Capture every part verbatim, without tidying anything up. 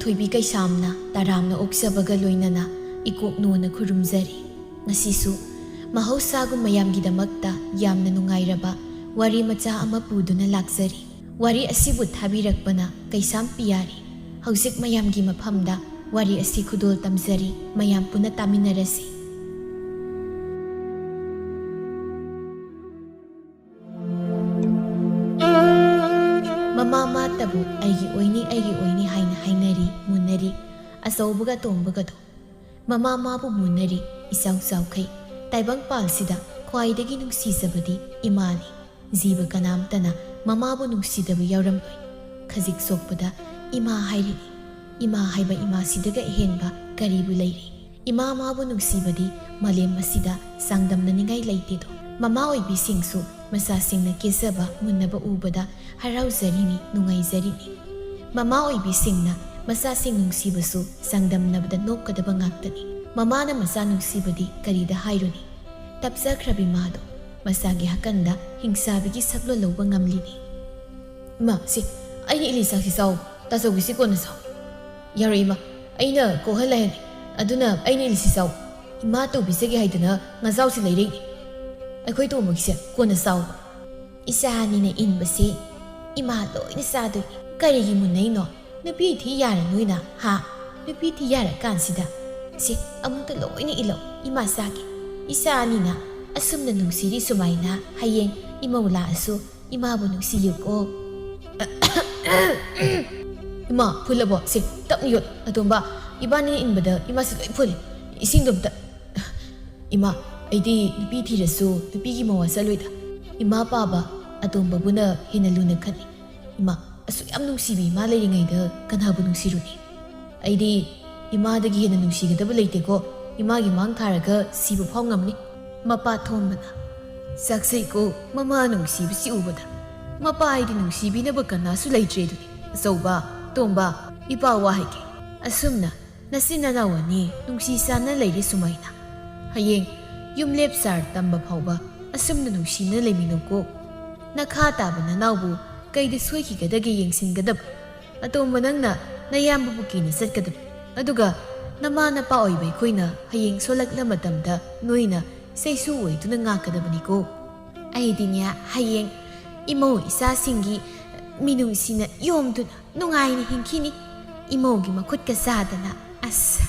ꯊꯣꯏꯕꯤ ꯀꯩꯁꯥꯝꯅ ꯇꯔꯥꯝꯅ ꯑꯣꯛꯆꯕꯒ ꯂꯣꯏꯅꯅ ꯏꯀꯣꯛ ꯅꯣꯟꯅ ꯈꯨꯔꯨꯝꯖꯔꯤ꯫ ꯉꯁꯤꯁꯨ ꯃꯍꯧꯁꯥꯒꯨꯝ ꯃꯌꯥꯝꯒꯤꯗꯃꯛꯇ ꯌꯥꯝꯅ ꯅꯨꯡꯉꯥꯏꯔꯕ ꯋꯥꯔꯤ ꯃꯆꯥ ꯑꯃ ꯄꯨꯗꯨꯅ ꯂꯥꯛꯆꯔꯤ꯫ ꯋꯥꯔꯤ ꯑꯁꯤꯕꯨ ꯊꯥꯕꯤꯔꯛꯄꯅ ꯀꯩꯁꯥꯝ ꯄꯤꯌꯥꯔꯤ꯫ ꯍꯧꯖꯤꯛ ꯃꯌꯥꯝꯒꯤ ꯃꯐꯝꯗ ꯋꯥꯔꯤ ꯑꯁꯤ ꯈꯨꯗꯣꯜ ꯇꯝꯖꯔꯤ, ꯃꯌꯥꯝ ꯄꯨꯟꯅ ꯇꯥꯃꯤꯟꯅꯔꯁꯤ꯫ ꯃꯃꯥ ꯃꯥꯇꯕꯨ ꯑꯩꯒꯤ ꯑꯣꯏꯅꯤ, ꯑꯩꯒꯤ ꯑꯣꯏꯅꯤ ꯍꯥꯏꯅ ꯍꯥꯏꯅꯔꯤ, ꯃꯨꯟꯅꯔꯤ꯫ ꯑꯆꯧꯕꯒ ꯑꯇꯣꯝꯕꯒꯗꯣ꯫ ꯃꯃꯥ ꯃꯥꯕꯨ ꯃꯨꯟꯅꯔꯤ, ꯏꯆꯥꯎ ꯆꯥꯎꯈꯩ꯫ ꯇꯥꯏꯕꯪꯄꯥꯜꯁꯤꯗ ꯈ꯭ꯋꯥꯏꯗꯒꯤ ꯅꯨꯡꯁꯤꯖꯕꯗꯤ ꯏꯃꯥꯅꯤ꯫ ꯖꯤꯕ ꯀꯅꯥꯝꯇꯅ ꯃꯃꯥꯕꯨ ꯅꯨꯡꯁꯤꯗꯕ ꯌꯥꯎꯔꯝꯂꯣꯏ꯫ ꯈꯖꯤꯛ ꯁꯣꯛꯄꯗ ꯏꯃꯥ ꯍꯥꯏꯔꯤꯅꯤ꯫ ꯏꯃꯥ ꯍꯥꯏꯕ ꯏꯃꯥꯁꯤꯗꯒ ꯑꯍꯦꯟꯕ ꯀꯔꯤꯕꯨ ꯂꯩꯔꯤ? ꯏꯃꯥ ꯃꯥꯕꯨ ꯅꯨꯡꯁꯤꯕꯗꯤ ꯃꯥꯂꯦꯝ ꯑꯁꯤꯗ ꯆꯥꯡꯗꯝꯅꯅꯤꯡꯉꯥꯏ ꯂꯩꯇꯦꯗꯣ꯫ ꯃꯃꯥ ꯑꯣꯏꯕꯤꯁꯤꯡꯁꯨ ꯃꯆꯥꯁꯤꯡꯅ ꯀꯦꯖꯕ ꯃꯨꯟꯅꯕ ꯎꯕꯗ ꯍꯔꯥꯎꯖꯔꯤꯅꯤ, ꯅꯨꯡꯉꯥꯏꯖꯔꯤꯅꯤ꯫ ꯃꯃꯥ ꯑꯣꯏꯕꯤꯁꯤꯡꯅ ꯃꯆꯥꯁꯤꯡ ꯅꯨꯡꯁꯤꯕꯁꯨ ꯆꯥꯡꯗꯝꯅꯕꯗ ꯅꯣꯛꯀꯗꯕ ꯉꯥꯛꯇꯅꯤ꯫ ꯃꯃꯥꯅ ꯃꯆꯥ ꯅꯨꯡꯁꯤꯕꯗꯤ ꯀꯔꯤꯗ ꯍꯥꯏꯔꯨꯅꯤ? ꯇꯞꯆꯈ꯭ꯔꯕꯤ ꯃꯥꯗꯣ ꯃꯆꯥꯒꯤ ꯍꯥꯀꯟꯗ ꯍꯤꯡꯁꯥꯕꯤꯒꯤ ꯁꯛꯂꯣꯟ ꯂꯧꯕ ꯉꯝꯂꯤꯅꯤ꯫ ꯏꯃꯥ, ꯁꯤ, ꯑꯩꯅ ꯏꯜꯂꯤ ꯆꯥꯛꯁꯤ ꯆꯥꯎ, ꯇꯥꯆꯧꯒꯤꯁꯤ ꯀꯣꯟꯅ ꯆꯥꯎ꯫ ꯌꯥꯔꯣꯏ ꯏꯃꯥ, ꯑꯩꯅ ꯀꯣꯛꯍꯜꯂꯦ ꯍꯥꯏꯅꯤ, ꯑꯗꯨꯅ ꯑꯩꯅ ꯏꯜꯂꯤꯁꯤ ꯆꯥꯎ꯫ ꯏꯃꯥ ꯇꯧꯕꯤꯖꯒꯦ ꯍꯥꯏꯗꯅ ꯉꯥꯖꯥꯎꯁꯤ ꯂꯩꯔꯛꯏꯅꯤ꯫ ꯑꯩꯈꯣꯏ ꯇꯣꯝꯕꯒꯤꯁꯦ ꯀꯣꯟꯅ ꯆꯥꯎ꯫ ꯏꯆꯥ ꯑꯅꯤꯅ ꯏꯟꯕꯁꯤ ꯏꯃꯥ ꯂꯣꯏꯅ ꯆꯥꯗꯣꯏꯅꯤ꯫ ꯀꯔꯤꯒꯤ ꯃꯨꯟꯅꯩꯅꯣ? ꯅꯨꯄꯤ ꯊꯤ ꯌꯥꯔꯅꯨꯅ, ꯍꯥ? ꯅꯨꯄꯤ ꯊꯤ ꯌꯥꯔꯀꯥꯟꯁꯤꯗ꯫ ꯁꯤ, ꯑꯃꯨꯛꯇ ꯂꯣꯏꯅ ꯏꯜꯂꯣ, ꯏꯃꯥ ꯆꯥꯒꯦ꯫ ꯏꯆꯥ ꯑꯅꯤꯅ ꯑꯁꯨꯝꯅ ꯅꯨꯡꯁꯤꯔꯤ ꯁꯨꯃꯥꯏꯅ ꯍꯌꯦꯡ ꯏꯃꯧ ꯂꯥꯛꯑꯁꯨ ꯏꯃꯥꯕꯨ ꯅꯨꯡꯁꯤꯌꯨꯀꯣ꯫ ꯏꯃꯥ, ꯐꯨꯜꯂꯕꯣ? ꯁꯦ, ꯇꯞꯅ ꯌꯣꯠ꯫ ꯑꯇꯣꯝꯕ, ꯏꯕꯥꯅꯤꯅ ꯏꯟꯕꯗ ꯏꯃꯥꯁꯤ ꯂꯣꯏ ꯐꯨꯜꯂꯤ꯫ ꯏꯁꯤꯡꯗꯣ ꯑꯝꯇ꯫ ꯏꯃꯥ, ꯑꯩꯗꯤ ꯅꯨꯄꯤ ꯊꯤꯔꯁꯨ ꯅꯨꯄꯤꯒꯤ ꯃꯋꯥ ꯆꯠꯂꯣꯏꯗ꯫ ꯏꯃꯥ ꯄꯥꯕ ꯑꯇꯣꯝꯕꯕꯨꯅ ꯍꯦꯟꯅ ꯂꯨꯅ ꯈꯜꯂꯤ꯫ ꯏꯃꯥ, ꯑꯁꯨꯛ ꯌꯥꯝ ꯅꯨꯡꯁꯤꯕꯤ ꯏꯃꯥ ꯂꯩꯔꯤꯉꯩꯗ ꯀꯅꯥꯕꯨ ꯅꯨꯡꯁꯤꯔꯨꯅꯤ? ꯑꯩꯗꯤ ꯏꯃꯥꯗꯒꯤ ꯍꯦꯟꯅ ꯅꯨꯡꯁꯤꯒꯗꯕ ꯂꯩꯇꯦꯀꯣ꯫ ꯏꯃꯥꯒꯤ ꯃꯥꯡ ꯊꯥꯔꯒ ꯁꯤꯕ ꯐꯥꯎ ꯉꯝꯅꯤ꯫ ꯃꯄꯥ ꯊꯣꯝꯕꯅ, ꯆꯥꯛꯆꯩꯀꯣ ꯃꯃꯥ ꯅꯨꯡꯁꯤꯕꯁꯤ ꯎꯕꯗ꯫ ꯃꯄꯥ ꯍꯥꯏꯗꯤ ꯅꯨꯡꯁꯤꯕꯤꯅꯕ ꯀꯅꯥꯁꯨ ꯂꯩꯇ꯭ꯔꯦ ꯑꯗꯨꯅꯤ꯫ ꯑꯆꯧꯕ, ꯇꯣꯝꯕ, ꯏꯄꯥ ꯋꯥ ꯍꯥꯏꯒꯦ꯫ ꯑꯁꯨꯝꯅ ꯅꯆꯤꯟ ꯅꯅꯥꯎ ꯑꯅꯤ ꯅꯨꯡꯁꯤ ꯆꯥꯟꯅ ꯂꯩꯔꯤ ꯁꯨꯃꯥꯏꯅ꯫ ꯍꯌꯦꯡ ꯌꯨꯝ ꯂꯦꯞ ꯆꯥꯔ ꯇꯝꯕ ꯐꯥꯎꯕ ꯑꯁꯨꯝꯅ ꯅꯨꯡꯁꯤꯅ ꯂꯩꯃꯤꯟꯅꯧꯀꯣ꯫ ꯅꯈꯥ ꯇꯥꯕ ꯅꯅꯥꯎꯕꯨ ꯀꯩꯗ ꯁꯣꯏꯈꯤꯒꯗꯒꯦ ꯌꯦꯡꯁꯤꯟꯒꯗꯕ꯫ ꯑꯇꯣꯝꯕ ꯅꯪꯅ ꯅꯌꯥꯝꯕꯕꯨ ꯀꯤꯅ ꯆꯠꯀꯗꯕ꯫ ꯑꯗꯨꯒ ꯅꯃꯥ ꯅꯄꯥ ꯑꯣꯏꯕ ꯑꯩꯈꯣꯏꯅ ꯍꯌꯦꯡ ꯁꯣꯜꯂꯛꯂ ꯃꯇꯝꯗ ꯅꯣꯏꯅ ꯆꯩꯁꯨ ꯑꯣꯏꯗꯨꯅ ꯉꯥꯛꯀꯗꯕꯅꯤꯀꯣ꯫ ꯑꯩꯗꯤꯅꯦ, ꯍꯌꯦꯡ ꯏꯃꯧ ꯏꯆꯥꯁꯤꯡꯒꯤ ꯃꯤꯅꯨꯡꯁꯤꯅ ꯌꯣꯝꯗꯨꯅ ꯅꯨꯡꯉꯥꯏꯅ ꯍꯤꯡꯈꯤꯅꯤ꯫ ꯏꯃꯧꯒꯤ ꯃꯈꯨꯠꯀ ꯆꯥꯗꯅ꯫ ꯑꯁ,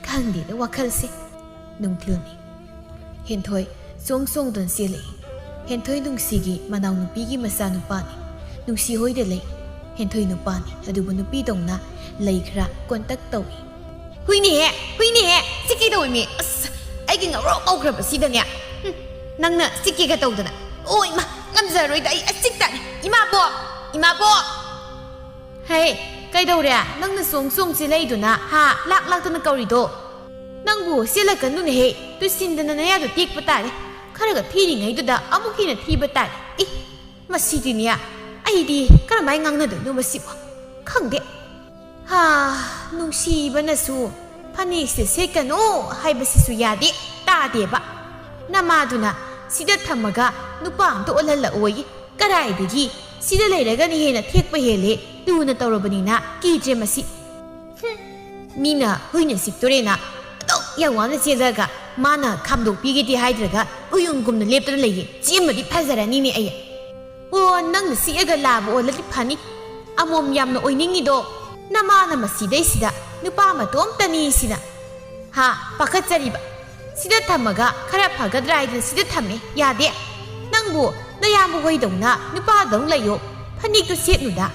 ꯈꯪꯗꯦꯗ ꯋꯥꯈꯜꯁꯦ꯫ ꯅꯨꯡꯊꯤꯜꯅꯤ꯫ ꯍꯦꯟꯊꯣꯏ ꯆꯣꯡ ꯆꯣꯡꯗꯨꯅ ꯆꯦꯜꯂꯛꯏ꯫ ꯍꯦꯟꯊꯣꯏ ꯅꯨꯡꯁꯤꯒꯤ ꯃꯅꯥꯎꯅꯨꯄꯤꯒꯤ ꯃꯆꯥꯅꯨꯄꯥꯅꯤ꯫ ꯅꯨꯡꯁꯤ ꯍꯣꯏꯗ ꯂꯩ꯫ ꯍꯦꯟꯊꯣꯏ ꯅꯨꯄꯥꯅꯤ, ꯑꯗꯨꯕꯨ ꯅꯨꯄꯤꯗꯧꯅ ꯂꯩ ꯈꯔ ꯀꯣꯟꯇꯛ ꯇꯧꯏ꯫ "ꯍꯨꯏꯅꯦꯍꯦ, ꯍꯨꯏꯅꯦꯍꯦ, ꯁꯤ ꯀꯩꯗꯧꯏꯃꯤ? ꯑꯁ, ꯑꯩꯒꯤ ꯉꯧꯔꯣꯛ ꯉꯧꯈ꯭ꯔꯕꯁꯤꯗꯅꯦ꯫ ꯍꯨꯝ, ꯅꯪꯅ ꯁꯤꯛꯀꯦꯒ ꯇꯧꯗꯅ꯫ ꯑꯣ ꯏꯃꯥ, ꯉꯝꯖꯔꯣꯏꯗ ꯑꯩ, ꯑꯁꯤꯛ ꯇꯥꯅꯤ꯫ ꯏꯃꯥꯕꯣꯛ, ꯏꯃꯥꯕꯣꯛ!" "ꯍꯦ, ꯀꯩꯗꯧꯔꯦ? ꯅꯪꯅ ꯆꯣꯡ ꯆꯣꯡ ꯆꯦꯜꯂꯛꯏꯗꯨꯅ, ꯍꯥ? ꯂꯥꯛ ꯂꯥꯛꯇꯅ ꯀꯧꯔꯤꯗꯣ?" "ꯅꯪꯕꯨ ꯆꯦꯜꯂꯛꯀꯅꯨꯅꯦꯍꯦ, ꯇꯨꯁꯤꯟꯗꯅ ꯅꯌꯥꯗꯣ ꯇꯦꯛꯄ ꯇꯥꯔꯦ꯫ ꯈꯔꯒ ꯊꯤꯔꯤꯉꯩꯗꯨꯗ ꯑꯃꯨꯛ ꯍꯦꯟꯅ ꯊꯤꯕ ꯇꯥꯔꯦ꯫ ꯏ, ꯃꯁꯤꯗꯤꯅꯦ, ꯑꯩꯗꯤ ꯀꯔꯝꯍꯥꯏꯅ ꯉꯥꯡꯅꯗꯣꯏꯅꯣ ꯃꯁꯤꯕꯨ? ꯈꯪꯗꯦ꯫ ꯍꯥ, ꯅꯨꯡꯁꯤꯕꯅꯁꯨ ꯐꯅꯦꯛꯁꯦ ꯁꯦꯠꯀꯅꯨ ꯍꯥꯏꯕꯁꯤꯁꯨ ꯌꯥꯗꯦ, ꯇꯥꯗꯦꯕ꯫ ꯅꯃꯥꯗꯨꯅ ꯁꯤꯗ ꯊꯝꯃꯒ ꯅꯨꯄꯥ ꯑꯝꯇ ꯑꯣꯜꯍꯜꯂꯛꯑꯣꯌꯦ꯫ ꯀꯗꯥꯏꯗꯒꯤ? ꯁꯤꯗ ꯂꯩꯔꯒꯅ ꯍꯦꯟꯅ ꯊꯦꯛꯄ ꯍꯦꯜꯂꯦ, ꯂꯨꯅ ꯇꯧꯔꯕꯅꯤꯅ ꯀꯤꯗ꯭ꯔꯦ ꯃꯁꯤ꯫ ꯍꯨꯝ, ꯃꯤꯅ ꯍꯨꯏꯅ ꯁꯤꯛꯇꯣꯔꯦꯅ ꯑꯗꯨꯛ ꯌꯥꯝ ꯋꯥꯅ ꯆꯦꯜꯂꯒ ꯃꯥꯅ ꯈꯥꯝꯗꯣꯛꯄꯤꯒꯦꯗꯤ ꯍꯥꯏꯗ꯭ꯔꯒ ꯎꯌꯨꯡꯒꯨꯝꯅ ꯂꯦꯞꯇꯅ ꯂꯩꯌꯦ꯫ ꯆꯦꯟꯕꯗꯤ ꯐꯖꯔꯅꯤꯅꯦ ꯑꯩ꯫ ꯑꯣ, ꯅꯪꯅ ꯁꯤꯛꯑꯒ ꯂꯥꯕ ꯑꯣꯜꯂꯗꯤ ꯐꯅꯤ꯫ ꯑꯃꯣꯝ ꯌꯥꯝꯅ ꯑꯣꯏꯅꯤꯡꯉꯤꯗꯣ ꯅꯃꯥꯅ ꯃꯁꯤꯗꯩꯁꯤꯗ ꯅꯨꯄꯥ ꯃꯇꯣꯝꯇꯅꯤ ꯁꯤꯅ꯫ ꯍꯥ, ꯄꯥꯈꯠꯆꯔꯤꯕ꯫ ꯁꯤꯗ ꯊꯝꯃꯒ ꯈꯔ ꯐꯒꯗ꯭ꯔꯥ ꯍꯥꯏꯗꯅ ꯁꯤꯗ ꯊꯝꯃꯦ꯫ ꯌꯥꯗꯦ꯫ ꯅꯪꯕꯨ ꯅꯌꯥꯝꯕ ꯍꯣꯏꯗꯧꯅ ꯅꯨꯄꯥꯗꯧ ꯂꯩꯌꯣ꯫ ꯐꯅꯦꯛꯇꯨ ꯁꯦꯠꯅꯨꯗ꯫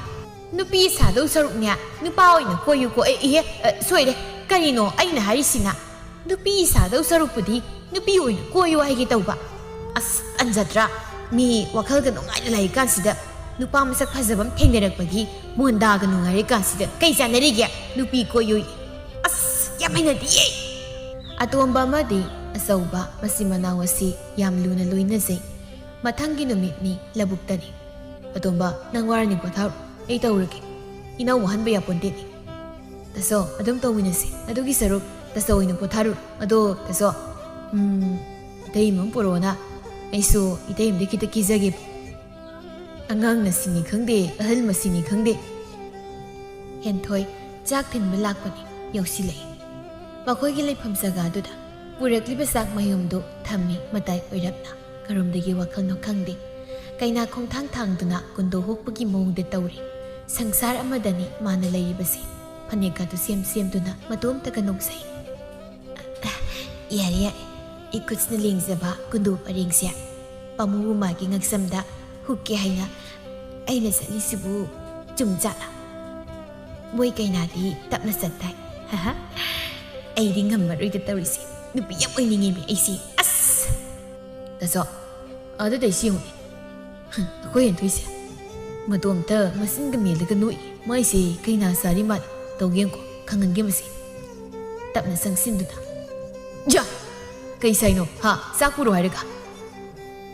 ꯅꯨꯄꯤ ꯁꯥꯗꯧ ꯁꯔꯨꯛꯅꯦ, ꯅꯨꯄꯥ ꯑꯣꯏꯅ ꯀꯣꯏꯌꯨꯀꯣ꯫ ꯑꯦ, ꯏꯍꯦ, ꯑ, ꯁꯣꯏꯔꯦ꯫ ꯀꯔꯤꯅꯣ ꯑꯩꯅ ꯍꯥꯏꯔꯤꯁꯤꯅ? ꯅꯨꯄꯤ ꯁꯥꯗꯧ ꯁꯔꯨꯛꯄꯨꯗꯤ ꯅꯨꯄꯤ ꯑꯣꯏꯅ ꯀꯣꯏꯌꯨ ꯍꯥꯏꯒꯦ ꯇꯧꯕ꯫ ꯑꯁ, ꯇꯟꯖꯗ꯭ꯔꯥ? ꯃꯤ ꯋꯥꯈꯜꯒ ꯅꯨꯡꯉꯥꯏꯅ ꯂꯩꯔꯤꯀꯥꯟꯁꯤꯗ ꯅꯨꯄꯥ ꯃꯁꯛ ꯐꯖꯕ ꯑꯃ ꯊꯦꯡꯅꯔꯛꯄꯒꯤ ꯃꯣꯟꯗꯥꯒ ꯅꯨꯡꯉꯥꯏꯔꯤꯀꯥꯟꯁꯤꯗ ꯀꯩ ꯆꯥꯟꯅꯔꯤꯒꯦ? ꯅꯨꯄꯤ ꯀꯣꯏꯌꯨ꯫ ꯑꯁ, ꯌꯥꯝ ꯍꯩꯅꯗꯤꯌꯦ꯫ ꯑꯇꯣꯝꯕ ꯑꯃꯗꯤ ꯑꯆꯧꯕ ꯃꯆꯤꯟ ꯃꯅꯥꯎ ꯑꯁꯤ ꯌꯥꯝ ꯂꯨꯅ ꯂꯣꯏꯅꯖꯩ꯫ ꯃꯊꯪꯒꯤ ꯅꯨꯃꯤꯠꯅꯤ, ꯂꯧꯕꯨꯛꯇꯅꯤ꯫ "ꯑꯇꯣꯝꯕ, ꯅꯪ ꯋꯥꯔꯅꯤ, ꯄꯣꯊꯥꯔꯣ꯫ ꯑꯩ ꯇꯧꯔꯒꯦ꯫ ꯏꯅꯥꯎ ꯋꯥꯍꯟꯕ ꯌꯥꯄꯣꯟꯇꯦꯅꯦ꯫ ꯇꯥꯆꯧ, ꯑꯗꯨꯝ ꯇꯧꯃꯤꯟꯅꯁꯤ꯫ ꯑꯗꯨꯒꯤ ꯁꯔꯨꯛ ꯇꯥꯆꯧ ꯑꯣꯏꯅ ꯄꯣꯊꯥꯔꯨꯔꯣ꯫ ꯑꯗꯣ ꯇꯥꯆꯧ, ꯎꯝ, ꯏꯇꯩꯃ ꯑꯃ ꯄꯨꯔꯛꯑꯣꯅ꯫ ꯑꯩꯁꯨ ꯏꯇꯩꯃꯗꯤ ꯈꯤꯇ ꯀꯤꯖꯒꯦ꯫ ꯑꯉꯥꯡ ꯃꯁꯤꯅꯤ ꯈꯪꯗꯦ, ꯑꯍꯜ ꯃꯁꯤꯅꯤ ꯈꯪꯗꯦ꯫" ꯍꯦꯟꯊꯣꯏ ꯆꯥꯛ ꯊꯤꯟꯕ ꯂꯥꯛꯄꯅꯤ꯫ ꯌꯧꯁꯤꯜꯂꯛꯏ꯫ ꯃꯈꯣꯏꯒꯤ ꯂꯩꯐꯝ ꯖꯒꯥꯗꯨꯗ ꯄꯨꯔꯛꯂꯤꯕ ꯆꯥꯛ ꯃꯌꯨꯝꯗꯨ ꯊꯝꯃꯤ꯫ ꯃꯇꯥꯏ ꯑꯣꯏꯔꯞꯅ ꯀꯔꯣꯝꯗꯒꯤ ꯋꯥꯈꯜꯅꯣ ꯈꯪꯗꯦ, ꯀꯩꯅꯥ ꯈꯣꯡꯊꯥꯡ ꯊꯥꯡꯗꯨꯅ ꯀꯨꯟꯗꯣ ꯍꯨꯛꯄꯒꯤ ꯃꯑꯣꯡꯗ ꯇꯧꯔꯤ꯫ ꯁꯪꯁꯥꯔ ꯑꯃꯗꯅꯤ ꯃꯥꯅ ꯂꯩꯔꯤꯕꯁꯦ꯫ ꯐꯅꯦꯛꯀꯗꯨ ꯁꯦꯝ ꯁꯦꯝꯗꯨꯅ ꯃꯇꯣꯝꯇꯒ ꯅꯣꯛꯆꯩ꯫ "ꯌꯥꯔꯦ, ꯌꯥꯔꯦ, ꯏꯈꯨꯠꯁꯤꯅ ꯂꯦꯡꯖꯕ ꯀꯨꯟꯗꯣ ꯄꯔꯦꯡꯁꯦ ꯄꯥꯃꯨꯕ ꯃꯥꯒꯤ ꯉꯛꯁꯝꯗ ꯍꯨꯛꯀꯦ ꯍꯥꯏꯅ ꯑꯩꯅ ꯆꯠꯂꯤꯁꯤꯕꯨ ꯆꯨꯝꯖꯥꯠꯂ? ꯃꯣꯏ ꯀꯩꯅꯥꯗꯤ ꯇꯞꯅ ꯆꯠꯇꯥꯏ꯫ ꯍꯥꯍꯥ, ꯑꯩꯗꯤ ꯉꯝꯃꯔꯣꯏꯗ ꯇꯧꯔꯤꯁꯦ꯫ ꯅꯨꯄꯤ ꯌꯥꯝ ꯑꯣꯏꯅꯤꯡꯉꯦꯃꯤ ꯑꯩꯁꯦ꯫ ꯑꯁ!" "ꯇꯥꯆꯧ, ꯑꯗꯨꯗꯩ ꯁꯤ ꯌꯦꯡꯉꯨꯅꯦ꯫ ꯍꯝ, ꯑꯩꯈꯣꯏ ꯍꯦꯟꯊꯣꯏꯁꯦ ꯃꯇꯣꯝꯇ ꯃꯆꯤꯟꯒ ꯃꯦꯜꯂꯒ ꯅꯣꯛꯏ꯫ ꯃꯥꯏꯁꯦ ꯀꯩꯅꯥ ꯁꯥꯔꯤ ꯃꯥꯜꯂꯤ꯫ ꯇꯧꯒꯦ ꯌꯦꯡꯉꯨꯀꯣ, ꯈꯪꯍꯟꯒꯦ ꯃꯁꯤ꯫" ꯇꯞꯅ ꯆꯪꯁꯤꯟꯗꯨꯅ, "ꯌꯥ! ꯀꯩ ꯁꯥꯏꯅꯣ? ꯍꯥ? ꯆꯥꯛ ꯄꯨꯔꯣ ꯍꯥꯏꯔꯒ?"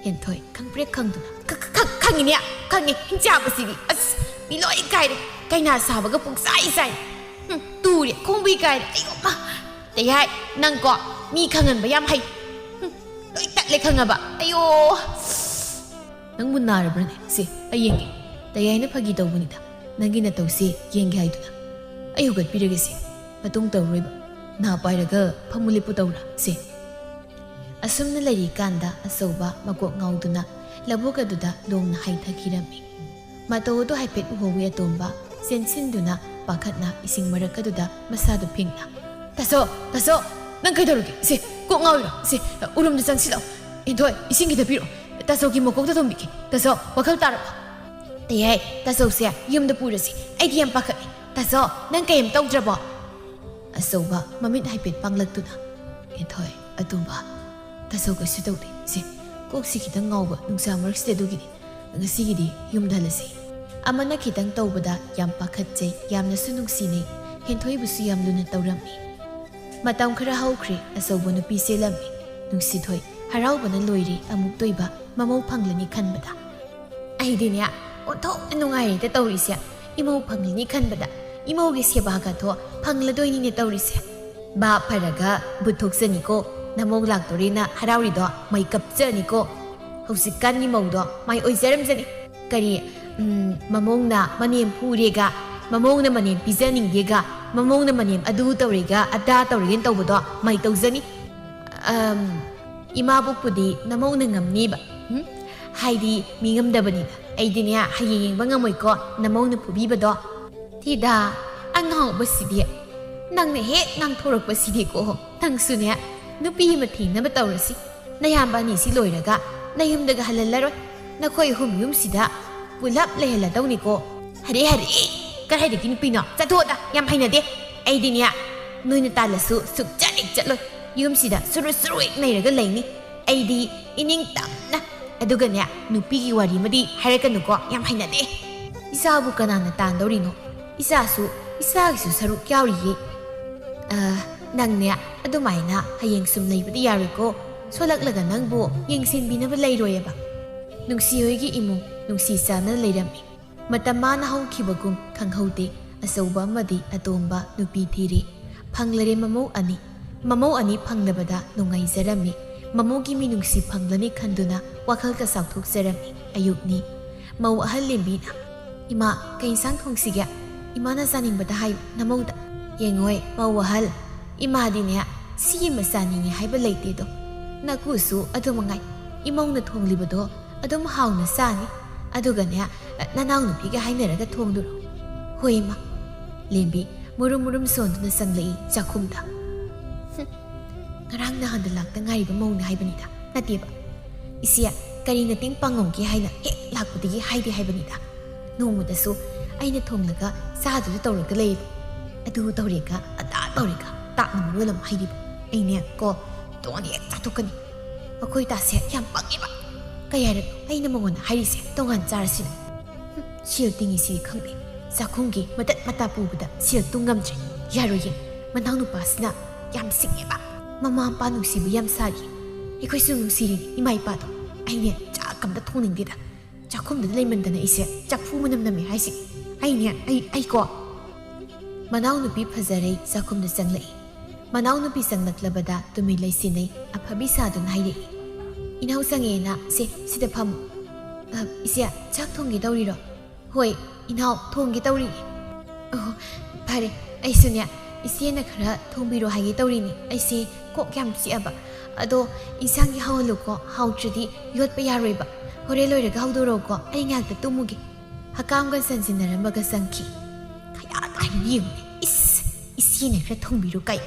ꯍꯦꯟꯊꯣꯏ ꯈꯪꯄ꯭ꯔꯦꯛ ꯈꯪꯗꯨꯅ, "ꯈ-, ꯈ-, ꯈ-, ꯈꯪꯉꯤꯅꯦ, ꯈꯪꯉꯦ꯫ ꯍꯤꯡꯆꯥꯕꯁꯤꯗꯤ, ꯑꯁ, ꯃꯤ ꯂꯣꯏ ꯀꯥꯏꯔꯦ꯫ ꯀꯩꯅꯥ ꯁꯥꯕꯒ ꯄꯨꯡꯆꯥꯏ ꯆꯥꯏ꯫ ꯍꯝ, ꯇꯨꯔꯦ, ꯈꯣꯡꯕꯤ ꯀꯥꯏꯔꯦ꯫ ꯑꯌꯣ, ꯃꯥ! ꯇꯌꯥꯏ, ꯅꯪꯀꯣ, ꯃꯤ ꯈꯪꯍꯟꯕ ꯌꯥꯝ ꯍꯩ꯫ ꯍꯝ, ꯂꯣꯏ ꯇꯠꯂꯦ ꯈꯪꯉꯕ꯫ ꯑꯌꯣ!" "ꯅꯪꯕꯨ ꯅꯥꯔꯕ꯭ꯔꯅꯦ? ꯁꯦ, ꯑꯩ ꯌꯦꯡꯒꯦ꯫" "ꯇꯌꯥꯏꯅ ꯐꯥꯒꯤ ꯇꯧꯕꯅꯤꯗ꯫ ꯅꯪꯒꯤ ꯅꯇꯧꯁꯦ ꯌꯦꯡꯒꯦ ꯍꯥꯏꯗꯨꯅ꯫ ꯑꯩ ꯍꯧꯒꯠꯄꯤꯔꯒꯦ ꯁꯦ꯫ ꯃꯇꯨꯡ ꯇꯧꯔꯣꯏꯕ꯫ ꯅꯥ ꯄꯥꯏꯔꯒ ꯐꯝꯃꯨ ꯂꯦꯞꯄꯨ ꯇꯧꯔꯥ ꯁꯦ?" ꯑꯁꯨꯝꯅ ꯂꯩꯔꯤꯀꯥꯟꯗ ꯑꯆꯧꯕ ꯃꯀꯣꯛ ꯉꯥꯎꯗꯨꯅ ꯂꯧꯕꯨꯛ ꯑꯗꯨꯗ ꯂꯣꯡꯅ ꯍꯥꯏꯊꯈꯤꯔꯝꯃꯤ꯫ ꯃꯇꯧ ꯑꯗꯨ ꯍꯥꯏꯐꯦꯠ ꯎꯍꯧꯋꯤ ꯑꯇꯣꯝꯕ꯫ ꯆꯦꯟꯁꯤꯟꯗꯨꯅ ꯄꯥꯈꯠꯅ ꯏꯁꯤꯡ ꯃꯔꯛ ꯑꯗꯨꯗ ꯃꯁꯥꯗꯨ ꯐꯤꯡꯅ, "ꯇꯥꯆꯧ, ꯇꯥꯆꯧ, ꯅꯪ ꯀꯩꯗꯧꯔꯒꯦ? ꯁꯦ, ꯀꯣꯛ ꯉꯥꯎꯔꯤꯔꯣ? ꯁꯦ, ꯎꯔꯨꯝꯗ ꯆꯪꯁꯤꯜꯂꯛꯑꯣ꯫ ꯍꯦꯟꯊꯣꯏ, ꯏꯁꯤꯡ ꯈꯤꯇ ꯄꯤꯔꯛꯑꯣ꯫ ꯇꯥꯆꯧꯒꯤ ꯃꯀꯣꯛꯇ ꯊꯣꯝꯕꯤꯒꯦ꯫ ꯇꯥꯆꯧ, ꯋꯥꯈꯜ ꯇꯥꯔꯕꯣ?" "ꯇꯌꯥꯏ, ꯇꯥꯆꯧꯁꯦ ꯌꯨꯝꯗ ꯄꯨꯔꯁꯤ꯫ ꯑꯩꯗꯤ ꯌꯥꯝ ꯄꯥꯈꯠꯂꯦ꯫ ꯇꯥꯆꯧ, ꯅꯪ ꯀꯩꯝ ꯇꯧꯗ꯭ꯔꯕꯣ?" ꯑꯆꯧꯕ ꯃꯃꯤꯠ ꯍꯥꯏꯐꯦꯠ ꯄꯥꯡꯂꯛꯇꯨꯅ, "ꯍꯦꯟꯊꯣꯏ, ꯑꯇꯣꯝꯕ, ꯇꯥꯆꯧ ꯀꯩꯁꯨ ꯇꯧꯗꯦ꯫ ꯁꯦ, ꯀꯣꯛꯁꯤ ꯈꯤꯇꯪ ꯉꯥꯎꯕ ꯅꯨꯡꯁꯥ ꯃꯔꯛꯁꯤꯗ, ꯑꯗꯨꯒꯤꯅꯤ꯫ ꯉꯁꯤꯒꯤꯗꯤ ꯌꯨꯝꯗ ꯍꯜꯂꯁꯤ꯫" ꯑꯃꯅ ꯈꯤꯇꯪ ꯇꯧꯕꯗ ꯌꯥꯝ ꯄꯥꯈꯠꯆꯩ, ꯌꯥꯝꯅꯁꯨ ꯅꯨꯡꯁꯤꯅꯩ꯫ ꯍꯦꯟꯊꯣꯏꯕꯨꯁꯨ ꯌꯥꯝ ꯂꯨꯅ ꯇꯧꯔꯝꯃꯤ꯫ ꯃꯇꯝ ꯈꯔ ꯍꯧꯈ꯭ꯔꯦ, ꯑꯆꯧꯕ ꯅꯨꯄꯤ ꯆꯦꯜꯂꯝꯃꯤ꯫ ꯅꯨꯡꯁꯤꯊꯣꯏ ꯍꯔꯥꯎꯕꯅ ꯂꯣꯏꯔꯦ, ꯑꯃꯨꯛꯇꯣꯏꯕ ꯃꯃꯧ ꯐꯪꯂꯅꯤ ꯈꯟꯕꯗ꯫ "ꯑꯩꯗꯤꯅꯦ, ꯑꯣꯟꯊꯣꯛꯅ ꯅꯨꯡꯉꯥꯏꯔꯦꯗ ꯇꯧꯔꯤꯁꯦ꯫ ꯏꯃꯧ ꯐꯪꯂꯅꯤ ꯈꯟꯕꯗ ꯏꯃꯧꯒꯤ ꯁꯦꯕꯥꯒꯗꯣ ꯐꯪꯂꯗꯣꯏꯅꯤꯅꯦ ꯇꯧꯔꯤꯁꯦ꯫ ꯚꯥꯞ ꯐꯔꯒ ꯕꯨꯠ ꯊꯣꯛꯆꯅꯤꯀꯣ, ꯅꯃꯧ ꯂꯥꯛꯇꯣꯔꯦꯅ ꯍꯔꯥꯎꯔꯤꯗꯣ꯫ ꯃꯩ ꯀꯞꯆꯅꯤꯀꯣ꯫ ꯍꯧꯖꯤꯛꯀꯥꯟꯒꯤ ꯃꯧꯗꯣ ꯃꯥꯏ ꯑꯣꯏꯖꯔꯝꯖꯅꯤ꯫ ꯀꯔꯤ, ꯎꯝ, ꯃꯃꯧꯅ ꯃꯅꯦꯝ ꯐꯨꯔꯦꯒ ꯃꯃꯧꯅ ꯃꯅꯦꯝ ꯄꯤꯖꯅꯤꯡꯗꯦꯒ, ꯃꯃꯧꯅ ꯃꯅꯦꯝ ꯑꯗꯨ ꯇꯧꯔꯦꯒ, ꯑꯗꯥ ꯇꯧꯔꯦꯒꯅ ꯇꯧꯕꯗꯣ ꯃꯥꯏ ꯇꯧꯖꯅꯤ꯫ ꯑꯝ, ꯏꯃꯥꯕꯣꯛꯄꯨꯗꯤ ꯅꯃꯧꯅ ꯉꯝꯅꯤꯕ꯫ ꯎꯝ? ꯍꯥꯏꯗꯤ ꯃꯤ ꯉꯝꯗꯕꯅꯤꯅ꯫ ꯑꯩꯗꯤꯅꯦ, ꯍꯌꯦꯡ ꯌꯦꯡꯕ ꯉꯝꯃꯣꯏꯀꯣ, ꯅꯃꯧꯅ ꯐꯨꯕꯤꯕꯗꯣ꯫ ꯊꯤꯗꯥ, ꯑꯉꯥꯎꯕꯁꯤꯗꯤ꯫ ꯅꯪꯅ ꯍꯦꯛ ꯉꯥꯡꯊꯣꯔꯛꯄꯁꯤꯗꯤꯀꯣ꯫ ꯅꯪꯁꯨꯅꯦ, ꯅꯨꯄꯤ ꯑꯃ ꯊꯦꯡꯅꯕ ꯇꯧꯔꯁꯤ꯫ ꯅꯌꯥꯝꯕ ꯑꯅꯤꯁꯤ ꯂꯣꯏꯔꯒ ꯅꯌꯨꯝꯗꯒ ꯍꯜꯍꯜꯂꯔꯣꯏ꯫ ꯅꯈꯣꯏ ꯑꯍꯨꯝ ꯌꯨꯝꯁꯤꯗ ꯄꯨꯂꯞ ꯂꯩꯍꯜꯂꯗꯧꯅꯤꯀꯣ꯫ ꯍꯔꯦ, ꯍꯔꯦ, ꯀꯗꯥꯏꯗꯒꯤ ꯅꯨꯄꯤꯅꯣ? ꯆꯠꯊꯣꯛꯑꯗ, ꯌꯥꯝ ꯍꯩꯅꯗꯦ꯫ ꯑꯩꯗꯤꯅꯦ, ꯅꯣꯏꯅ ꯇꯥꯜꯂꯁꯨ ꯁꯨꯛꯆꯠ ꯍꯦꯛ ꯆꯠꯂꯣꯏ꯫ ꯌꯨꯝꯁꯤꯗ ꯁꯨꯔꯨ ꯁꯨꯔꯨ ꯍꯦꯛ ꯅꯩꯔꯒ ꯂꯩꯅꯤ꯫ ꯑꯩꯗꯤ ꯏꯅꯤꯡ ꯇꯝꯅ꯫ ꯑꯗꯨꯒꯅꯦ, ꯅꯨꯄꯤꯒꯤ ꯋꯥꯔꯤ ꯑꯃꯗꯤ ꯍꯥꯏꯔꯛꯀꯅꯨꯀꯣ, ꯌꯥꯝ ꯍꯩꯅꯗꯦ꯫ ꯏꯆꯥꯕꯨ ꯀꯅꯥꯅ ꯇꯥꯟꯗꯧꯔꯤꯅꯣ? ꯏꯆꯥꯁꯨ, ꯏꯆꯥꯒꯤꯁꯨ ꯁꯔꯨꯛ ꯌꯥꯎꯔꯤꯌꯦ꯫ ꯑ, ꯅꯪꯅꯦ, ꯑꯗꯨꯃꯥꯏꯅ ꯍꯌꯦꯡ ꯁꯨꯝ ꯂꯩꯕꯗꯤ ꯌꯥꯔꯣꯏꯀꯣ꯫ ꯁꯣꯜꯂꯛꯂꯒ ꯅꯪꯕꯨ ꯌꯦꯡꯁꯤꯟꯕꯤꯅꯕ ꯂꯩꯔꯣꯏꯑꯕ꯫ ꯅꯨꯡꯁꯤ ꯍꯣꯏꯒꯤ ꯏꯃꯨꯡ ꯅꯨꯡꯁꯤ ꯆꯥꯟꯅꯅ ꯂꯩꯔꯝꯃꯤ꯫ ꯃꯇꯝ ꯃꯥꯅ ꯍꯧꯈꯤꯕꯒꯨꯝ ꯈꯪꯍꯧꯗꯦ꯫ ꯑꯆꯧꯕ ꯑꯃꯗꯤ ꯑꯇꯣꯝꯕ ꯅꯨꯄꯤ ꯊꯤꯔꯦ꯫ ꯐꯪꯂꯔꯦ ꯃꯃꯧ ꯑꯅꯤ꯫ ꯃꯃꯧ ꯑꯅꯤ ꯐꯪꯂꯕꯗ ꯅꯨꯡꯉꯥꯏꯖꯔꯝꯃꯤ꯫ ꯃꯃꯧꯒꯤ ꯃꯤꯅꯨꯡꯁꯤ ꯐꯪꯂꯅꯤ ꯈꯟꯗꯨꯅ ꯋꯥꯈꯜꯒ ꯆꯥꯎꯊꯣꯛꯆꯔꯝꯃꯤ꯫ ꯑꯌꯨꯛꯅꯤ꯫ ꯃꯧ ꯑꯍꯜ ꯂꯦꯝꯕꯤꯅ, "ꯏꯃꯥ, ꯀꯩ ꯏꯟꯁꯥꯡ ꯊꯣꯡꯁꯤꯒꯦ? ꯏꯃꯥꯅ ꯆꯥꯅꯤꯡꯕꯗ ꯍꯥꯏꯌꯨ, ꯅꯃꯧꯗ꯫" "ꯌꯦꯡꯉꯣꯏ, ꯃꯧ ꯑꯍꯜ, ꯏꯃꯥꯗꯤꯅꯦ, ꯁꯤ ꯑꯃ ꯆꯥꯅꯤꯡꯉꯦ ꯍꯥꯏꯕ ꯂꯩꯇꯦꯗꯣ꯫ ꯅꯀꯨꯁꯨ ꯑꯗꯨ ꯃꯉꯥꯏ, ꯏꯃꯧꯅ ꯊꯣꯡꯂꯤꯕꯗꯣ ꯑꯗꯨꯝ ꯍꯥꯎꯅ ꯆꯥꯅꯤ꯫ ꯑꯗꯨꯒꯅꯦ, ꯅꯅꯥꯎꯅꯨꯄꯤꯒ ꯍꯥꯏꯅꯔꯒ ꯊꯣꯡꯗꯨꯔꯣ?" "ꯍꯣꯏ, ꯏꯃꯥ꯫" ꯂꯦꯝꯕꯤ ꯃꯨꯔꯨꯝ ꯃꯨꯔꯨꯝ ꯁꯣꯟꯗꯨꯅ ꯆꯪꯂꯛꯏ ꯆꯥꯛꯈꯨꯝꯗ꯫ "ꯍꯨꯝ, ꯉꯔꯥꯡ ꯅꯍꯥꯟꯗ ꯂꯥꯛꯇ ꯉꯥꯏꯔꯤꯕ ꯃꯧꯅꯦ ꯍꯥꯏꯕꯅꯤꯗ, ꯅꯠꯇꯦꯕ꯫ ꯏꯆꯦ, ꯀꯔꯤ ꯃꯇꯦꯡ ꯄꯥꯡꯉꯝꯒꯦ ꯍꯥꯏꯅ ꯍꯦꯛ ꯂꯥꯛꯄꯗꯒꯤ ꯍꯥꯏꯗꯦ ꯍꯥꯏꯕꯅꯤꯗ꯫ ꯅꯣꯡꯃꯗꯁꯨ ꯑꯩꯅ ꯊꯣꯡꯂꯒ ꯆꯥꯗꯨꯗ ꯇꯧꯔꯒ ꯂꯩꯌꯦꯕ꯫ ꯑꯗꯨ ꯇꯧꯔꯦꯒ, ꯑꯗꯥ ꯇꯧꯔꯦꯒ, ꯇꯥꯛꯅ ꯃꯔꯣꯜ ꯑꯃ ꯍꯥꯏꯔꯤꯕ꯫ ꯑꯩꯅꯦ ꯀꯣ, ꯇꯣꯉꯥꯟ ꯍꯦꯛ ꯆꯥꯊꯣꯛꯀꯅꯤ꯫ ꯃꯈꯣꯏ ꯇꯥꯁꯦ ꯌꯥꯝ ꯄꯪꯉꯦꯕ꯫ ꯀꯌꯥꯔꯛ ꯑꯩꯅ ꯃꯉꯣꯟꯗ ꯍꯥꯏꯔꯤꯁꯦ, ꯇꯣꯉꯥꯟ ꯆꯥꯔꯁꯤꯅ꯫ ꯍꯨꯝ, ꯁꯦꯜ ꯇꯤꯡꯉꯤꯁꯤ ꯈꯪꯗꯦ꯫ ꯆꯥꯛꯈꯨꯝꯒꯤ ꯃꯇꯠ ꯃꯇꯥ ꯄꯨꯕꯗ ꯁꯦꯜ ꯇꯨꯡ ꯉꯝꯗ꯭ꯔꯦ꯫ ꯌꯥꯔꯣꯏꯌꯦ꯫ ꯃꯅꯥꯎꯅꯨꯄꯥꯁꯤꯅ ꯌꯥꯝ ꯁꯤꯡꯉꯦꯕ꯫ ꯃꯃꯥ ꯃꯄꯥ ꯅꯨꯡꯁꯤꯕ ꯌꯥꯝ ꯁꯥꯔꯤ꯫ ꯑꯩꯈꯣꯏꯁꯨ ꯅꯨꯡꯁꯤꯔꯤꯅꯤ ꯏꯃꯥ ꯏꯄꯥꯗꯣ꯫ ꯑꯩꯅꯦ ꯆꯥꯛ ꯑꯝꯇ ꯊꯣꯡꯅꯤꯡꯗꯦꯗ꯫ ꯆꯥꯛꯈꯨꯝꯗꯨꯗ ꯂꯩꯃꯟꯗꯅ ꯑꯩꯁꯦ ꯆꯥꯛꯐꯨ ꯃꯅꯝ ꯅꯝꯃꯦ ꯍꯥꯏꯁꯦ꯫ ꯑꯩꯅꯦ, ꯑꯩ, ꯑꯩꯀꯣ꯫ ꯃꯅꯥꯎꯅꯨꯄꯤ ꯐꯖꯔꯩ ꯆꯥꯛꯈꯨꯝꯗ ꯆꯪꯂꯛꯏ꯫ ꯃꯅꯥꯎꯅꯨꯄꯤ ꯆꯪꯂꯛꯂꯕꯗ ꯇꯨꯃꯤꯟ ꯂꯩꯁꯤꯟꯅꯩ꯫ ꯑꯐꯕꯤ ꯁꯥꯗꯨꯅ ꯍꯥꯏꯔꯛꯏ, "ꯏꯅꯥꯎ ꯆꯪꯉꯦꯅ, ꯁꯦ, ꯁꯤꯗ ꯐꯝꯃꯨ꯫ ꯑ, ꯏꯆꯦ, ꯆꯥꯛ ꯊꯣꯡꯒꯦ ꯇꯧꯔꯤꯔꯣ?" "ꯍꯣꯏ, ꯏꯅꯥꯎ, ꯊꯣꯡꯒꯦ ꯇꯧꯔꯤ꯫" ꯑꯣ, ꯐꯔꯦ꯫ ꯑꯩꯁꯨꯅꯦ, ꯏꯆꯦꯅ ꯈꯔ ꯊꯣꯡꯕꯤꯔꯣ ꯍꯥꯏꯒꯦ ꯇꯧꯔꯤꯅꯤ꯫ ꯑꯩꯁꯦ ꯀꯣꯛ ꯌꯥꯝ ꯆꯤꯛꯑꯕ꯫ ꯑꯗꯣ ꯏꯟꯁꯥꯡꯗꯤ ꯍꯥꯎꯍꯜꯂꯨꯀꯣ, ꯍꯥꯎꯇ꯭ꯔꯗꯤ ꯌꯣꯠꯄ ꯌꯥꯔꯣꯏꯕ꯫ ꯍꯣꯔꯦꯟ ꯂꯣꯏꯔꯒ ꯍꯧꯗꯣꯔꯛꯎꯀꯣ, ꯑꯩ ꯉꯥꯏꯍꯥꯛꯇ ꯇꯨꯝꯃꯨꯒꯦ꯫ ꯍꯀꯥꯝꯒ ꯁꯟꯖꯤꯟꯅꯔꯝꯃꯒ ꯆꯪꯈꯤ꯫ ꯀꯌꯥ ꯀꯥꯏꯅ ꯌꯦꯡꯉꯨꯅꯦ꯫ ꯏꯁ! ꯏꯆꯦꯅ ꯈꯔ ꯊꯣꯡꯕꯤꯔꯨ ꯀꯥꯏ꯫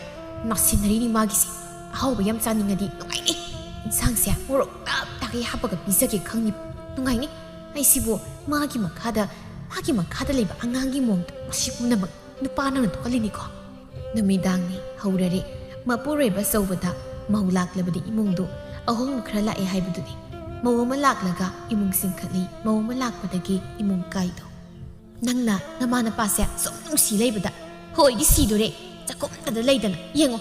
ꯅꯥꯁꯤꯟꯅꯔꯤꯅꯤ ꯃꯥꯒꯤꯁꯦ꯫ ꯑꯍꯥꯎꯕ ꯌꯥꯝ ꯆꯥꯅꯤꯡꯉꯗꯤ ꯅꯨꯡꯉꯥꯏꯅꯤ꯫ ꯏꯟꯁꯥꯡꯁꯦ ꯃꯣꯔꯣꯛ ꯇꯞ ꯇꯥꯒꯩ ꯍꯥꯞꯄꯒ ꯄꯤꯖꯒꯦ ꯈꯪꯉꯤ꯫ ꯅꯨꯡꯉꯥꯏꯅꯤ꯫ ꯑꯩꯁꯤꯕꯨ ꯃꯥꯒꯤ ꯃꯈꯥꯗ, ꯃꯥꯒꯤ ꯃꯈꯥꯗ ꯂꯩꯕ ꯑꯉꯥꯡꯒꯤ ꯃꯑꯣꯡꯗ ꯃꯁꯤ ꯄꯨꯝꯅꯃꯛ ꯅꯨꯄꯥ ꯅꯪꯅ ꯊꯣꯛꯍꯜꯂꯤꯅꯤꯀꯣ꯫ ꯅꯨꯃꯤꯗꯥꯡꯅꯤ ꯍꯧꯔꯔꯦ꯫ ꯃꯄꯨꯔꯣꯏꯕ ꯑꯆꯧꯕꯗ ꯃꯧ ꯂꯥꯛꯂꯕꯗꯤ ꯏꯃꯨꯡꯗꯨ ꯑꯍꯣꯡꯕ ꯈꯔ ꯂꯥꯛꯑꯦ ꯍꯥꯏꯕꯗꯨꯅꯤ꯫ ꯃꯧ ꯑꯃ ꯂꯥꯛꯂꯒ ꯏꯃꯨꯡ ꯆꯤꯡꯈꯠꯂꯤ, ꯃꯧ ꯑꯃ ꯂꯥꯛꯄꯗꯒꯤ ꯏꯃꯨꯡ ꯀꯥꯏꯗꯣ꯫ ꯅꯪꯅ ꯅꯃꯥ ꯅꯄꯥꯁꯦ ꯁꯨꯝ ꯅꯨꯡꯁꯤ ꯂꯩꯕꯗ ꯍꯣꯏꯗꯤ ꯁꯤꯗꯣꯔꯦ꯫ ꯆꯥꯛꯈꯨꯝꯗꯗ ꯂꯩꯗꯅ ꯌꯦꯡꯉꯣ꯫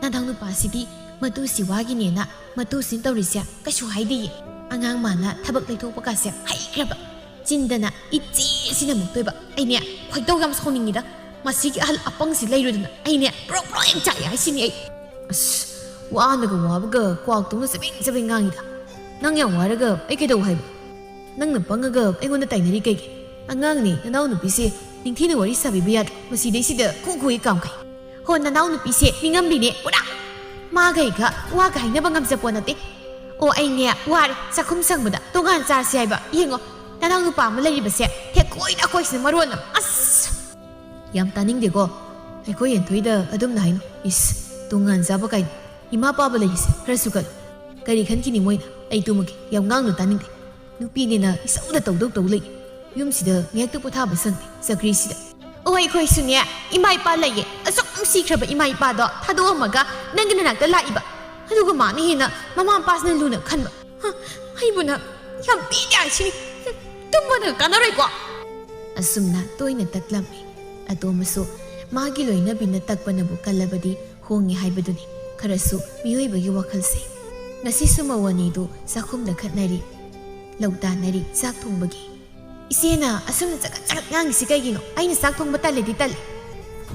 ꯅꯅꯥꯎ ꯅꯨꯄꯥꯁꯤꯗꯤ ꯃꯇꯨꯁꯤ ꯋꯥꯒꯤꯅꯦꯅ ꯃꯇꯨꯁꯤꯅ ꯇꯧꯔꯤꯁꯦ ꯀꯩꯁꯨ ꯍꯥꯏꯗꯤꯌꯦ꯫ ꯑꯉꯥꯡ ꯃꯥꯅ ꯊꯕꯛ ꯂꯩꯊꯣꯛꯄ ꯀꯥꯁꯦ ꯍꯩꯈ꯭ꯔꯕ꯫ ꯆꯤꯟꯗꯅ ꯏꯆꯦ ꯁꯤꯅ ꯃꯨꯛꯇꯣꯏꯕ꯫ ꯑꯩꯅꯦ ꯈꯣꯏꯗꯧ ꯌꯥꯝ ꯁꯥꯎꯅꯤꯡꯉꯤꯗ꯫ ꯃꯁꯤꯒꯤ ꯑꯍꯜ ꯑꯄꯪꯁꯤ ꯂꯩꯔꯨꯗꯅ ꯑꯩꯅꯦ ꯄ꯭ꯔꯣꯛ ꯄ꯭ꯔꯣꯛ ꯌꯥꯝ ꯆꯥꯛꯑꯦ ꯍꯥꯏꯁꯤꯅꯤ ꯑꯩ꯫ ꯑꯁ, ꯋꯥꯅꯒ ꯋꯥꯕꯒ ꯀ꯭ꯋꯥꯛꯇꯧꯅ ꯆꯕꯦꯡ ꯆꯕꯦꯡ ꯉꯥꯡꯉꯤꯗ꯫ ꯅꯪ ꯌꯥꯝ ꯋꯥꯔꯒ ꯑꯩ ꯀꯩꯗꯧ ꯍꯥꯏꯕ? ꯅꯪꯅ ꯄꯪꯉꯒ ꯑꯩꯉꯣꯟꯗ ꯇꯥꯏꯅꯔꯤ ꯀꯩꯒꯤ? ꯑꯉꯥꯡꯅꯦ, ꯅꯅꯥꯎ ꯅꯨꯄꯤꯁꯦ ꯅꯤꯡꯊꯤꯅ ꯋꯥꯔꯤ ꯁꯥꯕꯤꯕ ꯌꯥꯗ꯭ꯔꯣ? ꯃꯁꯤꯗꯩꯁꯤꯗ ꯈꯨ ꯈꯨꯏ ꯀꯥꯝꯈꯩ꯫ ꯍꯣ, ꯅꯅꯥꯎ ꯅꯨꯄꯤꯁꯦ ꯅꯤꯡꯉꯝꯂꯤꯅꯦ ꯄꯨꯔꯥ꯫ ꯃꯥꯒ ꯑꯩꯒ ꯋꯥꯒ ꯍꯥꯏꯅꯕ ꯉꯝꯖꯄꯣ ꯅꯠꯇꯦ꯫ ꯑꯣ, ꯑꯩꯅꯦ ꯋꯥꯔꯦ꯫ ꯆꯥꯛꯈꯨꯝ ꯁꯪꯕꯗ ꯇꯣꯉꯥꯟ ꯆꯥꯔꯁꯤ ꯍꯥꯏꯕ꯫ ꯌꯦꯡꯉꯣ, ꯅꯅꯥꯎ ꯅꯨꯄꯥ ꯑꯃ ꯂꯩꯔꯤꯕꯁꯦ ꯊꯦꯛꯀꯣꯏꯅ ꯑꯩꯈꯣꯏꯁꯤꯅ ꯃꯔꯣꯟ ꯑꯃ꯫ ꯑꯁ! ꯌꯥꯝ ꯇꯥꯅꯤꯡꯗꯦꯀꯣ꯫ ꯑꯩꯈꯣꯏ ꯍꯦꯟꯊꯣꯏꯗ ꯑꯗꯨꯝꯅ ꯍꯥꯏꯅꯨ꯫ ꯏꯁ, ꯇꯣꯉꯥꯟ ꯆꯥꯕ ꯀꯥꯏꯅ꯫ ꯏꯃꯥ ꯄꯥꯕ ꯂꯩꯔꯤꯁꯦ ꯈꯔꯁꯨ ꯀꯜꯂꯨ꯫ ꯀꯔꯤ ꯈꯟꯈꯤꯅꯤ ꯃꯣꯏꯅ? ꯑꯩ ꯇꯨꯝꯃꯒꯦ꯫ ꯌꯥꯝ ꯉꯥꯡꯅꯨ, ꯇꯥꯅꯤꯡꯗꯦ꯫ ꯅꯨꯄꯤꯅꯦꯅ ꯏꯁꯧꯗ ꯇꯧꯗꯧ ꯇꯧ ꯂꯩ꯫ ꯌꯨꯝꯁꯤꯗ ꯉꯥꯏꯍꯥꯛꯇ ꯄꯣꯊꯥꯕ ꯁꯪꯗꯦ ꯆꯀ꯭ꯔꯤꯁꯤꯗ꯫ ꯑꯣ, ꯑꯩꯈꯣꯏꯁꯨꯅꯦ ꯏꯃꯥ ꯏꯄꯥ ꯂꯩꯌꯦ꯫ ꯑꯁꯨꯛ ꯅꯨꯡꯁꯤꯈ꯭ꯔꯕ ꯏꯃꯥ ꯏꯄꯥꯗꯣ ꯊꯥꯗꯣꯛꯑꯝꯃꯒ ꯅꯪꯒꯤ ꯅꯅꯥꯛꯇ ꯂꯥꯛꯏꯕ꯫ ꯑꯗꯨꯒ ꯃꯥꯅ ꯍꯦꯟꯅ ꯃꯃꯥ ꯃꯄꯥꯁꯤꯅ ꯂꯨꯅ ꯈꯟꯕ꯫ ꯍ, ꯑꯩꯕꯨꯅ ꯌꯥꯝ ꯄꯤꯗꯦ ꯍꯥꯏꯁꯤꯅꯤ꯫ ꯍ, ꯇꯨꯝꯕꯅ ꯀꯥꯟꯅꯔꯣꯏꯀꯣ꯫ ꯑꯁꯨꯝꯅ ꯇꯣꯏꯅ ꯇꯛꯂꯝꯃꯤ꯫ ꯑꯇꯣꯝꯕꯁꯨ ꯃꯥꯒꯤ ꯂꯣꯏꯅꯕꯤꯅ ꯇꯛꯄꯅꯕꯨ ꯀꯜꯂꯕꯗꯤ ꯍꯣꯡꯉꯦ ꯍꯥꯏꯕꯗꯨꯅꯤ ꯈꯔꯁꯨ ꯃꯤꯑꯣꯏꯕꯒꯤ ꯋꯥꯈꯜꯁꯦ꯫ ꯉꯁꯤꯁꯨ ꯃꯧ ꯑꯅꯤꯗꯨ ꯆꯥꯛꯈꯨꯝꯗ ꯈꯠꯅꯔꯤ, ꯂꯧꯇꯥꯟꯅꯔꯤ ꯆꯥꯛ ꯊꯣꯡꯕꯒꯤ꯫ "ꯏꯆꯦꯅ ꯑꯁꯨꯝꯅ ꯆꯒꯠ ꯆꯒꯠ ꯉꯥꯡꯉꯤꯁꯤ ꯀꯩꯒꯤꯅꯣ? ꯑꯩꯅ ꯆꯥꯛ ꯊꯣꯡꯕ ꯇꯜꯂꯦꯗꯤ ꯇꯜꯂꯦ꯫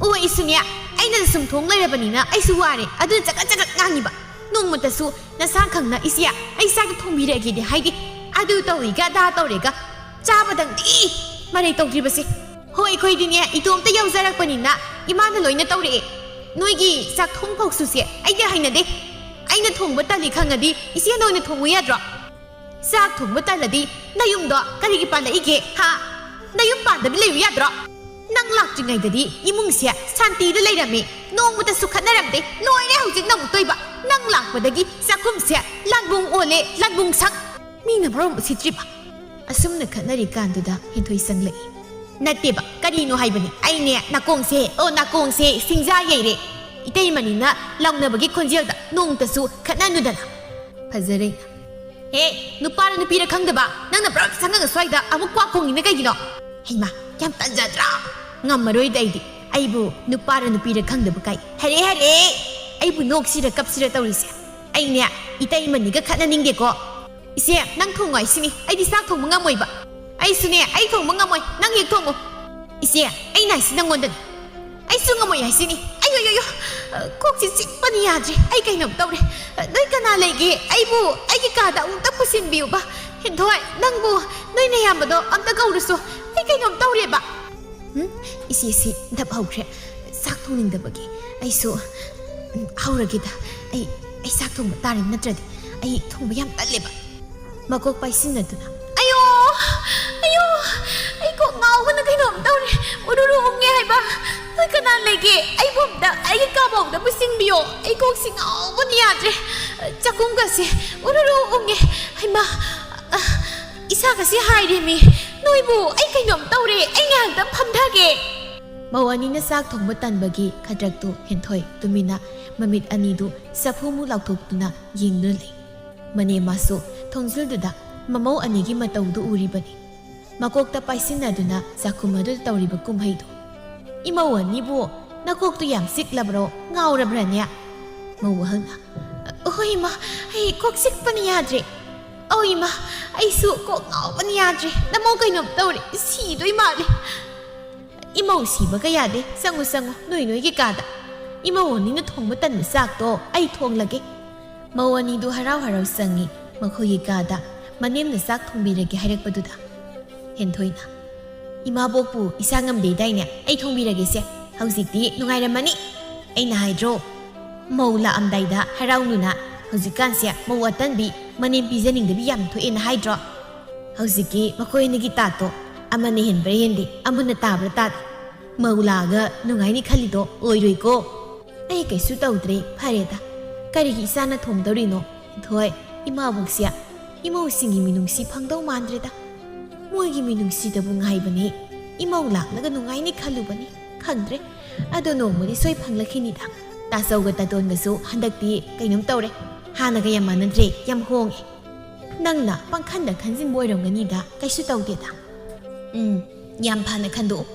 ꯑꯣ, ꯑꯩꯁꯨꯅꯦ, ꯑꯩꯅ ꯁꯨꯝ ꯊꯣꯡ ꯂꯩꯔꯕꯅꯤꯅ ꯑꯩꯁꯨ ꯋꯥꯔꯦ, ꯑꯗꯨꯅ ꯆꯒꯠ ꯆꯒꯠ ꯉꯥꯡꯉꯤꯕ꯫ ꯅꯣꯡꯃꯇꯁꯨ ꯅꯁꯥ ꯈꯪꯅ ꯏꯆꯦ, ꯑꯩ ꯆꯥꯛꯇ ꯊꯣꯡꯕꯤꯔꯒꯦꯗꯤ ꯍꯥꯏꯗꯦ꯫ ꯑꯗꯨ ꯇꯧꯏꯒ ꯑꯗꯥ ꯇꯧꯔꯦꯒ ꯆꯥꯕꯗꯪꯗꯤ ꯃꯔꯩ ꯇꯧꯗ꯭ꯔꯤꯕꯁꯦ꯫ ꯍꯣꯏ, ꯑꯩꯈꯣꯏꯗꯤꯅꯦ, ꯏꯇꯣꯝꯇ ꯌꯥꯎꯖꯔꯛꯄꯅꯤꯅ ꯏꯃꯥꯅ ꯂꯣꯏꯅ ꯇꯧꯔꯛꯑꯦ꯫ ꯅꯣꯏꯒꯤ ꯆꯥꯛꯊꯣꯡ ꯐꯥꯎꯁꯨꯁꯦ ꯑꯩꯗꯤ ꯍꯩꯅꯗꯦ꯫ ꯑꯩꯅ ꯊꯣꯡꯕ ꯇꯜꯂꯤ ꯈꯪꯉꯗꯤ ꯏꯆꯦꯅ ꯑꯣꯏꯅ ꯊꯣꯡꯉꯨ ꯌꯥꯗ꯭ꯔꯣ? ꯆꯥꯛ ꯊꯣꯡꯕ ꯇꯜꯂꯗꯤ ꯅꯌꯨꯝꯗꯣ ꯀꯔꯤꯒꯤ ꯄꯥꯜꯂꯛꯏꯒꯦ, ꯍꯥ? ꯅꯌꯨꯝ ꯄꯥꯟꯗꯕꯤ ꯂꯩꯌꯨ ꯌꯥꯗ꯭ꯔꯣ? ꯅꯪ ꯂꯥꯛꯇ꯭ꯔꯤꯉꯩꯗꯗꯤ ꯏꯃꯨꯡꯁꯦ ꯁꯥꯟꯇꯤꯗ ꯂꯩꯔꯝꯃꯤ, ꯅꯣꯡꯃꯇꯁꯨ ꯈꯠꯅꯔꯝꯗꯦ꯫ ꯂꯣꯏꯔꯦ ꯍꯧꯖꯤꯛꯅ ꯑꯃꯨꯛ ꯇꯣꯏꯕ꯫ ꯅꯪ ꯂꯥꯛꯄꯗꯒꯤ ꯆꯥꯛꯈꯨꯝꯁꯦ ꯂꯥꯟꯕꯨꯡ ꯑꯣꯜꯂꯦ, ꯂꯥꯟꯕꯨꯡ ꯁꯪ꯫ ꯃꯤꯅ ꯃꯔꯣꯝ ꯎꯁꯤꯠꯇ꯭ꯔꯤꯕ꯫ ꯑꯁꯨꯝꯅ ꯈꯠꯅꯔꯤꯀꯥꯟꯗꯨꯗ ꯍꯦꯟꯊꯣꯏ ꯆꯪꯂꯛꯏ꯫ ꯅꯠꯇꯦꯕ, ꯀꯔꯤꯅꯣ ꯍꯥꯏꯕꯅꯤ꯫ ꯑꯩꯅꯦ ꯅꯥꯀꯣꯡꯁꯦ, ꯑꯣ, ꯅꯥꯀꯣꯡꯁꯦ ꯁꯤꯡꯖꯥ ꯌꯩꯔꯦ꯫ ꯏꯇꯩꯃꯅꯤꯅ ꯂꯥꯎꯅꯕꯒꯤ ꯈꯣꯟꯖꯦꯜꯗ ꯅꯣꯡꯇꯁꯨ ꯈꯠꯅꯅꯨꯗꯅ꯫ ꯐꯖꯔꯦ꯫ ꯍꯦ, ꯅꯨꯄꯥꯔ ꯅꯨꯄꯤꯔ ꯈꯪꯗꯕ, ꯅꯪꯅ ꯄꯨꯔꯥ ꯁꯪꯉꯒ ꯁ꯭ꯋꯥꯏꯗ ꯑꯃꯨꯛ ꯀ꯭ꯋꯥ ꯈꯣꯡꯉꯤꯅ ꯀꯩꯒꯤꯅꯣ? ꯍꯩꯃꯥ, ꯌꯥꯝ ꯇꯟꯖꯗ꯭ꯔꯥ? ꯉꯝꯃꯔꯣꯏꯗ ꯑꯩꯗꯤ꯫ ꯑꯩꯕꯨ ꯅꯨꯄꯥꯔ ꯅꯨꯄꯤꯔ ꯈꯪꯗꯕ ꯀꯥꯏ꯫ ꯍꯔꯦ, ꯍꯔꯦ! ꯑꯩꯕꯨ ꯅꯣꯛꯁꯤꯔ ꯀꯞꯁꯤꯔ ꯇꯧꯔꯤꯁꯦ꯫ ꯑꯩꯅꯦ, ꯏꯇꯩꯃꯅꯤꯒ ꯈꯠꯅꯅꯤꯡꯗꯦꯀꯣ꯫ ꯏꯆꯦ, ꯅꯪ ꯊꯣꯡꯉꯣ ꯍꯥꯏꯁꯤꯅꯤ, ꯑꯩꯗꯤ ꯆꯥꯛ ꯊꯣꯡꯕ ꯉꯝꯃꯣꯏꯕ꯫ ꯑꯩꯁꯨꯅꯦ, ꯑꯩ ꯊꯣꯡꯕ ꯉꯝꯃꯣꯏ, ꯅꯪ ꯍꯦꯛ ꯊꯣꯡꯉꯣ꯫ ꯏꯆꯦ, ꯑꯩꯅ ꯍꯥꯏꯁꯤ ꯅꯪꯉꯣꯟꯗꯅꯤ꯫ ꯑꯩꯁꯨ ꯉꯝꯃꯣꯏ ꯍꯥꯏꯁꯤꯅꯤ꯫ ꯑꯌꯣ, ꯌꯣ, ꯌꯣ, ꯀꯣꯛꯁꯤ ꯆꯤꯛꯄꯅ ꯌꯥꯗ꯭ꯔꯦ, ꯑꯩ ꯀꯩꯅꯣꯝ ꯇꯧꯔꯦ꯫ ꯅꯣꯏ ꯀꯅꯥ ꯂꯩꯒꯦ? ꯑꯩꯕꯨ ꯑꯩꯒꯤ ꯀꯥꯗ ꯑꯃꯨꯛꯇ ꯄꯨꯁꯤꯟꯕꯤꯌꯨꯕ꯫ ꯍꯦꯟꯊꯣꯏ, ꯅꯪꯕꯨ ꯅꯣꯏ ꯅꯌꯥꯝꯕꯗꯣ ꯑꯝꯇ ꯀꯧꯔꯨꯁꯣ, ꯑꯩ ꯀꯩꯅꯣꯝ ꯇꯧꯔꯦꯕ꯫ ꯎꯝ, ꯏꯆꯦꯁꯤ ꯙꯞ ꯍꯧꯈ꯭ꯔꯦ꯫ ꯆꯥꯛ ꯊꯣꯡꯅꯤꯡꯗꯕꯒꯤ ꯑꯩꯁꯨ, ꯎꯝ, ꯍꯧꯔꯒꯦꯗ꯫ ꯑꯩ, ꯑꯩ ꯆꯥꯛ ꯊꯣꯡꯕ ꯇꯥꯔꯦ, ꯅꯠꯇ꯭ꯔꯗꯤ ꯑꯩ ꯊꯣꯡꯕ ꯌꯥꯝ ꯇꯜꯂꯦꯕ꯫ ꯃꯀꯣꯛ ꯄꯥꯏꯁꯤꯟꯅꯗꯨꯅ, "ꯑꯌꯣ! ꯑꯌꯣ! ꯑꯩ ꯀꯣꯛ ꯉꯥꯎꯕꯅ ꯀꯩꯅꯣꯝ ꯇꯧꯔꯦ꯫ ꯎꯔꯨꯔꯨ ꯎꯪꯉꯦ ꯍꯥꯏꯕ꯫ ꯅꯣꯏ ꯀꯅꯥ ꯂꯩꯒꯦ? ꯑꯩꯕꯨ ꯑꯝꯇ ꯑꯩꯒꯤ ꯀꯥ ꯐꯥꯎꯗ ꯄꯨꯁꯤꯟꯕꯤꯌꯣ꯫ ꯑꯩ ꯀꯣꯛꯁꯤ ꯉꯥꯎꯕꯅ ꯌꯥꯗ꯭ꯔꯦ꯫ ꯆꯥꯛꯈꯨꯝꯒꯁꯦ ꯎꯔꯨꯔꯨ ꯎꯪꯉꯦ꯫ ꯍꯩꯃꯥ! ꯑ, ꯏꯁꯥꯒꯁꯦ ꯍꯥꯏꯔꯦꯃꯤ꯫ ꯅꯣꯏꯕꯨ ꯑꯩ ꯀꯩꯅꯣꯝ ꯇꯧꯔꯦ꯫ ꯑꯩ ꯉꯥꯏꯍꯥꯛꯇꯪ ꯐꯝꯊꯒꯦ꯫" ꯃꯧ ꯑꯅꯤꯅ ꯆꯥꯛ ꯊꯣꯡꯕ ꯇꯟꯕꯒꯤ ꯈꯗ꯭ꯔꯛꯇꯨ ꯍꯦꯟꯊꯣꯏ ꯇꯨꯃꯤꯟꯅ ꯃꯃꯤꯠ ꯑꯅꯤꯗꯨ ꯆꯐꯨꯃꯨꯛ ꯂꯥꯎꯊꯣꯛꯇꯨꯅ ꯌꯦꯡꯗꯨꯅ ꯂꯩ꯫ ꯃꯅꯦꯝꯃꯁꯨ ꯊꯣꯡꯖꯤꯜꯗꯨꯗ ꯃꯃꯧ ꯑꯅꯤꯒꯤ ꯃꯇꯧꯗꯨ ꯎꯔꯤꯕꯅꯤ꯫ ꯃꯀꯣꯛꯇ ꯄꯥꯏꯁꯤꯟꯅꯗꯨꯅ ꯆꯥꯛꯈꯨꯝ ꯑꯗꯨꯗ ꯇꯧꯔꯤꯕ ꯀꯨꯝꯍꯩꯗꯨ꯫ "ꯏꯃꯧ ꯑꯅꯤꯕꯨ ꯅꯀꯣꯛꯇꯨ ꯌꯥꯝ ꯆꯤꯛꯂꯕ꯭ꯔꯣ, ꯉꯥꯎꯔꯕ꯭ꯔꯅꯦ?" ꯃꯧ ꯑꯍꯜꯅ, "ꯍꯣꯏ ꯏꯃꯥ, ꯑꯩ ꯀꯣꯛ ꯆꯤꯛꯄꯅ ꯌꯥꯗ꯭ꯔꯦ꯫ ꯑꯧ ꯏꯃꯥ, ꯑꯩꯁꯨ ꯀꯣꯛ ꯉꯥꯎꯕꯅ ꯌꯥꯗ꯭ꯔꯦ꯫ ꯅꯃꯧ ꯀꯩꯅꯣꯝ ꯇꯧꯔꯦ, ꯁꯤꯗꯣꯏ ꯃꯥꯜꯂꯦ꯫" "ꯏꯃꯧ ꯁꯤꯕꯒ ꯌꯥꯗꯦ꯫ ꯆꯪꯉꯨ, ꯆꯪꯉꯨ, ꯅꯣꯏ ꯅꯣꯏꯒꯤ ꯀꯥꯗ꯫ ꯏꯃꯧ ꯑꯅꯤꯅ ꯊꯣꯡꯕ ꯇꯟꯕ ꯆꯥꯛꯇꯣ ꯑꯩ ꯊꯣꯡꯂꯒꯦ꯫" ꯃꯧ ꯑꯅꯤꯗꯨ ꯍꯔꯥꯎ ꯍꯔꯥꯎ ꯆꯪꯉꯤ ꯃꯈꯣꯏꯒꯤ ꯀꯥꯗ, ꯃꯅꯦꯝꯅ ꯆꯥꯛ ꯊꯣꯡꯕꯤꯔꯒꯦ ꯍꯥꯏꯔꯛꯄꯗꯨꯗ꯫ ꯍꯦꯟꯊꯣꯏꯅ, "ꯏꯃꯥꯕꯣꯛꯄꯨ ꯏꯁꯥ ꯉꯝꯗꯦꯗꯥꯏꯅꯦ? ꯑꯩ ꯊꯣꯡꯕꯤꯔꯒꯦꯁꯦ꯫ ꯍꯧꯖꯤꯛꯇꯤ ꯅꯨꯡꯉꯥꯏꯔꯝꯃꯅꯤ꯫ ꯑꯩꯅ ꯍꯥꯏꯗ꯭ꯔꯣ? ꯃꯧ ꯂꯥꯛꯑꯝꯗꯥꯏꯗ ꯍꯔꯥꯎꯅꯨꯅ꯫ ꯍꯧꯖꯤꯛꯀꯥꯟꯁꯦ ꯃꯧ ꯑꯇꯟꯕꯤ, ꯃꯅꯦꯝ ꯄꯤꯖꯅꯤꯡꯗꯕꯤ ꯌꯥꯝ ꯊꯣꯛꯑꯦꯅ ꯍꯥꯏꯗ꯭ꯔꯣ? ꯍꯧꯖꯤꯛꯀꯤ ꯃꯈꯣꯏ ꯑꯅꯤꯒꯤ ꯇꯥꯠꯇꯣ ꯑꯃꯅ ꯍꯦꯟꯕ꯭ꯔꯥ ꯍꯦꯟꯗꯦ, ꯑꯃꯅ ꯇꯥꯕ꯭ꯔꯥ ꯇꯥꯗꯦ꯫ ꯃꯧ ꯂꯥꯛꯑꯒ ꯅꯨꯡꯉꯥꯏꯅꯤ ꯈꯜꯂꯤꯗꯣ ꯑꯣꯏꯔꯣꯏꯀꯣ꯫ ꯑꯩ ꯀꯩꯁꯨ ꯇꯧꯗ꯭ꯔꯦ, ꯐꯔꯦꯗ꯫ ꯀꯔꯤꯒꯤ ꯏꯆꯥꯅ ꯊꯣꯡꯗꯧꯔꯤꯅꯣ? ꯍꯦꯟꯊꯣꯏ, ꯏꯃꯥꯕꯣꯛꯁꯦ ꯏꯃꯧꯁꯤꯡꯒꯤ ꯃꯤꯅꯨꯡꯁꯤ ꯐꯪꯗꯧ ꯃꯥꯟꯗ꯭ꯔꯦꯗ꯫ ꯃꯣꯏꯒꯤ ꯃꯤꯅꯨꯡꯁꯤꯗꯕꯨ ꯉꯥꯏꯕꯅꯦ꯫ ꯏꯃꯧ ꯂꯥꯛꯂꯒ ꯅꯨꯡꯉꯥꯏꯅꯤ ꯈꯜꯂꯨꯕꯅꯤ꯫ ꯈꯪꯗ꯭ꯔꯦ꯫ ꯑꯗꯣ ꯅꯣꯡꯃꯗꯤ ꯁꯣꯏ ꯐꯪꯂꯛꯈꯤꯅꯤꯗ꯫ ꯇꯥꯆꯧꯒ ꯇꯥꯇꯣꯟꯒꯁꯨ ꯍꯟꯗꯛꯇꯤ ꯀꯩꯅꯣꯝ ꯇꯧꯔꯦ꯫ ꯍꯥꯟꯅꯒ ꯌꯥꯝ ꯃꯥꯟꯅꯗ꯭ꯔꯦ, ꯌꯥꯝ ꯍꯣꯡꯉꯦ꯫ ꯅꯪꯅ ꯄꯪꯈꯟꯗ ꯈꯟꯖꯤꯟꯕ ꯑꯣꯏꯔꯝꯒꯅꯤꯗ, ꯀꯩꯁꯨ ꯇꯧꯗꯦꯗ꯫ ꯎꯝ, ꯌꯥꯝ ꯐꯅ ꯈꯟꯗꯣꯛꯎ꯫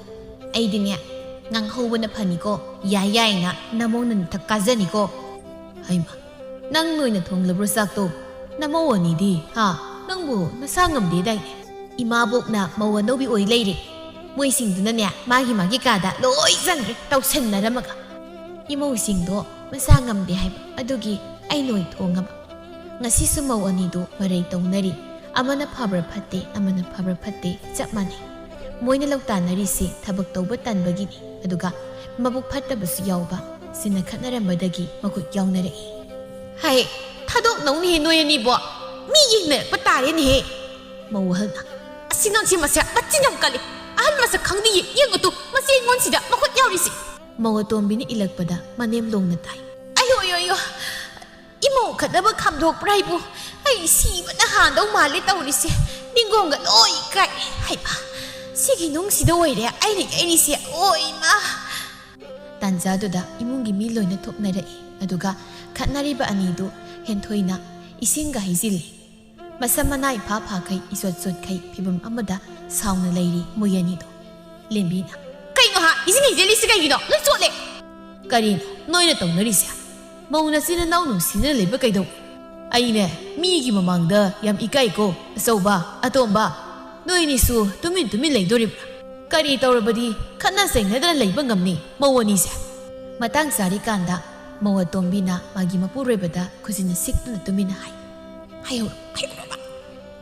ꯑꯩꯗꯤꯅꯦ, ꯉꯥꯡꯍꯧꯕꯅ ꯐꯅꯤꯀꯣ, ꯌꯥꯏ ꯌꯥꯏꯅ ꯅꯃꯧꯅ ꯅꯊꯛ ꯀꯥꯖꯅꯤꯀꯣ꯫ ꯍꯩꯃ, ꯅꯪ ꯅꯣꯏꯅ ꯊꯣꯡꯂꯕ꯭ꯔꯣ ꯆꯥꯛꯇꯣ? ꯅꯃꯧ ꯑꯅꯤꯗꯤ, ꯍꯥ? ꯅꯪꯕꯨ ꯅꯁꯥ ꯉꯝꯗꯦꯗꯥꯏꯅꯦ? ꯏꯃꯥꯕꯣꯛꯅ ꯃꯧ ꯑꯅꯧꯕꯤ ꯑꯣꯏ ꯂꯩꯔꯦ꯫ ꯃꯣꯏꯁꯤꯡꯗꯨꯅꯅꯦ, ꯃꯥꯒꯤ ꯃꯥꯒꯤ ꯀꯥꯗ ꯂꯣꯏ ꯆꯪꯈ꯭ꯔꯦ, ꯇꯧꯁꯟꯅꯔꯝꯃꯒ꯫ ꯏꯃꯧꯁꯤꯡꯗꯣ ꯃꯁꯥ ꯉꯝꯗꯦ ꯍꯥꯏꯕ ꯑꯗꯨꯒꯤ ꯑꯩ ꯅꯣꯏ ꯊꯣꯡꯉꯕ꯫ ꯉꯁꯤꯁꯨ ꯃꯧ ꯑꯅꯤꯗꯨ ꯃꯔꯩ ꯇꯧꯅꯔꯤ꯫ ꯑꯃꯅ ꯐꯕ꯭ꯔꯥ ꯐꯠꯇꯦ, ꯑꯃꯅ ꯐꯕ꯭ꯔꯥ ꯐꯠꯇꯦ, ꯆꯞ ꯃꯥꯟꯅꯩ꯫ ꯃꯣꯏꯅ ꯂꯧꯇꯥꯟꯅꯔꯤꯁꯦ ꯊꯕꯛ ꯇꯧꯕ ꯇꯟꯕꯒꯤꯅꯤ, ꯑꯗꯨꯒ ꯃꯕꯨꯛ ꯐꯠꯇꯕꯁꯨ ꯌꯥꯎꯕ꯫ ꯁꯤꯅ ꯈꯠꯅꯔꯝꯕꯗꯒꯤ ꯃꯈꯨꯠ ꯌꯥꯎꯅꯔꯛꯏ꯫ ꯍꯥꯏ, ꯊꯥꯗꯣꯛꯅꯧꯅꯦꯍꯦ ꯅꯣꯏ ꯑꯅꯤꯕꯣ꯫ ꯃꯤ ꯌꯦꯡꯅꯔꯛꯄ ꯇꯥꯔꯦꯅꯦꯍꯦ꯫ ꯃꯧ ꯑꯍꯜꯅ, "ꯑꯁꯤ ꯉꯥꯡꯁꯤ ꯃꯁꯦ ꯃꯆꯤꯟ ꯌꯥꯝ ꯀꯜꯂꯤ꯫ ꯑꯍꯜ ꯃꯁꯛ ꯈꯪꯗꯤꯌꯦ, ꯌꯦꯡꯉꯨ ꯇꯨ, ꯃꯁꯤ ꯑꯩꯉꯣꯟꯁꯤꯗ ꯃꯈꯨꯠ ꯌꯥꯎꯔꯤꯁꯤ꯫" ꯃꯧ ꯑꯇꯣꯝꯕꯤꯅ ꯏꯜꯂꯛꯄꯗ ꯃꯅꯦꯝ ꯂꯣꯡꯅ ꯇꯥꯏ꯫ "ꯑꯌꯣ, ꯑꯌꯣ, ꯑꯌꯣ, ꯏꯃꯧ ꯈꯠꯅꯕ ꯈꯥꯝꯗꯣꯛꯄ꯭ꯔꯥ ꯍꯥꯏꯕꯨ? ꯑꯩ ꯁꯤꯕꯅ ꯍꯥꯟꯗꯧ ꯃꯥꯜꯂꯦ ꯇꯧꯔꯤꯁꯦ꯫ ꯅꯤꯡꯒꯣꯡꯒ ꯂꯣꯏ ꯀꯥꯏ꯫ ꯍꯩꯃꯥ, ꯁꯤꯒꯤ ꯅꯨꯡꯁꯤꯗ ꯑꯣꯏꯔꯦ ꯑꯩꯅ ꯌꯩꯔꯤꯁꯦ꯫ ꯑꯣ ꯏꯃꯥ!" ꯇꯥꯟꯖꯥꯗꯨꯗ ꯏꯃꯨꯡꯒꯤ ꯃꯤ ꯂꯣꯏꯅ ꯊꯣꯛꯅꯔꯛꯏ꯫ ꯑꯗꯨꯒ ꯈꯠꯅꯔꯤꯕ ꯑꯅꯤꯗꯨ ꯍꯦꯟꯊꯣꯏꯅ ꯏꯁꯤꯡꯒ ꯍꯩꯖꯤꯜꯂꯤ꯫ ꯃꯁꯝ ꯃꯅꯥ ꯏꯐꯥ ꯐꯥꯈꯩ, ꯏꯆꯣꯠ ꯆꯣꯠꯈꯩ ꯐꯤꯕꯝ ꯑꯃꯗ ꯁꯥꯎꯅ ꯂꯩꯔꯤ ꯃꯣꯏ ꯑꯅꯤꯗꯣ꯫ ꯂꯦꯝꯕꯤꯅ, "ꯀꯩꯅꯣ ꯍꯥ? ꯏꯁꯤꯡ ꯍꯩꯖꯤꯜꯂꯤꯁꯤ ꯀꯩꯒꯤꯅꯣ? ꯂꯣꯏ ꯆꯣꯠꯂꯦ!" "ꯀꯔꯤꯅꯣ ꯅꯣꯏꯅ ꯇꯧꯅꯔꯤꯁꯦ? ꯃꯧ ꯅꯆꯤꯟ ꯅꯅꯥꯎ ꯅꯨꯡꯁꯤꯅ ꯂꯩꯕ ꯀꯩꯗꯧ? ꯑꯩꯅꯦ, ꯃꯤꯒꯤ ꯃꯃꯥꯡꯗ ꯌꯥꯝ ꯏꯀꯥꯏꯀꯣ, ꯑꯆꯧꯕ, ꯑꯇꯣꯝꯕ꯫ ꯅꯣꯏꯅꯤꯁꯨ ꯇꯨꯃꯤꯟ ꯇꯨꯃꯤꯟ ꯂꯩꯗꯣꯔꯤꯕ꯭ꯔꯥ? ꯀꯔꯤ ꯇꯧꯔꯕꯗꯤ ꯈꯠꯅ ꯆꯩꯅꯗꯅ ꯂꯩꯕ ꯉꯝꯅꯤ ꯃꯧ ꯑꯅꯤꯁꯦ?" ꯃꯇꯥꯡ ꯆꯥꯔꯤꯀꯥꯟꯗ ꯃꯧ ꯑꯇꯣꯝꯕꯤꯅ ꯃꯥꯒꯤ ꯃꯄꯨꯔꯣꯏꯕꯗ ꯈꯨꯖꯤꯟꯅ ꯁꯤꯛꯇꯨꯅ ꯇꯨꯃꯤꯟꯅ ꯍꯥꯏ, "ꯍꯥꯏꯍꯧꯔꯣ, ꯍꯥꯏꯍꯧꯔꯣꯕ꯫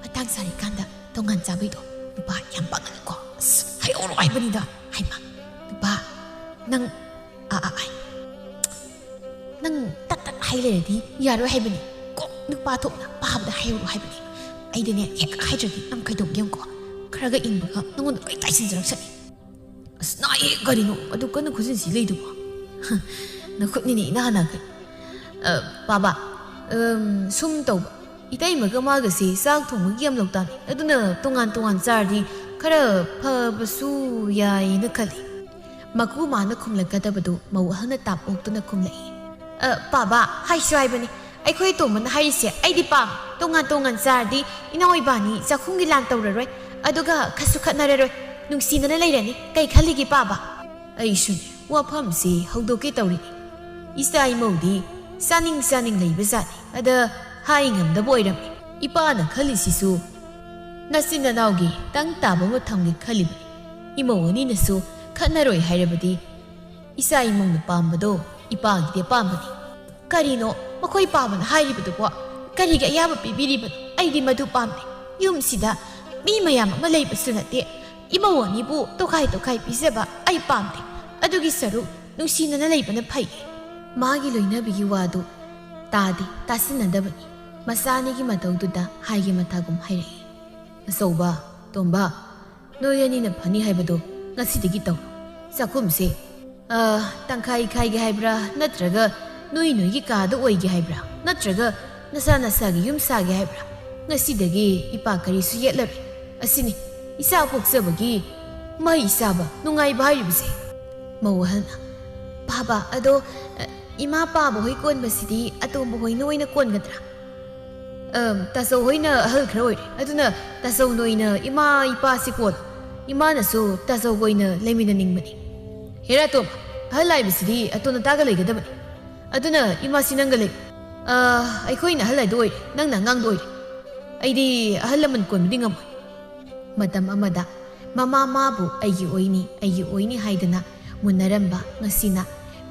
ꯃꯇꯥꯡ ꯆꯥꯔꯤꯀꯥꯟꯗ ꯇꯣꯉꯥꯟ ꯆꯥꯕꯩꯗꯣ ꯅꯨꯄꯥ ꯌꯥꯝ ꯄꯪꯉꯅꯤꯀꯣ꯫ ꯑꯁ, ꯍꯥꯏꯍꯧꯔꯣ ꯍꯥꯏꯕꯅꯤꯗ꯫ ꯍꯩꯃ, ꯅꯨꯄꯥ, ꯅꯪ, ꯑ, ꯑ, ꯑ, ꯅꯪ ꯇꯠ ꯇꯠ ꯍꯥꯏ ꯂꯩꯔꯗꯤ ꯌꯥꯔꯣꯏ ꯍꯥꯏꯕꯅꯤ꯫ ꯀꯣꯛ ꯅꯨꯄꯥ ꯊꯣꯛꯅ ꯄꯥꯕꯗ ꯍꯥꯏꯍꯧꯔꯣ ꯍꯥꯏꯕꯅꯤ꯫ ꯑꯩꯗꯤꯅꯦ, ꯍꯦꯛ ꯍꯥꯏꯗ꯭ꯔꯗꯤ ꯅꯪ ꯀꯩꯗꯧꯒꯦ ꯌꯦꯡꯉꯨꯀꯣ꯫ ꯈꯔꯒ ꯏꯪꯕꯒ ꯅꯪꯉꯣꯟꯗ ꯂꯣꯏ ꯇꯥꯏꯁꯤꯟꯖꯔꯛꯁꯅꯤ꯫ ꯑꯁ, ꯅꯥꯏꯌꯦ, ꯀꯔꯤꯅꯣ ꯑꯗꯨ ꯀꯟꯅ ꯈꯨꯖꯤꯟꯁꯤ ꯂꯩꯗꯨꯕꯣ? ꯅꯈꯨꯠꯅꯤꯅꯦ ꯏꯅꯥ ꯅꯥꯈꯩ꯫ ꯑ, ꯄꯥꯕ, ꯑꯝ, ꯁꯨꯝ ꯇꯧꯕ, ꯏꯇꯩꯃꯒ ꯃꯥꯒꯁꯦ ꯆꯥꯛ ꯊꯣꯡꯕꯒꯤ ꯌꯥꯝ ꯂꯧꯇꯥꯅꯤ꯫ ꯑꯗꯨꯅ ꯇꯣꯉꯥꯟ ꯇꯣꯉꯥꯟ ꯆꯥꯔꯗꯤ ꯈꯔ ꯐꯕꯁꯨ ꯌꯥꯏꯅ ꯈꯜꯂꯤ꯫ ꯃꯀꯨ ꯃꯥꯅ ꯈꯨꯝꯂꯛꯀꯗꯕꯗꯨ ꯃꯧ ꯑꯍꯜꯅ ꯇꯥꯞ ꯑꯣꯛꯇꯨꯅ ꯈꯨꯝꯂꯛꯏ꯫ "ꯑ, ꯄꯥꯕ, ꯍꯥꯏꯁꯨ ꯍꯥꯏꯕꯅꯤ, ꯑꯩꯈꯣꯏ ꯑꯇꯣꯝꯕꯅ ꯍꯥꯏꯔꯤꯁꯦ ꯑꯩꯗꯤ ꯄꯥꯝꯃꯤ꯫ ꯇꯣꯉꯥꯟ ꯇꯣꯉꯥꯟ ꯆꯥꯔꯗꯤ ꯏꯅꯥꯎ ꯏꯕꯥꯅꯤ ꯆꯥꯛꯈꯨꯝꯒꯤ ꯂꯥꯟ ꯇꯧꯔꯔꯣꯏ, ꯑꯗꯨꯒ ꯈꯠꯁꯨ ꯈꯠꯅꯔꯔꯣꯏ, ꯅꯨꯡꯁꯤꯅꯅ ꯂꯩꯔꯅꯤ꯫ ꯀꯩ ꯈꯜꯂꯤꯒꯦ ꯄꯥꯕ?" ꯑꯩꯁꯨꯅꯦ, ꯋꯥꯐꯝꯁꯤ ꯍꯧꯗꯣꯛꯀꯦ ꯇꯧꯔꯤꯅꯤ꯫ ꯏꯆꯥ ꯏꯃꯧꯗꯤ ꯆꯥꯅꯤꯡ ꯆꯥꯅꯤꯡ ꯂꯩꯕꯖꯥꯠꯅꯤ꯫ ꯑꯗ ꯍꯥꯏ ꯉꯝꯗꯕ ꯑꯣꯏꯔꯝꯃꯤ꯫ ꯏꯄꯥꯅ ꯈꯜꯂꯤꯁꯤꯁꯨ ꯅꯆꯤꯟ ꯅꯅꯥꯎꯒꯤ ꯇꯪ ꯇꯥꯕ ꯑꯃ ꯊꯝꯒꯦ ꯈꯜꯂꯤꯕꯅꯤ꯫ ꯏꯃꯧ ꯑꯅꯤꯅꯁꯨ ꯈꯠꯅꯔꯣꯏ ꯍꯥꯏꯔꯕꯗꯤ ꯏꯆꯥ ꯏꯃꯧꯅ ꯄꯥꯝꯕꯗꯣ ꯏꯄꯥꯒꯤꯗꯤ ꯑꯄꯥꯝꯕꯅꯤ꯫ ꯀꯔꯤꯅꯣ ꯃꯈꯣꯏ ꯄꯥꯕꯅ ꯍꯥꯏꯔꯤꯕꯗꯨꯕꯣ? ꯀꯔꯤꯒꯤ ꯑꯌꯥꯕ ꯄꯤꯕꯤꯔꯤꯕꯅꯣ? ꯑꯩꯗꯤ ꯃꯗꯨ ꯄꯥꯝꯗꯦ꯫ ꯌꯨꯝꯁꯤꯗ ꯃꯤ ꯃꯌꯥꯝ ꯑꯃ ꯂꯩꯕꯁꯨ ꯅꯠꯇꯦ꯫ ꯏꯃꯧ ꯑꯅꯤꯕꯨ ꯇꯣꯈꯥꯏ ꯇꯣꯈꯥꯏ ꯄꯤꯖꯕ ꯑꯩ ꯄꯥꯝꯗꯦ꯫ ꯑꯗꯨꯒꯤ ꯁꯔꯨꯛ ꯅꯨꯡꯁꯤꯅꯅ ꯂꯩꯕꯅ ꯐꯩ꯫ ꯃꯥꯒꯤ ꯂꯣꯏꯅꯕꯤꯒꯤ ꯋꯥꯗꯨ ꯇꯥꯗꯦ, ꯇꯥꯁꯤꯟꯅꯗꯕꯅꯤ꯫ ꯃꯆꯥ ꯑꯅꯤꯒꯤ ꯃꯇꯧꯗꯨꯗ ꯍꯥꯏꯒꯦ ꯃꯊꯥꯒꯨꯝ ꯍꯥꯏꯔꯛꯏ꯫ "ꯑꯆꯧꯕ, ꯇꯣꯝꯕ, ꯅꯣꯏ ꯑꯅꯤꯅ ꯐꯅꯤ ꯍꯥꯏꯕꯗꯣ ꯉꯁꯤꯗꯒꯤ ꯇꯧ꯫ ꯆꯥꯛꯈꯨꯝꯁꯦ, ꯑ, ꯇꯪꯈꯥꯏ ꯈꯥꯏꯒꯦ ꯍꯥꯏꯕ꯭ꯔꯥ, ꯅꯠꯇ꯭ꯔꯒ ꯅꯣꯏ ꯅꯣꯏꯒꯤ ꯀꯥꯗ ꯑꯣꯏꯒꯦ ꯍꯥꯏꯕ꯭ꯔꯥ, ꯅꯠꯇ꯭ꯔꯒ ꯅꯁꯥ ꯅꯁꯥꯒꯤ ꯌꯨꯝ ꯁꯥꯒꯦ ꯍꯥꯏꯕ꯭ꯔꯥ? ꯉꯁꯤꯗꯒꯤ ꯏꯄꯥ ꯀꯔꯤꯁꯨ ꯌꯦꯠꯂꯔꯣꯏ꯫ ꯑꯁꯤꯅꯤ ꯏꯆꯥ ꯄꯣꯛꯆꯕꯒꯤ ꯃꯍꯩ ꯆꯥꯕ ꯅꯨꯡꯉꯥꯏꯕ ꯍꯥꯏꯔꯤꯕꯁꯦ꯫" ꯃꯧ ꯑꯍꯜꯅ, "ꯄꯥꯕ, ꯑꯗꯣ, ꯑ, ꯏꯃꯥ ꯄꯥꯕ ꯍꯣꯏ ꯀꯣꯟꯕꯁꯤꯗꯤ ꯑꯇꯣꯝꯕ ꯍꯣꯏꯅ ꯑꯣꯏꯅ ꯀꯣꯟꯒꯗ꯭ꯔꯥ?" "ꯑꯝ, ꯇꯥꯆꯧ ꯍꯣꯏꯅ ꯑꯍꯜ ꯈꯔ ꯑꯣꯏꯔꯦ, ꯑꯗꯨꯅ ꯇꯥꯆꯧ ꯅꯣꯏꯅ ꯏꯃꯥ ꯏꯄꯥꯁꯤ ꯀꯣꯜꯂꯣ꯫ ꯏꯃꯥꯅꯁꯨ ꯇꯥꯆꯧꯒ ꯑꯣꯏꯅ ꯂꯩꯃꯤꯟꯅꯅꯤꯡꯕꯅꯤ꯫" "ꯍꯦꯔꯥ ꯇꯣꯝ, ꯑꯍꯜ ꯍꯥꯏꯕꯁꯤꯗꯤ ꯑꯇꯣꯟ ꯑꯇꯥꯒ ꯂꯩꯒꯗꯕꯅꯤ꯫ ꯑꯗꯨꯅ ꯏꯃꯥꯁꯤ ꯅꯪꯒ ꯂꯩ꯫ ꯑ, ꯑꯩꯈꯣꯏꯅ ꯑꯍꯜ ꯍꯥꯏꯗꯣ ꯑꯣꯏꯔꯦ, ꯅꯪꯅ ꯑꯉꯥꯡꯗꯣ ꯑꯣꯏꯔꯦ꯫ ꯑꯩꯗꯤ ꯑꯍꯜ ꯂꯃꯟ ꯀꯣꯟꯕꯗꯤ ꯉꯝꯃꯣꯏ꯫" ꯃꯇꯝ ꯑꯃꯗ ꯃꯃꯥ ꯃꯥꯕꯨ "ꯑꯩꯒꯤ ꯑꯣꯏꯅꯤ, ꯑꯩꯒꯤ ꯑꯣꯏꯅꯤ" ꯍꯥꯏꯗꯅ ꯃꯨꯟꯅꯔꯝꯕ ꯉꯁꯤꯅ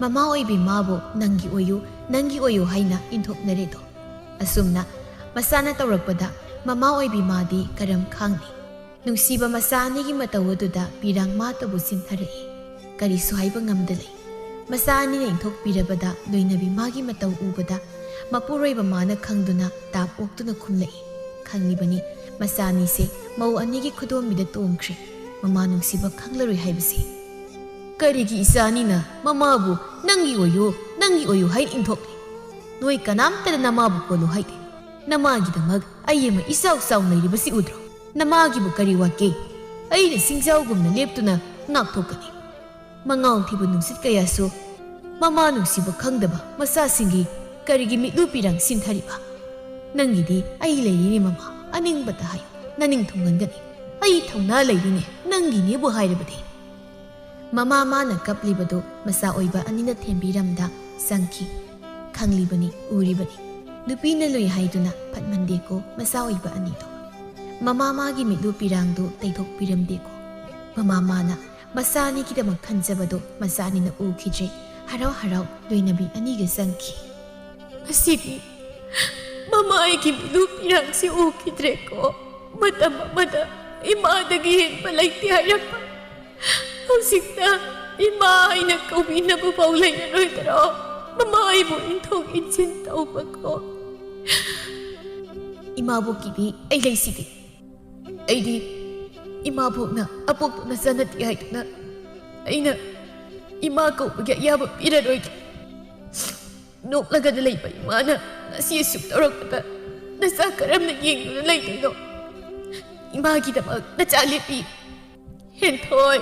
ꯃꯃꯥ ꯑꯣꯏꯕꯤ ꯃꯥꯕꯨ "ꯅꯪꯒꯤ ꯑꯣꯏꯌꯨ, ꯅꯪꯒꯤ ꯑꯣꯏꯌꯨ" ꯍꯥꯏꯅ ꯏꯟꯊꯣꯛꯅꯔꯦꯗꯣ꯫ ꯑꯁꯨꯝꯅ ꯃꯁꯥꯅ ꯇꯧꯔꯛꯄꯗ ꯃꯃꯥ ꯑꯣꯏꯕꯤ ꯃꯥꯗꯤ ꯀꯔꯝ ꯈꯥꯡꯅꯤ? ꯅꯨꯡꯁꯤꯕ ꯃꯆꯥ ꯑꯅꯤꯒꯤ ꯃꯇꯧ ꯑꯗꯨꯗ ꯄꯤꯔꯥꯡ ꯃꯥꯇꯕꯨ ꯁꯤꯟꯊꯔꯛꯏ꯫ ꯀꯔꯤꯁꯨ ꯍꯥꯏꯕ ꯉꯝꯗ ꯂꯩ꯫ ꯃꯆꯥ ꯑꯅꯤꯅ ꯏꯟꯊꯣꯛꯄꯤꯔꯕꯗ ꯂꯣꯏꯅꯕꯤ ꯃꯥꯒꯤ ꯃꯇꯧ ꯎꯕꯗ ꯃꯄꯨꯔꯣꯏꯕ ꯃꯥꯅ ꯈꯪꯗꯨꯅ ꯇꯥꯞ ꯑꯣꯛꯇꯨꯅ ꯈꯨꯝꯂꯛꯏ꯫ ꯈꯪꯂꯤꯕꯅꯤ ꯃꯆꯥ ꯑꯅꯤꯁꯦ ꯃꯧ ꯑꯅꯤꯒꯤ ꯈꯨꯗꯣꯝꯕꯤꯗ ꯇꯣꯡꯈ꯭ꯔꯦ꯫ ꯃꯃꯥ ꯅꯨꯡꯁꯤꯕ ꯈꯪꯂꯔꯣꯏ ꯍꯥꯏꯕꯁꯤ꯫ ꯀꯔꯤꯒꯤ ꯏꯆꯥ ꯑꯅꯤꯅ ꯃꯃꯥꯕꯨ "ꯅꯪꯒꯤ ꯑꯣꯏꯌꯨ, ꯅꯪꯒꯤ ꯑꯣꯏꯌꯨ" ꯍꯥꯏꯅ ꯏꯟꯊꯣꯛꯂꯤ? ꯅꯣꯏ ꯀꯅꯥꯝꯇꯅ ꯅꯃꯥꯕꯨ ꯀꯣꯜꯂꯨ ꯍꯥꯏꯗꯦ꯫ ꯅꯃꯥꯒꯤꯗꯃꯛ ꯑꯩ ꯑꯃ ꯏꯆꯥꯎ ꯆꯥꯎ ꯂꯩꯔꯤꯕꯁꯤ ꯎꯗ꯭ꯔꯣ? ꯅꯃꯥꯒꯤꯕꯨ ꯀꯔꯤ ꯋꯥꯠꯀꯦ? ꯑꯩꯅ ꯁꯤꯡꯖꯥꯎꯒꯨꯝꯅ ꯂꯦꯞꯇꯨꯅ ꯉꯥꯛꯊꯣꯛꯀꯅꯤ꯫ ꯃꯉꯥꯎ ꯊꯤꯕ ꯅꯨꯡꯁꯤꯠ ꯀꯌꯥꯁꯨ ꯃꯃꯥ ꯅꯨꯡꯁꯤꯕ ꯈꯪꯗꯕ ꯃꯆꯥꯁꯤꯡꯒꯤ ꯀꯔꯤꯒꯤ ꯃꯤꯠꯂꯨ ꯄꯤꯔꯥꯡ ꯁꯤꯟꯊꯔꯤꯕ? ꯅꯪꯒꯤꯗꯤ ꯑꯩ ꯂꯩꯔꯤꯅꯦ ꯃꯃꯥ, ꯑꯅꯤꯡꯕꯇ ꯍꯥꯏꯌꯨ, ꯅꯅꯤꯡ ꯊꯨꯡꯍꯟꯒꯅꯤ꯫ ꯑꯩ ꯊꯧꯅꯥ ꯂꯩꯔꯤꯅꯦ ꯅꯪꯒꯤꯅꯦꯕꯨ ꯍꯥꯏꯔꯕꯗꯤ꯫ ꯃꯃꯥ ꯃꯥꯅ ꯀꯞꯂꯤꯕꯗꯨ ꯃꯆꯥ ꯑꯣꯏꯕ ꯑꯅꯤꯅ ꯊꯦꯝꯕꯤꯔꯝꯗ ꯆꯪꯈꯤ꯫ ꯈꯪꯂꯤꯕꯅꯤ, ꯎꯔꯤꯕꯅꯤ꯫ ꯅꯨꯄꯤꯅ ꯂꯨꯏ ꯍꯥꯏꯗꯨꯅ ꯐꯠꯃꯟꯗꯦꯀꯣ ꯃꯆꯥ ꯑꯣꯏꯕ ꯑꯅꯤꯗꯣ꯫ ꯃꯃꯥ ꯃꯥꯒꯤ ꯃꯤꯠꯂꯨ ꯄꯤꯔꯥꯡꯗꯨ ꯇꯩꯊꯣꯛꯄꯤꯔꯝꯗꯦꯀꯣ꯫ ꯃꯃꯥ ꯃꯥꯅ ꯃꯆꯥ ꯑꯅꯤꯒꯤꯗꯃꯛ ꯈꯟꯖꯕꯗꯨ ꯃꯆꯥ ꯑꯅꯤꯅ ꯎꯈꯤꯗ꯭ꯔꯦ꯫ ꯍꯔꯥꯎ ꯍꯔꯥꯎ ꯂꯣꯏꯅꯕꯤ ꯑꯅꯤꯒ ꯆꯪꯈꯤ꯫ ꯉꯁꯤꯗꯤ ꯃꯃꯥ ꯑꯩꯒꯤ ꯃꯤꯠꯂꯨ ꯄꯤꯔꯥꯡꯁꯤ ꯎꯈꯤꯗ꯭ꯔꯦꯀꯣ꯫ ꯃꯇꯝ ꯑꯃꯗ ꯏꯃꯥꯗꯒꯤ ꯍꯦꯟꯕ ꯂꯩꯇꯦ ꯍꯥꯏꯔꯝꯕ, ꯍꯧꯖꯤꯛꯇ ꯏꯃꯥ ꯍꯥꯏꯅ ꯀꯧꯕꯤꯅꯕ ꯐꯥꯎ ꯂꯩꯔꯔꯣꯏꯗ꯭ꯔꯣ? ꯃꯃꯥ ꯑꯩꯕꯨ ꯏꯟꯊꯣꯛ ꯏꯟꯁꯤꯟ ꯇꯧꯕꯀꯣ꯫ ꯏꯃꯥꯕꯣꯛꯀꯤꯗꯤ ꯑꯩ ꯂꯩꯁꯤꯗꯤ꯫ ꯑꯩꯗꯤ ꯏꯃꯥꯕꯣꯛꯅ ꯑꯄꯣꯛꯄ ꯃꯆꯥ ꯅꯠꯇꯦ ꯍꯥꯏꯗꯨꯅ ꯑꯩꯅ ꯏꯃꯥ ꯀꯧꯕꯒꯤ ꯑꯌꯥꯕ ꯄꯤꯔꯔꯣꯏꯒꯦ꯫ ꯅꯣꯛꯂꯒꯗ ꯂꯩꯕ ꯏꯃꯥꯅ ꯉꯁꯤ ꯑꯁꯨꯛ ꯇꯧꯔꯛꯄꯗ ꯅꯆꯥ ꯀꯔꯝꯅ ꯌꯦꯡꯗꯨꯅ ꯂꯩꯗꯣꯏꯅꯣ? ꯏꯃꯥꯒꯤꯗꯃꯛ ꯅꯆꯥ ꯂꯦꯞꯄꯤ꯫ ꯍꯦꯟꯊꯣꯏ,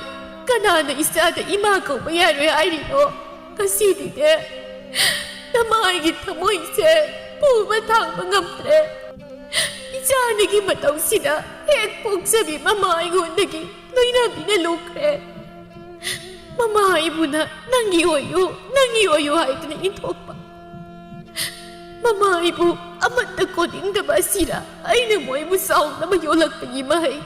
ꯀꯅꯥꯅ ꯏꯆꯥꯗ ꯏꯃꯥ ꯀꯧꯕ ꯌꯥꯔꯣꯏ ꯍꯥꯏꯔꯤꯅꯣ? ꯉꯁꯤꯗꯤꯅꯦ, ꯅꯃꯥꯒꯤ ꯊꯃꯣꯏꯁꯦ ꯄꯨꯕ ꯊꯥꯡꯕ ꯉꯝꯗ꯭ꯔꯦ꯫ ꯏꯆꯥ ꯑꯅꯤꯒꯤ ꯃꯇꯧꯁꯤꯗ ꯍꯦꯛ ꯄꯣꯛꯆꯕꯤ ꯃꯃꯥ ꯑꯩꯉꯣꯟꯗꯒꯤ ꯂꯣꯏꯅꯕꯤꯅ ꯂꯨꯈ꯭ꯔꯦ꯫ ꯃꯃꯥ ꯑꯩꯕꯨꯅ "ꯅꯪꯒꯤ ꯑꯣꯏꯌꯨ, ꯅꯪꯒꯤ ꯑꯣꯏꯌꯨ" ꯍꯥꯏꯗꯨꯅ ꯏꯟꯊꯣꯛꯄ꯫ ꯃꯃꯥ ꯑꯩꯕꯨ ꯑꯃꯠꯇ ꯀꯣꯟꯅꯤꯡꯗꯕ ꯑꯁꯤꯔ ꯑꯩꯅ ꯃꯣꯏꯕꯨ ꯆꯥꯎꯅꯕ ꯌꯣꯜꯂꯛꯄꯒꯤ ꯃꯍꯩ?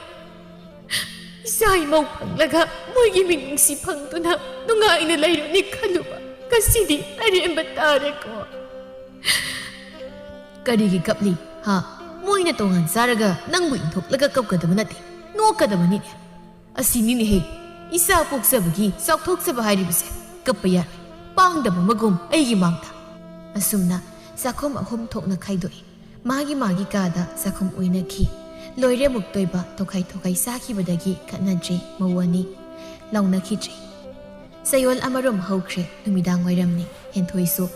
ꯏꯆꯥ ꯏꯃꯧ ꯐꯪꯂꯒ ꯃꯣꯏꯒꯤ ꯃꯤꯅꯨꯡꯁꯤ ꯐꯪꯗꯨꯅ ꯅꯨꯡꯉꯥꯏꯅ ꯂꯩꯔꯅꯤ ꯈꯜꯂꯨꯕ ꯉꯁꯤꯗꯤ ꯑꯔꯦꯝꯕ ꯇꯥꯔꯦꯀꯣ꯫ ꯀꯔꯤꯒꯤ ꯀꯞꯂꯤ? ꯍꯥ? ꯃꯣꯏꯅ ꯇꯣꯉꯥꯟ ꯆꯥꯔꯒ ꯅꯪꯕꯨ ꯏꯟꯊꯣꯛꯂꯒ ꯀꯞꯀꯗꯕ ꯅꯠꯇꯦ꯫ ꯅꯣꯛꯀꯗꯕꯅꯤꯅꯦ꯫ ꯑꯁꯤꯅꯤꯅꯦꯍꯦ, ꯏꯆꯥ ꯄꯣꯛꯆꯕꯒꯤ ꯆꯥꯎꯊꯣꯛꯆꯕ ꯍꯥꯏꯔꯤꯕꯁꯦ꯫ ꯀꯞꯄ ꯌꯥꯔꯣꯏ, ꯄꯥꯡꯗꯕ ꯑꯃꯒꯨꯝ ꯑꯩꯒꯤ ꯃꯥꯡꯗ꯫ ꯑꯁꯨꯝꯅ ꯆꯥꯛꯈꯨꯝ ꯑꯍꯨꯝ ꯊꯣꯛꯅ ꯈꯥꯏꯗꯣꯛꯏ꯫ ꯃꯥꯒꯤ ꯃꯥꯒꯤ ꯀꯥꯗ ꯆꯥꯛꯈꯨꯝ ꯑꯣꯏꯅꯈꯤ꯫ ꯂꯣꯏꯔꯦ ꯑꯃꯨꯛꯇꯣꯏꯕ ꯇꯣꯈꯥꯏ ꯇꯣꯈꯥꯏ ꯆꯥꯈꯤꯕꯗꯒꯤ ꯈꯠꯅꯗ꯭ꯔꯦ ꯃꯧ ꯑꯅꯤ꯫ ꯂꯥꯎꯅꯈꯤꯗ꯭ꯔꯦ꯫ ꯆꯌꯣꯜ ꯑꯃꯔꯣꯝ ꯍꯧꯈ꯭ꯔꯦ, ꯅꯨꯃꯤꯗꯥꯡ ꯋꯥꯏꯔꯝꯅꯤ꯫ ꯍꯦꯟꯊꯣꯏꯁꯨ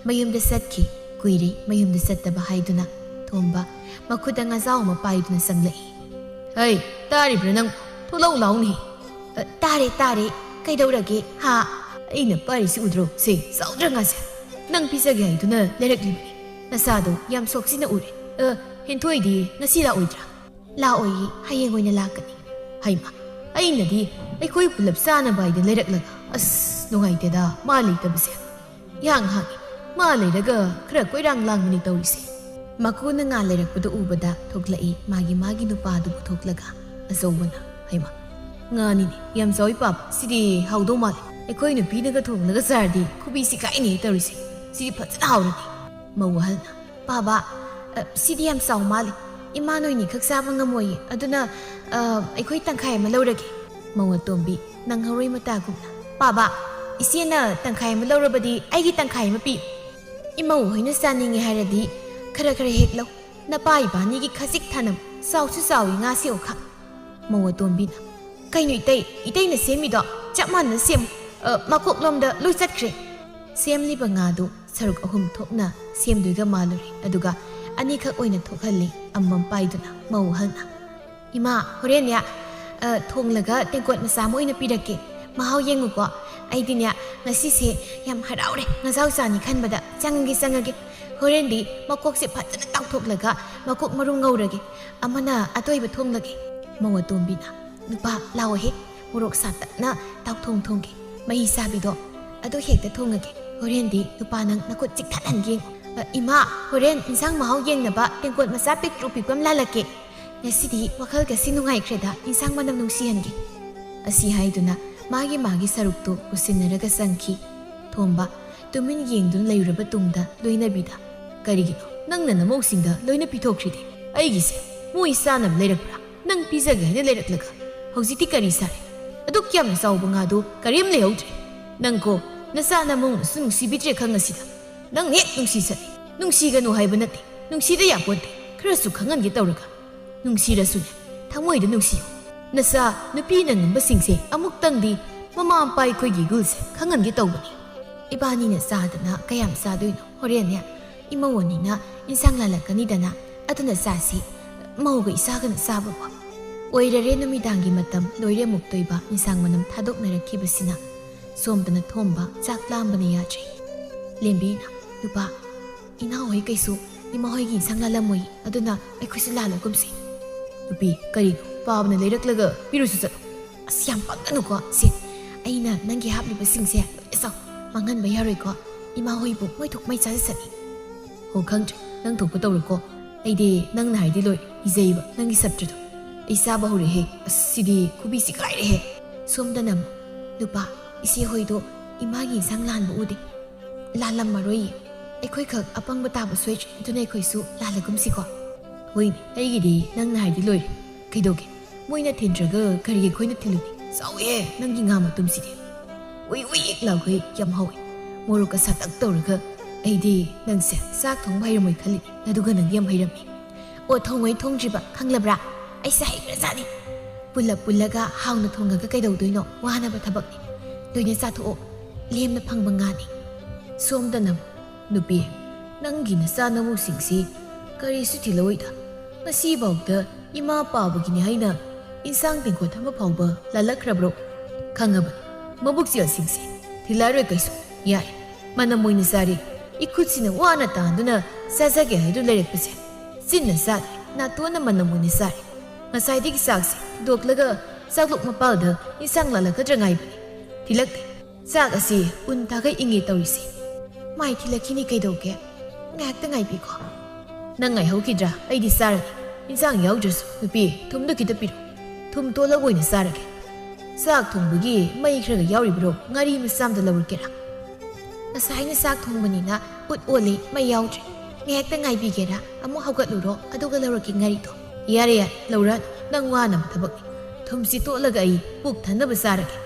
ꯃꯌꯨꯝꯗ ꯆꯠꯈꯤ꯫ ꯀꯨꯏꯔꯦ ꯃꯌꯨꯝꯗ ꯆꯠꯇꯕ ꯍꯥꯏꯗꯨꯅ ꯊꯣꯝꯕ ꯃꯈꯨꯠꯇ ꯉꯥꯖꯥꯎ ꯑꯃ ꯄꯥꯏꯗꯨꯅ ꯆꯪꯂꯛꯏ꯫ "ꯍꯩ, ꯇꯥꯔꯤꯕ꯭ꯔꯥ ꯅꯪ? ꯊꯣꯛꯂꯛꯎ ꯂꯥꯎꯅꯦ!" "ꯑ, ꯇꯥꯔꯦ, ꯇꯥꯔꯦ꯫ ꯀꯩꯗꯧꯔꯒꯦ? ꯍꯥ?" "ꯑꯩꯅ ꯄꯥꯏꯔꯤꯁꯤ ꯎꯗ꯭ꯔꯣ? ꯁꯦ, ꯆꯥꯎꯗ꯭ꯔ ꯉꯥꯁꯦ꯫ ꯅꯪ ꯄꯤꯖꯒꯦ ꯍꯥꯏꯗꯨꯅ ꯂꯩꯔꯛꯂꯤꯕꯅꯤ꯫ ꯅꯁꯥꯗꯣ ꯌꯥꯝ ꯁꯣꯛꯆꯤꯟꯅ ꯎꯔꯦ꯫ ꯑ, ꯍꯦꯟꯊꯣꯏꯗꯤ ꯉꯁꯤ ꯂꯥꯛꯑꯣꯏꯗ꯭ꯔꯥ?" "ꯂꯥꯛꯑꯣꯏꯌꯦ, ꯍꯌꯦꯡ ꯑꯣꯏꯅ ꯂꯥꯛꯀꯅꯤ꯫" ꯍꯩꯃꯥ, ꯑꯩꯅꯗꯤ ꯑꯩꯈꯣꯏ ꯄꯨꯂꯞ ꯆꯥꯅꯕ ꯍꯥꯏꯗ ꯂꯩꯔꯛꯂꯒ, ꯑꯁ, ꯅꯨꯡꯉꯥꯏꯇꯦꯗ ꯃꯥ ꯂꯩꯇꯕꯁꯦ꯫ ꯏꯍꯥꯡ ꯍꯥꯡꯉꯤ꯫ ꯃꯥ ꯂꯩꯔꯒ ꯈꯔ ꯀꯣꯏꯔꯥꯡ ꯂꯥꯡꯕꯅꯤ ꯇꯧꯔꯤꯁꯦ꯫ ꯃꯀꯨꯅ ꯉꯥ ꯂꯩꯔꯛꯄꯗ ꯎꯕꯗ ꯊꯣꯛꯂꯛꯏ ꯃꯥꯒꯤ ꯃꯥꯒꯤ ꯅꯨꯄꯥꯗꯨ ꯄꯨꯊꯣꯛꯂꯒ ꯑꯆꯧꯕꯅ꯫ "ꯍꯩꯃꯥ, ꯉꯥꯅꯤꯅꯦ, ꯌꯥꯝ ꯆꯥꯎꯏ ꯄꯥꯕ, ꯁꯤꯗꯤ ꯍꯥꯎꯗꯧ ꯃꯥꯜꯂꯦ꯫ ꯑꯩꯈꯣꯏ ꯅꯨꯄꯤꯅꯒ ꯊꯣꯡꯂꯒ ꯆꯥꯔꯗꯤ ꯈꯨꯕꯤꯁꯤ ꯀꯥꯏꯅꯦ ꯇꯧꯔꯤꯁꯦ꯫ ꯁꯤꯗꯤ ꯐꯖꯅ ꯍꯥꯎꯔꯅꯤ꯫" ꯃꯧ ꯑꯍꯜꯅ, "ꯄꯥꯕ, ꯑ, ꯁꯤꯗꯤ ꯌꯥꯝ ꯆꯥꯎ ꯃꯥꯜꯂꯦ꯫ ꯏꯃꯥ ꯅꯣꯏꯅꯤ ꯈꯛ ꯆꯥꯕ ꯉꯝꯃꯣꯏꯌꯦ꯫ ꯑꯗꯨꯅ, ꯑ, ꯑꯩꯈꯣꯏ ꯇꯪꯈꯥꯏ ꯑꯃ ꯂꯧꯔꯒꯦ꯫" ꯃꯧ ꯑꯇꯣꯝꯕꯤ ꯅꯪꯍꯧꯔꯣꯏ ꯃꯇꯥꯒꯨꯝꯅ, "ꯄꯥꯕ, ꯏꯆꯦꯅ ꯇꯪꯈꯥꯏ ꯑꯃ ꯂꯧꯔꯕꯗꯤ ꯑꯩꯒꯤ ꯇꯪꯈꯥꯏ ꯑꯃ ꯄꯤꯌꯨ꯫ ꯏꯃꯧ ꯍꯣꯏꯅ ꯆꯥꯅꯤꯡꯉꯦ ꯍꯥꯏꯔꯗꯤ ꯈꯔ ꯈꯔ ꯍꯦꯛ ꯂꯧ꯫ ꯅꯄꯥ ꯏꯕꯥꯅꯤꯒꯤ ꯈꯖꯤꯛ ꯊꯅꯝ ꯆꯥꯎꯁꯨ ꯆꯥꯎꯏ ꯉꯥꯁꯤ ꯑꯣꯈꯥꯛ꯫" ꯃꯧ ꯑꯇꯣꯝꯕꯤꯅ, "ꯀꯩꯅꯣ ꯏꯇꯩ, ꯏꯇꯩꯅ ꯁꯦꯝꯃꯤꯗꯣ ꯆꯞ ꯃꯥꯟꯅꯅ ꯁꯦꯝꯃꯨ꯫ ꯑ, ꯃꯀꯣꯛꯂꯣꯝꯗ ꯂꯣꯏ ꯆꯠꯈ꯭ꯔꯦ꯫" ꯁꯦꯝꯂꯤꯕ ꯉꯥꯗꯨ ꯁꯔꯨꯛ ꯑꯍꯨꯝ ꯊꯣꯛꯅ ꯁꯦꯝꯗꯣꯏꯒ ꯃꯥꯜꯂꯨꯔꯦ꯫ ꯑꯗꯨꯒ ꯑꯅꯤꯈꯛ ꯑꯣꯏꯅ ꯊꯣꯛꯍꯜꯂꯤ ꯑꯃꯃꯝ ꯄꯥꯏꯗꯨꯅ ꯃꯧ ꯑꯍꯜꯅ꯫ "ꯏꯃꯥ, ꯍꯣꯔꯦꯟꯅꯦ, ꯑ, ꯊꯣꯡꯂꯒ ꯇꯦꯡꯀꯣꯠ ꯃꯆꯥ ꯑꯃ ꯑꯣꯏꯅ ꯄꯤꯔꯛꯀꯦ꯫ ꯃꯍꯥꯎ ꯌꯦꯡꯉꯨꯀꯣ꯫ ꯑꯩꯗꯤꯅꯦ, ꯉꯁꯤꯁꯦ ꯌꯥꯝ ꯍꯔꯥꯎꯔꯦ꯫ ꯉꯖꯥꯎ ꯆꯥꯅꯤ ꯈꯟꯕꯗ꯫ ꯆꯪꯉꯒꯦ, ꯆꯪꯉꯒꯦ꯫ ꯍꯣꯔꯦꯟꯗꯤ ꯃꯀꯣꯛꯁꯦ ꯐꯖꯅ ꯇꯥꯎꯊꯣꯛꯂꯒ ꯃꯀꯣꯛ ꯃꯔꯨ ꯉꯧꯔꯒꯦ꯫ ꯑꯃꯅ ꯑꯇꯣꯏꯕ ꯊꯣꯡꯂꯒꯦ꯫" ꯃꯧ ꯑꯇꯣꯝꯕꯤꯅ, "ꯅꯨꯄꯥ, ꯂꯥꯛꯑꯣꯍꯦ꯫ ꯃꯣꯔꯣꯛ ꯁꯥꯇꯛꯅ ꯇꯥꯎꯊꯣꯡ ꯊꯣꯡꯒꯦ꯫ ꯃꯍꯤ ꯆꯥꯕꯤꯗꯣ ꯑꯗꯨ ꯍꯦꯛꯇ ꯊꯣꯡꯉꯒꯦ꯫ ꯍꯣꯔꯦꯟꯗꯤ ꯅꯨꯄꯥ ꯅꯪ ꯅꯈꯨꯠ ꯆꯤꯛꯊꯠꯍꯟꯒꯦ ꯌꯦꯡꯉꯨ꯫ ꯑ, ꯏꯃꯥ, ꯍꯣꯔꯦꯟ ꯏꯟꯁꯥꯡ ꯃꯍꯥꯎ ꯌꯦꯡꯅꯕ ꯇꯦꯡꯀꯣꯠ ꯃꯆꯥ ꯄꯤꯛꯇ꯭ꯔꯨ ꯄꯤꯛꯄ ꯑꯃ ꯂꯥꯜꯂꯛꯀꯦ꯫ ꯉꯁꯤꯗꯤ ꯋꯥꯈꯜ ꯀꯁꯤ ꯅꯨꯡꯉꯥꯏꯈ꯭ꯔꯦꯗ, ꯏꯟꯁꯥꯡ ꯃꯅꯝ ꯅꯨꯡꯁꯤꯍꯟꯒꯦ꯫" ꯑꯁꯤ ꯍꯥꯏꯗꯨꯅ ꯃꯥꯒꯤ ꯃꯥꯒꯤ ꯁꯔꯨꯛꯇꯨ ꯄꯨꯁꯤꯟꯅꯔꯒ ꯆꯪꯈꯤ꯫ ꯊꯣꯝꯕ ꯇꯨꯃꯤꯟ ꯌꯦꯡꯗꯨꯅ ꯂꯩꯔꯨꯔꯕ ꯇꯨꯡꯗ ꯂꯣꯏꯅꯕꯤꯗ, "ꯀꯔꯤꯒꯤꯅꯣ ꯅꯪꯅ ꯅꯃꯧꯁꯤꯡꯗ ꯂꯣꯏꯅ ꯄꯤꯊꯣꯛꯈ꯭ꯔꯤꯗꯤ? ꯑꯩꯒꯤꯁꯦ ꯃꯣꯏ ꯆꯥꯅꯕ ꯂꯩꯔꯛꯄ꯭ꯔꯥ?" ꯅꯪ ꯄꯤꯖꯒꯦ ꯍꯥꯏꯅ ꯂꯩꯔꯛꯂꯒ ꯍꯧꯖꯤꯛꯇꯤ ꯀꯔꯤ ꯁꯥꯔꯦ? ꯑꯗꯨꯛ ꯌꯥꯝꯅ ꯆꯥꯎꯕ ꯉꯥꯗꯨ ꯀꯔꯤꯝ ꯂꯩꯍꯧꯗ꯭ꯔꯦ꯫ ꯅꯪꯀꯣ, ꯅꯆꯥ ꯅꯃꯧꯅꯁꯨ ꯅꯨꯡꯁꯤꯕꯤꯗ꯭ꯔꯦ ꯈꯪꯉꯁꯤꯗ꯫ ꯅꯪ ꯍꯦꯛ ꯅꯨꯡꯁꯤ ꯁꯠꯂꯦ꯫ ꯅꯨꯡꯁꯤꯒꯅꯨ ꯍꯥꯏꯕ ꯅꯠꯇꯦ, ꯅꯨꯡꯁꯤꯗ ꯌꯥꯄꯣꯟꯇꯦ꯫ ꯈꯔꯁꯨ ꯈꯪꯍꯟꯒꯦ ꯇꯧꯔꯒ꯫ ꯅꯨꯡꯁꯤꯔꯁꯨꯅꯦ, ꯊꯃꯣꯏꯗ ꯅꯨꯡꯁꯤꯌꯨ꯫ ꯅꯆꯥ ꯅꯨꯄꯤꯅ ꯉꯝꯕꯁꯤꯡꯁꯦ ꯑꯃꯨꯛꯇꯪꯗꯤ ꯃꯃꯥ ꯃꯄꯥ ꯑꯩꯈꯣꯏꯒꯤ ꯏꯒꯨꯜꯁꯦ ꯈꯪꯍꯟꯒꯦ ꯇꯧꯕꯅꯤ꯫ ꯏꯕꯥꯅꯤꯅ ꯆꯥꯗꯅ ꯀꯌꯥꯝ ꯆꯥꯗꯣꯏꯅꯣ? ꯍꯣꯔꯦꯟꯅꯦ, ꯏꯃꯧ ꯑꯅꯤꯅ ꯏꯟꯁꯥꯡ ꯂꯥꯜꯂꯛꯀꯅꯤꯗꯅ, ꯑꯗꯨꯅ ꯆꯥꯁꯤ꯫ ꯃꯧꯒ ꯏꯆꯥꯒꯅ ꯆꯥꯕꯕꯨ꯫ ꯑꯣꯏꯔꯔꯦ ꯅꯨꯃꯤꯗꯥꯡꯒꯤ ꯃꯇꯝ, ꯂꯣꯏꯔꯦ ꯑꯃꯨꯛꯇꯣꯏꯕ ꯏꯟꯁꯥꯡ ꯃꯅꯝ ꯊꯥꯗꯣꯛꯅꯔꯛꯈꯤꯕꯁꯤꯅ꯫ ꯁꯣꯝꯗꯅ ꯊꯣꯝꯕ ꯆꯥꯛ ꯂꯥꯝꯕꯅ ꯌꯥꯗ꯭ꯔꯦ꯫ ꯂꯦꯝꯕꯤꯅ, "ꯅꯨꯄꯥ, ꯏꯅꯥꯎ ꯍꯣꯏ ꯀꯩꯁꯨ ꯏꯃꯥ ꯍꯣꯏꯒꯤ ꯏꯟꯁꯥꯡ ꯂꯥꯜꯂꯝꯃꯣꯏ, ꯑꯗꯨꯅ ꯑꯩꯈꯣꯏꯁꯨ ꯂꯥꯜꯂꯒꯨꯝꯁꯤ꯫" "ꯅꯨꯄꯤ, ꯀꯔꯤꯅꯣ? ꯄꯥꯕꯅ ꯂꯩꯔꯛꯂꯒ ꯄꯤꯔꯨꯁꯨ ꯆꯠꯂꯨ꯫" "ꯑꯁ, ꯌꯥꯝ ꯄꯪꯒꯅꯨꯀꯣ꯫ ꯁꯦ, ꯑꯩꯅ ꯅꯪꯒꯤ ꯍꯥꯞꯂꯤꯕꯁꯤꯡꯁꯦ ꯂꯣꯏꯅ ꯆꯥꯎ꯫ ꯃꯥꯡꯍꯟꯕ ꯌꯥꯔꯣꯏꯀꯣ꯫ ꯏꯃꯥ ꯍꯣꯏꯕꯨ ꯃꯣꯏ ꯊꯣꯛ ꯃꯩ ꯆꯥꯖꯁꯅꯤ꯫" "ꯍꯣ, ꯈꯪꯗ꯭ꯔꯦ꯫ ꯅꯪ ꯊꯣꯛꯄ ꯇꯧꯔꯣꯀꯣ꯫ ꯑꯩꯗꯤ ꯅꯪꯅ ꯍꯥꯏꯗꯤ ꯂꯣꯏꯔꯦ꯫ ꯀꯤꯖꯩꯕ ꯅꯪꯒꯤ ꯁꯞꯇ꯭ꯔꯗꯣ꯫ ꯑꯩ ꯆꯥꯕ ꯍꯧꯔꯦꯍꯦ꯫ ꯑꯁ, ꯁꯤꯗꯤ ꯈꯨꯕꯤꯁꯤ ꯀꯥꯏꯔꯦꯍꯦ꯫" ꯁꯣꯝꯗꯅ ꯑꯃꯨꯛ, "ꯅꯨꯄꯥ, ꯏꯆꯦ ꯍꯣꯏꯗꯣ ꯏꯃꯥꯒꯤ ꯏꯟꯁꯥꯡ ꯂꯥꯟꯕ ꯎꯗꯦ꯫ ꯂꯥꯜꯂꯝꯃꯔꯣꯏꯌꯦ꯫ ꯑꯩꯈꯣꯏꯈꯛ ꯑꯄꯪꯕ ꯇꯥꯕ ꯁꯣꯏꯗ꯭ꯔꯦ꯫ ꯑꯗꯨꯅ ꯑꯩꯈꯣꯏꯁꯨ ꯂꯥꯜꯂꯒꯨꯝꯁꯤꯀꯣ꯫" "ꯍꯣꯏꯅꯦ, ꯑꯩꯒꯤꯗꯤ ꯅꯪꯅ ꯍꯥꯏꯗꯤ ꯂꯣꯏꯔꯦ꯫ ꯀꯩꯗꯧꯒꯦ? ꯃꯣꯏꯅ ꯊꯤꯟꯗ꯭ꯔꯒ ꯀꯔꯤ ꯑꯩꯈꯣꯏꯅ ꯊꯤꯜꯂꯨꯅꯤ? ꯆꯥꯎꯋꯦ ꯅꯪꯒꯤ ꯉꯥ ꯃꯇꯨꯝꯁꯤꯗꯤ꯫ ꯎꯏ ꯎꯏ ꯂꯥꯎꯈꯩ ꯌꯥꯝ ꯍꯧꯋꯦ꯫ ꯃꯣꯔꯣꯛꯀ ꯁꯥꯇꯛ ꯇꯧꯔꯒ꯫ ꯑꯩꯗꯤ ꯅꯪꯁꯦ ꯆꯥꯛ ꯊꯣꯡꯕ ꯍꯩꯔꯝꯃꯣꯏ ꯈꯜꯂꯤꯅꯦ, ꯑꯗꯨꯒ ꯅꯪꯗꯤ ꯌꯥꯝ ꯍꯩꯔꯝꯃꯤ꯫ ꯑꯣ, ꯊꯣꯡꯉꯣꯏ ꯊꯣꯡꯗ꯭ꯔꯤꯕ ꯈꯪꯂꯕ꯭ꯔꯥ? ꯑꯩꯁꯦ ꯍꯩꯈ꯭ꯔꯖꯥꯠꯅꯤ꯫" "ꯄꯨꯜꯂꯞ ꯄꯨꯜꯂꯒ ꯍꯥꯎꯅ ꯊꯣꯡꯉꯒ ꯀꯩꯗꯧꯗꯣꯏꯅꯣ? ꯋꯥꯅꯕ ꯊꯕꯛꯅꯤ꯫ ꯂꯣꯏꯅ ꯆꯥꯊꯣꯛꯑꯣ꯫ ꯂꯦꯝꯅ ꯐꯪꯕ ꯉꯥꯅꯤ꯫" ꯁꯣꯝꯗꯅ ꯑꯃꯨꯛ, "ꯅꯨꯄꯤ, ꯅꯪꯒꯤ ꯅꯆꯥ ꯅꯃꯧꯁꯤꯡꯁꯤ ꯀꯔꯤꯁꯨ ꯊꯤꯜꯂꯛꯑꯣꯏꯗ꯫ ꯉꯁꯤꯐꯥꯎꯗ ꯏꯃꯥ ꯄꯥꯕꯒꯤꯅꯤ ꯍꯥꯏꯅ ꯏꯟꯁꯥꯡ ꯇꯦꯡꯀꯣꯠ ꯑꯃ ꯐꯥꯎꯕ ꯂꯥꯜꯂꯛꯈ꯭ꯔꯕ꯭ꯔꯣ? ꯈꯪꯉꯕꯅꯤ, ꯃꯕꯨꯛ ꯆꯦꯜꯁꯤꯡꯁꯦ ꯊꯤꯜꯂꯛꯑꯔꯣꯏ ꯀꯩꯁꯨ꯫ ꯌꯥꯏ, ꯃꯅꯝ ꯑꯣꯏꯅ ꯆꯥꯔꯦ꯫ ꯏꯈꯨꯠꯁꯤꯅ ꯋꯥꯅ ꯇꯥꯟꯗꯨꯅ ꯆꯥꯖꯒꯦ ꯍꯥꯏꯗꯨ ꯂꯩꯔꯛꯄꯁꯦ꯫ ꯆꯤꯟꯅ ꯆꯥꯗꯦ, ꯅꯥꯇꯣꯟꯅ ꯃꯅꯝ ꯑꯣꯏꯅ ꯆꯥꯔꯦ꯫ ꯉꯁꯥꯏꯗꯒꯤ ꯆꯥꯛꯁꯦ ꯊꯤꯗꯣꯛꯂꯒ ꯆꯥꯛꯂꯨꯛ ꯃꯄꯥꯜꯗ ꯏꯟꯁꯥꯡ ꯂꯥꯜꯂꯛꯀꯗ꯭ꯔꯥ ꯉꯥꯏꯕꯅꯤ꯫ ꯊꯤꯜꯂꯛꯇꯦ꯫ ꯆꯥꯛ ꯑꯁꯤ ꯎꯟ ꯇꯥꯒꯩ ꯏꯪꯉꯦ ꯇꯧꯔꯤꯁꯦ꯫" "ꯃꯥꯏ ꯊꯤꯜꯂꯛꯈꯤꯅꯤ ꯀꯩꯗꯧꯒꯦ? ꯉꯥꯏꯍꯥꯛꯇ ꯉꯥꯏꯕꯤꯈꯣ꯫" "ꯅꯪ ꯉꯥꯏꯍꯧꯈꯤꯗ꯭ꯔꯥ? ꯑꯩꯗꯤ ꯆꯥꯔꯅꯤ꯫ ꯏꯟꯁꯥꯡ ꯌꯥꯎꯗ꯭ꯔꯁꯨ, ꯅꯨꯄꯤ, ꯊꯨꯝꯗꯨ ꯈꯤꯇ ꯄꯤꯔꯣ꯫ ꯊꯨꯝ ꯇꯣꯠꯂꯒ ꯑꯣꯏꯅ ꯆꯥꯔꯒꯦ꯫ ꯆꯥꯛ ꯊꯣꯡꯕꯒꯤ ꯃꯩ ꯈꯔꯒ ꯌꯥꯎꯔꯤꯕ꯭ꯔꯣ? ꯉꯥꯔꯤ ꯃꯆꯥ ꯑꯃꯗ ꯂꯧꯔꯛꯀꯦꯔꯥ?" "ꯉꯁꯥꯏꯅ ꯆꯥꯛ ꯊꯣꯡꯕꯅꯤꯅ ꯎꯠ ꯑꯣꯜꯂꯦ, ꯃꯩ ꯌꯥꯎꯗ꯭ꯔꯦ꯫ ꯉꯥꯏꯍꯥꯛꯇ ꯉꯥꯏꯕꯤꯒꯦꯔꯥ? ꯑꯃꯨꯛ ꯍꯧꯒꯠꯂꯨꯔꯣ, ꯑꯗꯨꯒ ꯂꯧꯔꯛꯀꯦ ꯉꯥꯔꯤꯗꯣ꯫" "ꯌꯥꯔꯦ, ꯌꯥꯔꯦ, ꯂꯧꯔꯛꯑꯅꯨ꯫ ꯈꯤꯇꯪ ꯋꯥꯅꯕ ꯊꯕꯛꯅꯤ꯫ ꯊꯨꯝꯁꯤ ꯇꯣꯠꯂꯒ ꯑꯩ ꯄꯨꯛ ꯊꯟꯅꯕ ꯆꯥꯔꯒꯦ꯫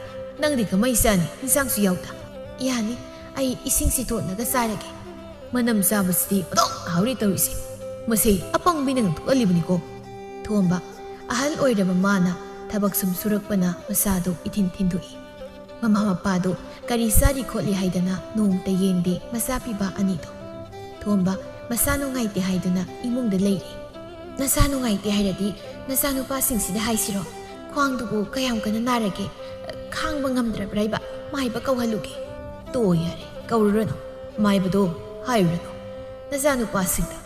ꯅꯪꯗꯤ ꯀꯃꯥꯏ ꯆꯥꯅꯤ? ꯏꯟꯁꯥꯡꯁꯨ ꯌꯥꯎꯗ꯫ ꯌꯥꯅꯤ, ꯑꯩ ꯏꯁꯤꯡꯁꯤ ꯇꯣꯠꯂꯒ ꯆꯥꯔꯒꯦ꯫ ꯃꯅꯝ ꯆꯥꯕꯁꯤꯗꯤ ꯑꯗꯨꯝ ꯍꯥꯎꯔꯤ ꯇꯧꯔꯤꯁꯦ꯫ ꯃꯁꯤ ꯑꯄꯪꯕꯤꯅ ꯊꯣꯛꯍꯜꯂꯤꯕꯅꯤꯀꯣ꯫ ꯊꯣꯝꯕ, ꯑꯍꯜ ꯑꯣꯏꯔꯕ ꯃꯥꯅ ꯊꯕꯛ ꯁꯨꯝ ꯁꯨꯔꯛꯄꯅ ꯃꯁꯥꯗꯣ ꯏꯊꯤꯟ ꯊꯤꯟꯗꯣꯛꯏ꯫ ꯃꯃꯥ ꯃꯄꯥꯗꯣ ꯀꯔꯤ ꯆꯥꯔꯤ ꯈꯣꯠꯂꯤ ꯍꯥꯏꯗꯅ ꯅꯣꯡꯇ ꯌꯦꯡꯗꯦ ꯃꯆꯥ ꯄꯤꯕ ꯑꯅꯤꯗꯣ꯫ ꯊꯣꯝꯕ ꯃꯁꯥ ꯅꯨꯡꯉꯥꯏꯇꯦ ꯍꯥꯏꯗꯨꯅ ꯏꯃꯨꯡꯗ ꯂꯩꯔꯤ꯫ ꯅꯁꯥ ꯅꯨꯡꯉꯥꯏꯇꯦ ꯍꯥꯏꯔꯗꯤ ꯅꯆꯥꯅꯨꯄꯥꯁꯤꯡꯁꯤꯗ ꯍꯥꯏꯁꯤꯔꯣ? ꯈ꯭ꯋꯥꯡꯗꯨꯕꯨ ꯀꯌꯥꯝ ꯀꯟꯅ ꯅꯥꯔꯒꯦ? ꯈꯥꯡꯕ ꯉꯝꯗ꯭ꯔꯕ꯭ꯔꯥ ꯏꯕ? ꯃꯥꯏꯕ ꯀꯧꯍꯜꯂꯨꯒꯦ꯫ ꯇꯣ ꯌꯥꯔꯦ, ꯀꯧꯔꯨꯔꯅꯨ꯫ ꯃꯥꯏꯕꯗꯣ ꯍꯥꯏꯔꯨꯔꯅꯨ꯫ ꯅꯆꯥꯅꯨꯄꯥꯁꯤꯡꯗ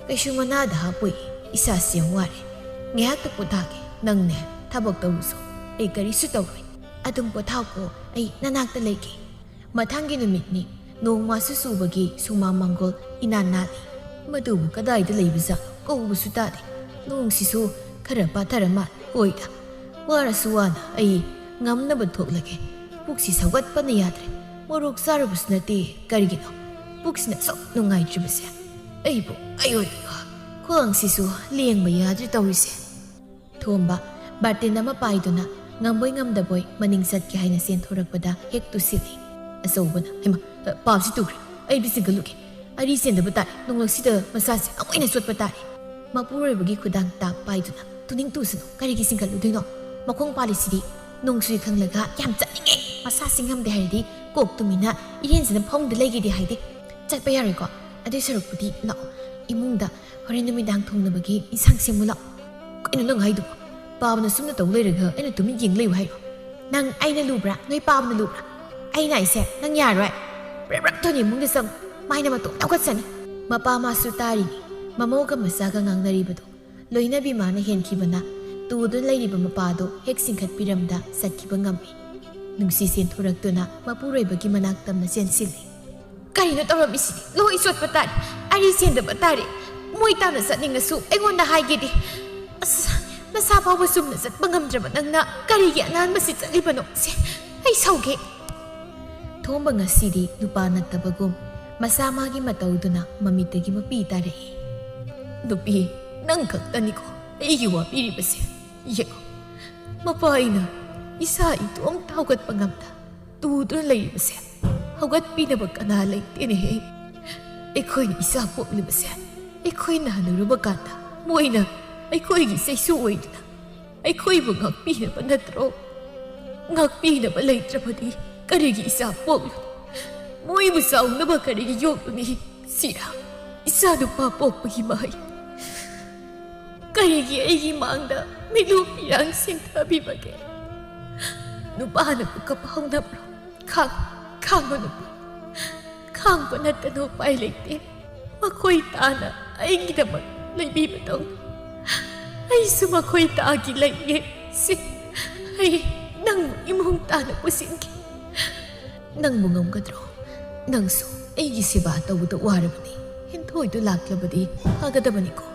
ꯀꯩꯁꯨ ꯃꯅꯥꯗ ꯍꯥꯞꯄꯣꯏ꯫ ꯏꯁꯥꯁꯤ ꯌꯥꯝ ꯋꯥꯔꯦ꯫ ꯉꯥꯏꯍꯥꯛꯇ ꯄꯣꯊꯥꯒꯦ꯫ ꯅꯪꯅꯦ ꯊꯕꯛ ꯇꯧꯔꯨꯁꯨ꯫ ꯑꯩ ꯀꯔꯤꯁꯨ ꯇꯧꯔꯣꯏ꯫ ꯑꯗꯨꯝ ꯄꯣꯊꯥꯎꯀꯣ, ꯑꯩ ꯅꯅꯥꯛꯇ ꯂꯩꯒꯦ꯫ ꯃꯊꯪꯒꯤ ꯅꯨꯃꯤꯠꯅꯤ꯫ ꯅꯣꯡꯃꯁꯨ ꯆꯨꯕꯒꯤ ꯁꯨꯃꯥꯡ ꯃꯥꯡꯒꯣꯜ ꯏꯅꯥꯟ ꯅꯥꯜꯂꯤ꯫ ꯃꯗꯨꯕꯨ ꯀꯗꯥꯏꯗ ꯂꯩꯕꯖꯥꯠꯅꯣ? ꯀꯧꯕꯁꯨ ꯇꯥꯗꯦ꯫ ꯅꯣꯡꯁꯤꯁꯨ ꯈꯔ ꯄꯥꯊꯔ ꯃꯥꯜꯂꯦ꯫ ꯍꯣꯏꯗ, ꯋꯥꯔꯁꯨ ꯋꯥꯅ ꯑꯩ ꯉꯝꯅꯕ ꯊꯣꯛꯂꯒꯦ꯫ ꯄꯨꯛꯁꯤ ꯁꯧꯒꯠꯄꯅ ꯌꯥꯗ꯭ꯔꯦ꯫ ꯃꯣꯔꯣꯛ ꯆꯥꯔꯨꯕꯁꯨ ꯅꯠꯇꯦ꯫ ꯀꯔꯤꯒꯤꯅꯣ ꯄꯨꯛꯁꯤꯅ ꯑꯁꯨꯛ ꯅꯨꯡꯉꯥꯏꯇ꯭ꯔꯤꯕꯁꯦ? ꯑꯩꯕꯨ ꯑꯌꯣꯏ ꯑꯌꯣ, ꯈ꯭ꯋꯥꯡꯁꯤꯁꯨ ꯂꯦꯡꯕ ꯌꯥꯗ꯭ꯔꯦ ꯇꯧꯔꯤꯁꯦ꯫ ꯊꯣꯝꯕ ꯕꯥꯔꯇꯦꯟ ꯑꯃ ꯄꯥꯏꯗꯨꯅ ꯉꯝꯕꯣꯏ ꯉꯝꯗꯕꯣꯏ ꯃꯅꯤꯡ ꯆꯠꯀꯦ ꯍꯥꯏꯅ ꯆꯦꯟꯊꯣꯔꯛꯄꯗ ꯍꯦꯛ ꯇꯨꯁꯤꯜꯂꯤ꯫ ꯑꯆꯧꯕꯅ, "ꯍꯩꯃꯥ, ꯄꯥꯞꯁꯤ ꯇꯨꯈ꯭ꯔꯦ꯫ ꯑꯩꯗꯤ ꯆꯤꯡꯈꯠꯂꯨꯒꯦ꯫ ꯑꯔꯤ ꯆꯦꯟꯗꯕ ꯇꯥꯔꯦ꯫ ꯅꯣꯡꯂꯛꯁꯤꯗ ꯃꯁꯥꯁꯦ ꯑꯃꯨꯛ ꯍꯦꯟꯅ ꯆꯣꯠꯄ ꯇꯥꯔꯦ꯫" ꯃꯄꯨꯔꯣꯏꯕꯒꯤ ꯈꯨꯗꯥꯡ ꯇꯥꯛ ꯄꯥꯏꯗꯨꯅ, "ꯇꯨꯅꯤꯡ ꯇꯨꯁꯅꯨ, ꯀꯔꯤꯒꯤ ꯆꯤꯡꯈꯠꯂꯨꯗꯣꯏꯅꯣ? ꯃꯈꯣꯡ ꯄꯥꯜꯂꯤꯁꯤꯗꯤ ꯅꯣꯡ ꯆꯨꯏ ꯈꯪꯂꯒ ꯌꯥꯝ ꯆꯠꯅꯤꯡꯉꯦ꯫ ꯃꯁꯥꯁꯤ ꯉꯝꯗꯦ ꯍꯥꯏꯔꯗꯤ ꯀꯣꯛ ꯇꯨꯝꯃꯤꯅ ꯏꯔꯦꯟꯖꯅ ꯐꯃꯨꯡꯗ ꯂꯩꯒꯦꯗꯤ ꯍꯥꯏꯗꯦ꯫ ꯆꯠꯄ ꯌꯥꯔꯣꯏꯀꯣ꯫ ꯑꯗꯨꯏ ꯁꯔꯨꯛꯄꯨꯗꯤ ꯂꯥꯛꯑꯣ, ꯏꯃꯨꯡꯗ ꯍꯣꯔꯦꯟ ꯅꯨꯃꯤꯗꯥꯡ ꯊꯣꯡꯅꯕꯒꯤ ꯏꯟꯁꯥꯡ ꯁꯦꯝꯃꯨ ꯂꯥꯛꯑꯣ꯫" "ꯀꯩꯅꯣ ꯅꯪ ꯍꯥꯏꯗꯨꯕꯣ? ꯄꯥꯕꯅ ꯁꯨꯝꯅ ꯇꯧ ꯂꯩꯔꯒ ꯑꯩꯅ ꯇꯨꯃꯤꯟ ꯌꯦꯡ ꯂꯩꯌꯨ ꯍꯥꯏꯔꯣ? ꯅꯪ ꯑꯩꯅ ꯂꯨꯕ꯭ꯔꯥ? ꯅꯣꯏ ꯄꯥꯕꯅ ꯂꯨꯕ꯭ꯔꯥ? ꯑꯩꯅ ꯍꯥꯏꯁꯦ ꯅꯪ ꯌꯥꯔꯣꯏ꯫ ꯕ꯭ꯔꯛ ꯕ꯭ꯔꯛ ꯊꯣꯟ ꯏꯃꯨꯡꯗ ꯆꯪꯉꯨ꯫ ꯃꯥꯏꯅ ꯃꯇꯣꯝ ꯂꯧꯈꯠꯆꯅꯤ꯫" ꯃꯄꯥ ꯃꯥꯁꯨ ꯇꯥꯔꯤꯅꯤ꯫ ꯃꯃꯧꯒ ꯃꯆꯥꯒ ꯉꯥꯡꯅꯔꯤꯕꯗꯣ ꯂꯣꯏꯅꯕꯤ ꯃꯥꯅ ꯍꯦꯟꯈꯤꯕꯅ ꯇꯨꯗꯨꯅ ꯂꯩꯔꯤꯕ ꯃꯄꯥꯗꯣ ꯍꯦꯛ ꯆꯤꯡꯈꯠꯄꯤꯔꯝꯗ ꯆꯠꯈꯤꯕ ꯉꯝꯃꯤ꯫ ꯅꯨꯡꯁꯤ ꯆꯦꯟꯊꯣꯔꯛꯇꯨꯅ ꯃꯄꯨꯔꯣꯏꯕꯒꯤ ꯃꯅꯥꯛ ꯇꯝꯅ ꯆꯦꯟꯁꯤꯜꯂꯤ꯫ "ꯀꯔꯤꯅꯣ ꯇꯧꯔꯝꯃꯤꯁꯤꯗꯤ? ꯂꯣꯏ ꯆꯣꯠꯄ ꯇꯥꯔꯦ꯫ ꯑꯔꯤ ꯆꯦꯟꯗꯕ ꯇꯥꯔꯦ꯫ ꯃꯣꯏ ꯇꯥꯅ ꯆꯠꯅꯤꯡꯉꯁꯨ ꯑꯩꯉꯣꯟꯗ ꯍꯥꯏꯒꯦꯗꯤ꯫ ꯑꯁ, ꯅꯁꯥ ꯐꯥꯎꯕ ꯆꯨꯝꯅ ꯆꯠꯄ ꯉꯝꯗ꯭ꯔꯕ ꯅꯪꯅ ꯀꯔꯤꯒꯤ ꯑꯉꯥꯟꯕꯁꯤ ꯆꯠꯂꯤꯕꯅꯣ? ꯁꯦ, ꯑꯩ ꯁꯥꯎꯒꯦ꯫" ꯊꯣꯝꯕ ꯉꯁꯤꯗꯤ ꯅꯨꯄꯥ ꯅꯠꯇꯕꯒꯨꯝ ꯃꯁꯥ ꯃꯥꯒꯤ ꯃꯇꯧꯗꯨꯅ ꯃꯃꯤꯠꯇꯒꯤ ꯃꯄꯤ ꯇꯥꯔꯛꯏ꯫ "ꯅꯨꯄꯤ, ꯅꯪ ꯈꯛꯇꯅꯤꯀꯣ ꯑꯩꯒꯤ ꯋꯥ ꯄꯤꯔꯤꯕꯁꯦ꯫ ꯌꯦꯡꯉꯨ, ꯃꯄꯥ ꯑꯩꯅ ꯏꯁꯥ ꯏꯇꯣꯝꯇ ꯍꯧꯒꯠꯄ ꯉꯝꯗ ꯇꯨꯗꯨꯅ ꯂꯩꯔꯤꯕꯁꯦ ꯍꯧꯒꯠꯄꯤꯅꯕ ꯀꯅꯥ ꯂꯩꯇꯦꯅꯦꯍꯦ? ꯑꯩꯈꯣꯏꯅ ꯏꯆꯥ ꯄꯣꯛꯂꯤꯕꯁꯦ ꯑꯩꯈꯣꯏꯅ ꯍꯅꯨꯔꯕ ꯀꯥꯟꯗ ꯃꯣꯏꯅ ꯑꯩꯈꯣꯏꯒꯤ ꯆꯩꯁꯨ ꯑꯣꯏꯗꯨꯅ ꯑꯩꯈꯣꯏꯕꯨ ꯉꯥꯛꯄꯤꯅꯕ ꯅꯠꯇ꯭ꯔꯣ? ꯉꯥꯛꯄꯤꯅꯕ ꯂꯩꯇ꯭ꯔꯕꯗꯤ ꯀꯔꯤꯒꯤ ꯏꯆꯥ ꯄꯣꯛꯂꯨꯅꯤ? ꯃꯣꯏꯕꯨ ꯆꯥꯎꯅꯕ ꯀꯔꯤꯒꯤ ꯌꯣꯛꯂꯨꯅꯤ? ꯁꯤꯔꯥ, ꯏꯆꯥ ꯅꯨꯄꯥ ꯄꯣꯛꯄꯒꯤ ꯃꯍꯩ꯫ ꯀꯔꯤꯒꯤ ꯑꯩꯒꯤ ꯃꯥꯡꯗ ꯃꯤꯠꯂꯨ ꯄꯤꯔꯥꯡ ꯁꯤꯟꯊꯕꯤꯕꯒꯦ? ꯅꯨꯄꯥꯅꯕꯨ ꯀꯞꯄ ꯍꯧꯅꯕ꯭ꯔꯣ? ꯈꯥꯡ, ꯈꯥꯡꯉꯣ ꯅꯨꯄꯥ, ꯈꯥꯡꯕ ꯅꯠꯇꯅ ꯎꯄꯥꯏ ꯂꯩꯇꯦ꯫ ꯃꯈꯣꯏ ꯇꯥꯅ ꯑꯩꯒꯤꯗꯃꯛ ꯂꯩꯕꯤꯕꯗꯧꯅ ꯑꯩꯁꯨ ꯃꯈꯣꯏ ꯇꯥꯒꯤ ꯂꯩꯌꯦ꯫ ꯁꯤ, ꯑꯩ ꯅꯪꯕꯨ ꯏꯃꯨꯡ ꯇꯥꯅ ꯄꯨꯁꯤꯟꯒꯦ꯫ ꯅꯪꯕꯨ ꯉꯝꯒꯗ꯭ꯔꯣ? ꯅꯪꯁꯨ ꯑꯩꯒꯤ ꯁꯦꯕꯥ ꯇꯧꯕꯗ ꯋꯥꯔꯕꯅꯤ꯫ ꯍꯦꯟꯊꯣꯏꯗꯨ ꯂꯥꯛꯂꯕꯗꯤ ꯐꯒꯗꯕꯅꯤꯀꯣ꯫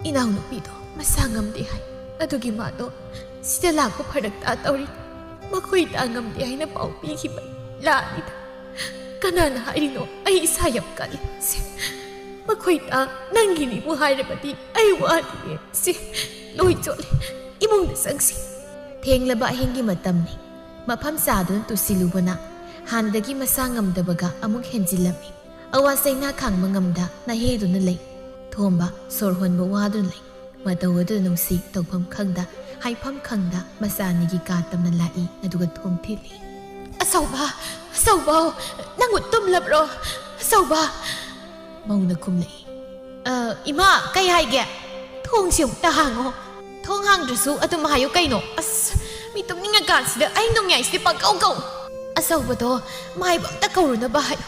ꯏꯅꯥꯎꯅꯨꯄꯤꯗꯣ ꯃꯁꯥ ꯉꯝꯗꯦ ꯍꯥꯏ꯫ ꯑꯗꯨꯒꯤ ꯃꯥꯗꯣ ꯁꯤꯗ ꯂꯥꯛꯄ ꯐꯔꯛ ꯇꯥ ꯇꯧꯔꯤ꯫ ꯃꯈꯣꯏ ꯇꯥ ꯉꯝꯗꯦ ꯍꯥꯏꯅ ꯄꯥꯎ ꯄꯤꯈꯤꯕ ꯂꯥꯟꯅꯤꯗ꯫ ꯀꯅꯥꯅ ꯍꯥꯏꯔꯤꯅꯣ? ꯑꯩ ꯏꯁꯥ ꯌꯥꯝ ꯀꯜꯂꯤ꯫ ꯁꯦ, ꯃꯈꯣꯏ ꯇꯥ ꯅꯪꯒꯤꯅꯤꯕꯨ ꯍꯥꯏꯔꯕꯗꯤ ꯑꯩ ꯋꯥꯗꯤꯌꯦ꯫ ꯁꯦ, ꯂꯣꯏ ꯆꯣꯠꯂꯦ꯫ ꯏꯃꯨꯡꯗ ꯆꯪꯁꯤ꯫ ꯊꯦꯡꯂꯕ ꯑꯍꯤꯡꯒꯤ ꯃꯇꯝꯅꯤ꯫ ꯃꯐꯝ ꯆꯥꯗꯨꯅ ꯇꯨꯁꯤꯜꯂꯨꯕꯅ ꯍꯥꯟꯅꯗꯒꯤ ꯃꯁꯥ ꯉꯝꯗꯕꯒ ꯑꯃꯨꯛ ꯍꯦꯟꯖꯤꯜꯂꯝꯃꯤ꯫ ꯑꯋꯥ ꯆꯩꯅꯥ ꯈꯥꯡꯕ ꯉꯝꯗ ꯅꯥꯍꯦꯗꯨꯅ ꯂꯩ꯫ ꯊꯣꯝꯕ ꯁꯣꯔ ꯍꯣꯟꯕ ꯋꯥꯗꯨꯅ ꯂꯩ꯫ ꯃꯇꯧ ꯑꯗꯨꯗ ꯅꯨꯡꯁꯤ ꯇꯧꯐꯝ ꯈꯪꯗ, ꯍꯥꯏꯐꯝ ꯈꯪꯗ ꯃꯆꯥ ꯑꯅꯤꯒꯤ ꯀꯥ ꯇꯝꯅ ꯂꯥꯛꯏ, ꯑꯗꯨꯒ ꯊꯣꯡ ꯊꯤꯜꯂꯤ꯫ "ꯑꯆꯧꯕ, ꯑꯆꯧꯕ, ꯅꯪꯕꯨ ꯇꯨꯝꯂꯕ꯭ꯔꯣ? ꯑꯆꯧꯕ!" ꯃꯧꯅ ꯈꯨꯝꯂꯛꯏ꯫ "ꯑ, ꯏꯃꯥ, ꯀꯩ ꯍꯥꯏꯒꯦ?" "ꯊꯣꯡꯁꯤ ꯑꯃꯨꯛꯇ ꯍꯥꯡꯉꯣ꯫" "ꯊꯣꯡ ꯍꯥꯡꯗ꯭ꯔꯁꯨ ꯑꯗꯨꯝ ꯍꯥꯏꯌꯨ ꯀꯩꯅꯣ?" "ꯑꯁ, ꯃꯤ ꯇꯨꯝꯅꯤꯡꯉꯀꯥꯟꯁꯤꯗ ꯑꯩ ꯅꯣꯡꯌꯥꯏꯁꯤꯗꯤ ꯄꯪꯀꯧ ꯀꯧ꯫" "ꯑꯆꯧꯕꯗꯣ ꯃꯥꯏꯕ ꯑꯝꯇ ꯀꯧꯔꯨꯅꯕ ꯍꯥꯏꯌꯨ꯫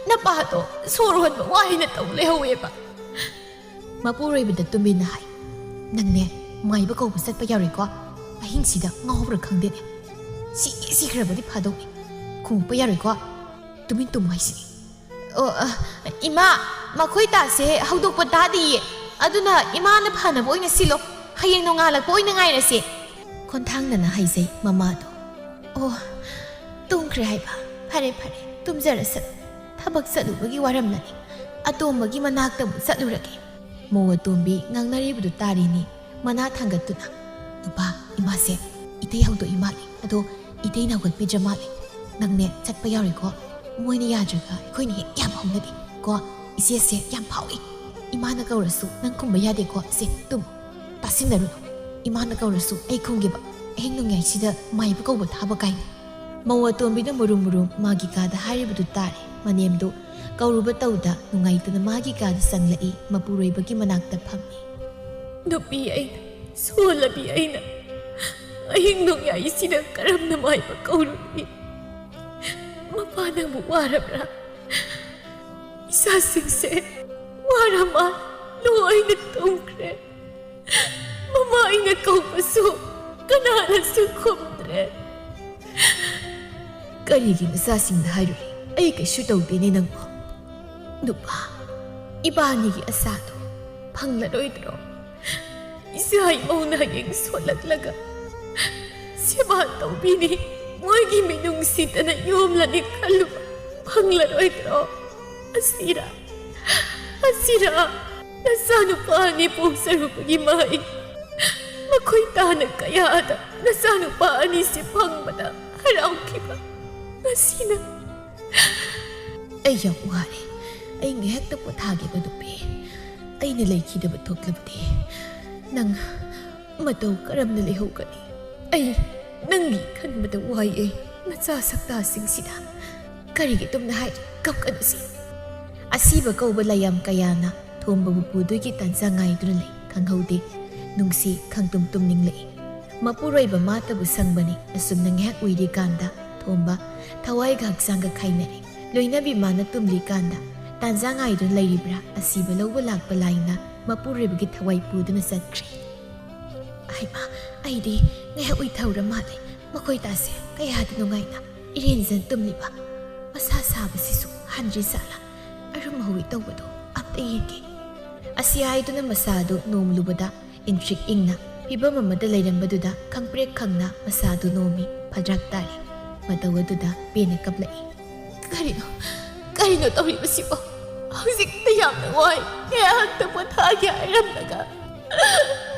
ꯅꯄꯥꯗꯣ ꯁꯣꯔ ꯍꯣꯟꯕ ꯋꯥꯏꯅ ꯇꯧ ꯂꯩꯍꯧꯋꯦꯕ꯫" ꯃꯄꯨꯔꯣꯏꯕꯗ ꯇꯨꯃꯤꯟꯅ ꯍꯥꯏ, "ꯅꯪꯅꯦ, ꯃꯥꯏꯕ ꯀꯧꯕ ꯆꯠꯄ ꯌꯥꯔꯣꯏꯀꯣ꯫ ꯑꯍꯤꯡꯁꯤꯗ ꯉꯥꯎꯕ꯭ꯔꯥ ꯈꯪꯗꯦꯅꯦ꯫ ꯁꯤꯒꯦ ꯁꯤꯈ꯭ꯔꯕꯗꯤ ꯐꯥꯗꯧꯅꯤ꯫ ꯈꯨꯝꯃꯛꯄ ꯌꯥꯔꯣꯏꯀꯣ꯫ ꯇꯨꯃꯤꯟ ꯇꯨꯝꯃꯨ ꯍꯥꯏꯁꯤꯅꯤ꯫" "ꯑꯣ, ꯑ, ꯏꯃꯥ, ꯃꯈꯣꯏ ꯇꯥꯁꯦ ꯍꯧꯗꯣꯛꯄ ꯇꯥꯗꯤꯌꯦ꯫ ꯑꯗꯨꯅ ꯏꯃꯥꯅ ꯐꯅꯕ ꯑꯣꯏꯅ ꯁꯤꯜꯂꯣ꯫ ꯍꯌꯦꯡ ꯅꯣꯡꯉꯥꯜꯂꯛꯄ ꯑꯣꯏꯅ ꯉꯥꯏꯔꯁꯦ꯫" ꯈꯣꯟꯊꯥꯡꯅꯅ ꯍꯥꯏꯖꯩ ꯃꯃꯥꯗꯣ꯫ "ꯑꯣ, ꯇꯨꯝꯈ꯭ꯔꯦ ꯍꯥꯏꯕ꯫ ꯐꯔꯦ, ꯐꯔꯦ, ꯇꯨꯝꯖꯔꯁꯅꯨ꯫ ꯊꯕꯛ ꯆꯠꯂꯨꯕꯒꯤ ꯋꯥꯔꯝꯂꯅꯤ꯫ ꯑꯇꯣꯝꯕꯒꯤ ꯃꯅꯥꯛꯇ ꯑꯃꯨꯛ ꯆꯠꯂꯨꯔꯒꯦ꯫" ꯃꯧ ꯑꯇꯣꯝꯕꯤ ꯉꯥꯡꯅꯔꯤꯕꯗꯨ ꯇꯥꯔꯤꯅꯤ꯫ ꯃꯅꯥ ꯊꯥꯡꯒꯠꯇꯨꯅ, ꯅꯨꯄꯥ, ꯏꯃꯥꯁꯦ ꯏꯇꯩ ꯍꯧꯗꯣꯛꯏ ꯃꯥꯜꯂꯦ꯫ ꯑꯗꯣ ꯏꯇꯩꯅ ꯍꯧꯒꯠꯄꯤꯗ꯭ꯔ ꯃꯥꯜꯂꯦ꯫ ꯅꯪꯅꯦ ꯆꯠꯄ ꯌꯥꯔꯣꯏꯀꯣ꯫ ꯃꯣꯏꯅ ꯌꯥꯗ꯭ꯔꯒ ꯑꯩꯈꯣꯏꯅ ꯍꯦꯛ ꯌꯥꯕ ꯍꯧꯅꯗꯦ ꯀꯣ꯫ ꯏꯆꯦꯁꯦ ꯌꯥꯝ ꯐꯥꯎꯏ꯫ ꯏꯃꯥꯅ ꯀꯧꯔꯁꯨ ꯅꯪ ꯈꯨꯝꯕ ꯌꯥꯗꯦꯀꯣ꯫ ꯁꯦ, ꯇꯨꯝꯃꯨ꯫ ꯇꯥꯁꯤꯟꯅꯔꯨꯅꯨ꯫ ꯏꯃꯥꯅ ꯀꯧꯔꯁꯨ ꯑꯩ ꯈꯨꯝꯒꯦꯕ꯫ ꯑꯍꯤꯡ ꯅꯣꯡꯌꯥꯏꯁꯤꯗ ꯃꯥꯏꯕ ꯀꯧꯕ ꯊꯥꯕ ꯀꯥꯏꯅ꯫ ꯃꯧ ꯑꯇꯣꯝꯕꯤꯅ ꯃꯨꯔꯨꯝ ꯃꯨꯔꯨꯝ ꯃꯥꯒꯤ ꯀꯥꯗ ꯍꯥꯏꯔꯤꯕꯗꯨ ꯇꯥꯔꯦ꯫ ꯃꯅꯦꯝꯗꯨ ꯀꯧꯔꯨꯕ ꯇꯧꯗ ꯅꯨꯡꯉꯥꯏꯇꯅ ꯃꯥꯒꯤ ꯀꯥꯗ ꯆꯪꯂꯛꯏ, ꯃꯄꯨꯔꯣꯏꯕꯒꯤ ꯃꯅꯥꯛꯇ ꯐꯝꯃꯤ꯫ ꯅꯨꯄꯤ ꯑꯩꯅ, ꯁꯣꯜꯂꯕꯤ ꯑꯩꯅ ꯑꯍꯤꯡ ꯅꯣꯡꯌꯥꯏꯁꯤꯗ ꯀꯔꯝꯅ ꯃꯥꯏꯕ ꯀꯧꯔꯨꯅꯤ? ꯃꯄꯥ ꯅꯪꯕꯨ ꯋꯥꯔꯕ꯭ꯔꯥ? ꯏꯆꯥꯁꯤꯡꯁꯦ ꯋꯥꯔ ꯃꯥꯜ ꯂꯣꯏꯅ ꯇꯨꯝꯈ꯭ꯔꯦ꯫ ꯃꯃꯥ ꯑꯩꯅ ꯀꯧꯕꯁꯨ ꯀꯅꯥꯅꯁꯨ ꯈꯨꯝꯗ꯭ꯔꯦ꯫ ꯀꯔꯤꯒꯤ ꯃꯆꯥꯁꯤꯡꯗ ꯍꯥꯏꯔꯨꯔꯦ? ꯑꯩ ꯀꯩꯁꯨ ꯇꯧꯗꯦꯅꯦ ꯅꯪꯕꯨ꯫ ꯅꯨꯄꯥ, ꯏꯕꯥꯅꯤꯒꯤ ꯑꯁꯥꯗꯣ ꯐꯪꯂꯔꯣꯏꯗ꯭ꯔꯣ? ꯏꯆꯥ ꯏꯃꯧꯅ ꯍꯌꯦꯡ ꯁꯣꯜꯂꯛꯂꯒ ꯁꯦꯕꯥ ꯇꯧꯕꯤꯅꯤ, ꯃꯣꯏꯒꯤ ꯃꯤꯅꯨꯡꯁꯤꯗꯅ ꯌꯣꯝꯂꯅꯤ ꯈꯜꯂꯨꯕ ꯐꯪꯂꯔꯣꯏꯗ꯭ꯔꯣ? ꯑꯁꯤꯔꯥ, ꯑꯁꯤꯔꯥ ꯅꯆꯥꯅꯨꯄꯥ ꯑꯅꯤ ꯄꯣꯛꯆꯔꯨꯕꯒꯤ ꯃꯍꯩ? ꯃꯈꯣꯏ ꯇꯥꯅ ꯀꯌꯥꯗ ꯅꯆꯥꯅꯨꯄꯥ ꯑꯅꯤꯁꯤ ꯐꯪꯕꯗ ꯍꯔꯥꯎꯈꯤꯕ, ꯉꯁꯤꯅ ꯑꯩ ꯌꯥꯝ ꯋꯥꯔꯦ꯫ ꯑꯩ ꯉꯥꯏꯍꯥꯛꯇ ꯄꯣꯊꯥꯒꯦꯕ ꯅꯨꯄꯤ꯫ ꯑꯩꯅ ꯂꯩꯈꯤꯗꯕ ꯊꯣꯛꯂꯕꯗꯤ ꯅꯪ ꯃꯇꯧ ꯀꯔꯝꯅ ꯂꯩꯍꯧꯒꯅꯤ? ꯑꯩ ꯅꯪꯒꯤ ꯈꯟꯕꯗ ꯋꯥꯏꯑꯦ꯫ ꯅꯆꯥ ꯁꯛꯇꯥꯁꯤꯡꯁꯤꯗ ꯀꯔꯤꯒꯤ ꯇꯨꯝꯅ ꯍꯥꯏꯔꯤ? ꯀꯞꯀꯅꯨꯁꯤ꯫ ꯑꯁꯤꯕ ꯀꯧꯕ ꯂꯥꯏꯌꯥꯝ ꯀꯌꯥꯅ ꯊꯣꯝꯕꯕꯨ ꯄꯨꯗꯣꯏꯒꯤ ꯇꯥꯟꯖꯥ ꯉꯥꯏꯗꯨꯅ ꯂꯩ꯫ ꯈꯪꯍꯧꯗꯦ꯫ ꯅꯨꯡꯁꯤ ꯈꯪꯇꯨꯝ ꯇꯨꯝꯅꯤꯡꯂꯛꯏ꯫ ꯃꯄꯨꯔꯣꯏꯕ ꯃꯥꯇꯕꯨ ꯁꯪꯕꯅꯤ꯫ ꯑꯁꯨꯝꯅ ꯉꯥꯏꯍꯥꯛ ꯎꯏꯔꯤꯀꯥꯟꯗ ꯊꯣꯝꯕ ꯊꯋꯥꯏꯒ ꯍꯛꯆꯥꯡꯒ ꯈꯥꯏꯅꯔꯦ꯫ ꯂꯣꯏꯅꯕꯤ ꯃꯥꯅ ꯇꯨꯝꯂꯤꯀꯥꯟꯗ ꯇꯥꯟꯖꯥ ꯉꯥꯏꯗꯨꯅ ꯂꯩꯔꯤꯕ꯭ꯔꯥ? ꯑꯁꯤꯕ ꯂꯧꯕ ꯂꯥꯛꯄ ꯂꯥꯏꯅ ꯃꯄꯨꯔꯣꯏꯕꯒꯤ ꯊꯋꯥꯏ ꯄꯨꯗꯨꯅ ꯆꯠꯈ꯭ꯔꯦ꯫ ꯍꯩꯃꯥ, ꯑꯩꯗꯤ ꯉꯥꯏꯍꯥꯛ ꯎꯏꯊꯍꯧꯔ ꯃꯥꯜꯂꯦ꯫ ꯃꯈꯣꯏ ꯇꯥꯁꯦ ꯀꯌꯥꯗ ꯅꯨꯡꯉꯥꯏꯅ ꯏꯔꯦꯟꯖꯅ ꯇꯨꯝꯂꯤꯕ꯫ ꯃꯁꯥ ꯁꯥꯕꯁꯤꯁꯨ ꯍꯟꯗ꯭ꯔꯤ ꯖꯥꯠꯂꯥ? ꯑꯔꯨꯝ ꯍꯧꯏ ꯇꯧꯕꯗꯣ ꯑꯝꯇ ꯌꯦꯡꯒꯦ꯫ ꯑꯁꯤ ꯍꯥꯏꯗꯨꯅ ꯃꯁꯥꯗꯨ ꯅꯣꯝꯂꯨꯕꯗ ꯏꯪꯇ꯭ꯔꯤꯛ ꯏꯪꯅ ꯐꯤꯕꯝ ꯑꯃꯗ ꯂꯩꯔꯝꯕꯗꯨꯗ ꯈꯪꯄ꯭ꯔꯦꯛ ꯈꯪꯅ ꯃꯁꯥꯗꯨ ꯅꯣꯝꯃꯤ꯫ ꯐꯗ꯭ꯔꯥꯛ ꯇꯥꯔꯦ꯫ ꯃꯇꯧ ꯑꯗꯨꯗ ꯄꯦꯟꯅ ꯀꯞꯂꯛꯏ꯫ ꯀꯔꯤꯅꯣ, ꯀꯔꯤꯅꯣ ꯇꯧꯔꯤꯕꯁꯤꯕꯣ? ꯍꯧꯖꯤꯛꯇ ꯌꯥꯝꯅ ꯋꯥꯏ, ꯉꯥꯏꯍꯥꯛꯇ ꯄꯣꯊꯥꯒꯦ ꯍꯥꯏꯔꯝꯂꯒ꯫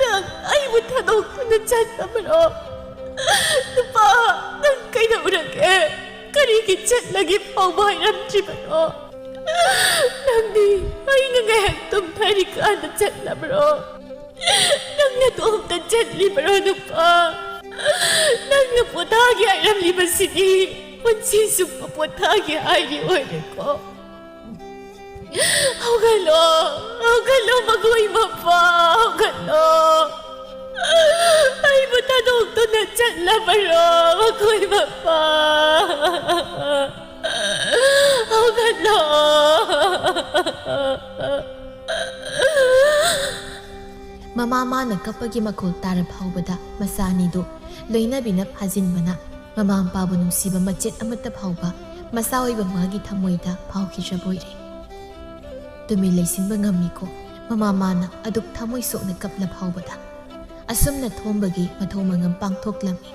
ꯅꯪ ꯑꯩꯕꯨ ꯊꯥꯗꯣꯛꯇꯨꯅ ꯆꯠꯂꯕ꯭ꯔꯣ? ꯅꯨꯄꯥ, ꯅꯪ ꯀꯩꯗꯧꯔꯒꯦ? ꯀꯔꯤꯒꯤ ꯆꯠꯂꯒꯦ ꯐꯥꯎꯕ ꯍꯥꯏꯔꯝꯗ꯭ꯔꯤꯕꯅꯣ? ꯅꯪꯗꯤ ꯑꯩꯅ ꯉꯥꯏꯍꯥꯛ ꯇꯨꯝꯊꯔꯤꯀꯥꯟꯗ ꯆꯠꯂꯕ꯭ꯔꯣ? ꯅꯪ ꯅꯇꯣꯝꯇ ꯆꯠꯂꯤꯕ꯭ꯔꯣ, ꯅꯨꯄꯥ? ꯅꯪꯅ ꯄꯣꯊꯥꯒꯦ ꯍꯥꯏꯔꯝꯂꯤꯕꯁꯤꯗꯤ ꯄꯨꯟꯁꯤ ꯆꯨꯞꯄ ꯄꯣꯊꯥꯒꯦ ꯍꯥꯏꯔꯤ ꯑꯣꯏꯔꯦꯀꯣ꯫ ꯍꯧꯒꯠꯂꯣ, ꯍꯧꯒꯠꯂꯣ, ꯃꯈꯣꯏ ꯃꯄꯥ, ꯍꯧꯒꯠꯂꯣ꯫ ꯑꯩꯕꯨ ꯊꯥꯗꯣꯛꯇꯨꯅ ꯆꯠꯂꯕꯔꯣ, ꯃꯈꯣꯏ ꯃꯄꯥ? ꯍꯧꯒꯠꯂꯣ꯫ ꯃꯃꯥ ꯃꯥꯅ ꯀꯞꯄꯒꯤ ꯃꯈꯣꯜ ꯇꯥꯔ ꯐꯥꯎꯕꯗ ꯃꯆꯥ ꯑꯅꯤꯗꯨ ꯂꯣꯏꯅꯕꯤꯅ ꯐꯥꯖꯤꯟꯕꯅ ꯃꯃꯥ ꯃꯄꯥꯕꯨ ꯅꯨꯡꯁꯤꯕ ꯃꯆꯦꯠ ꯑꯃꯠꯇ ꯐꯥꯎꯕ ꯃꯆꯥ ꯑꯣꯏꯕ ꯃꯥꯒꯤ ꯊꯃꯣꯏꯗ ꯐꯥꯎꯈꯤꯗ꯭ꯔꯕ ꯑꯣꯏꯔꯦ꯫ ꯇꯨꯃꯤꯟ ꯂꯩꯁꯤꯟꯕ ꯉꯝꯃꯤꯀꯣ ꯃꯃꯥ ꯃꯥꯅ ꯑꯗꯨꯛ ꯊꯃꯣꯏ ꯁꯣꯛꯅ ꯀꯞꯂ ꯐꯥꯎꯕꯗ꯫ ꯑꯁꯨꯝꯅ ꯊꯣꯝꯕꯒꯤ ꯃꯊꯧ ꯃꯉꯝ ꯄꯥꯡꯊꯣꯛꯂꯝꯃꯤ꯫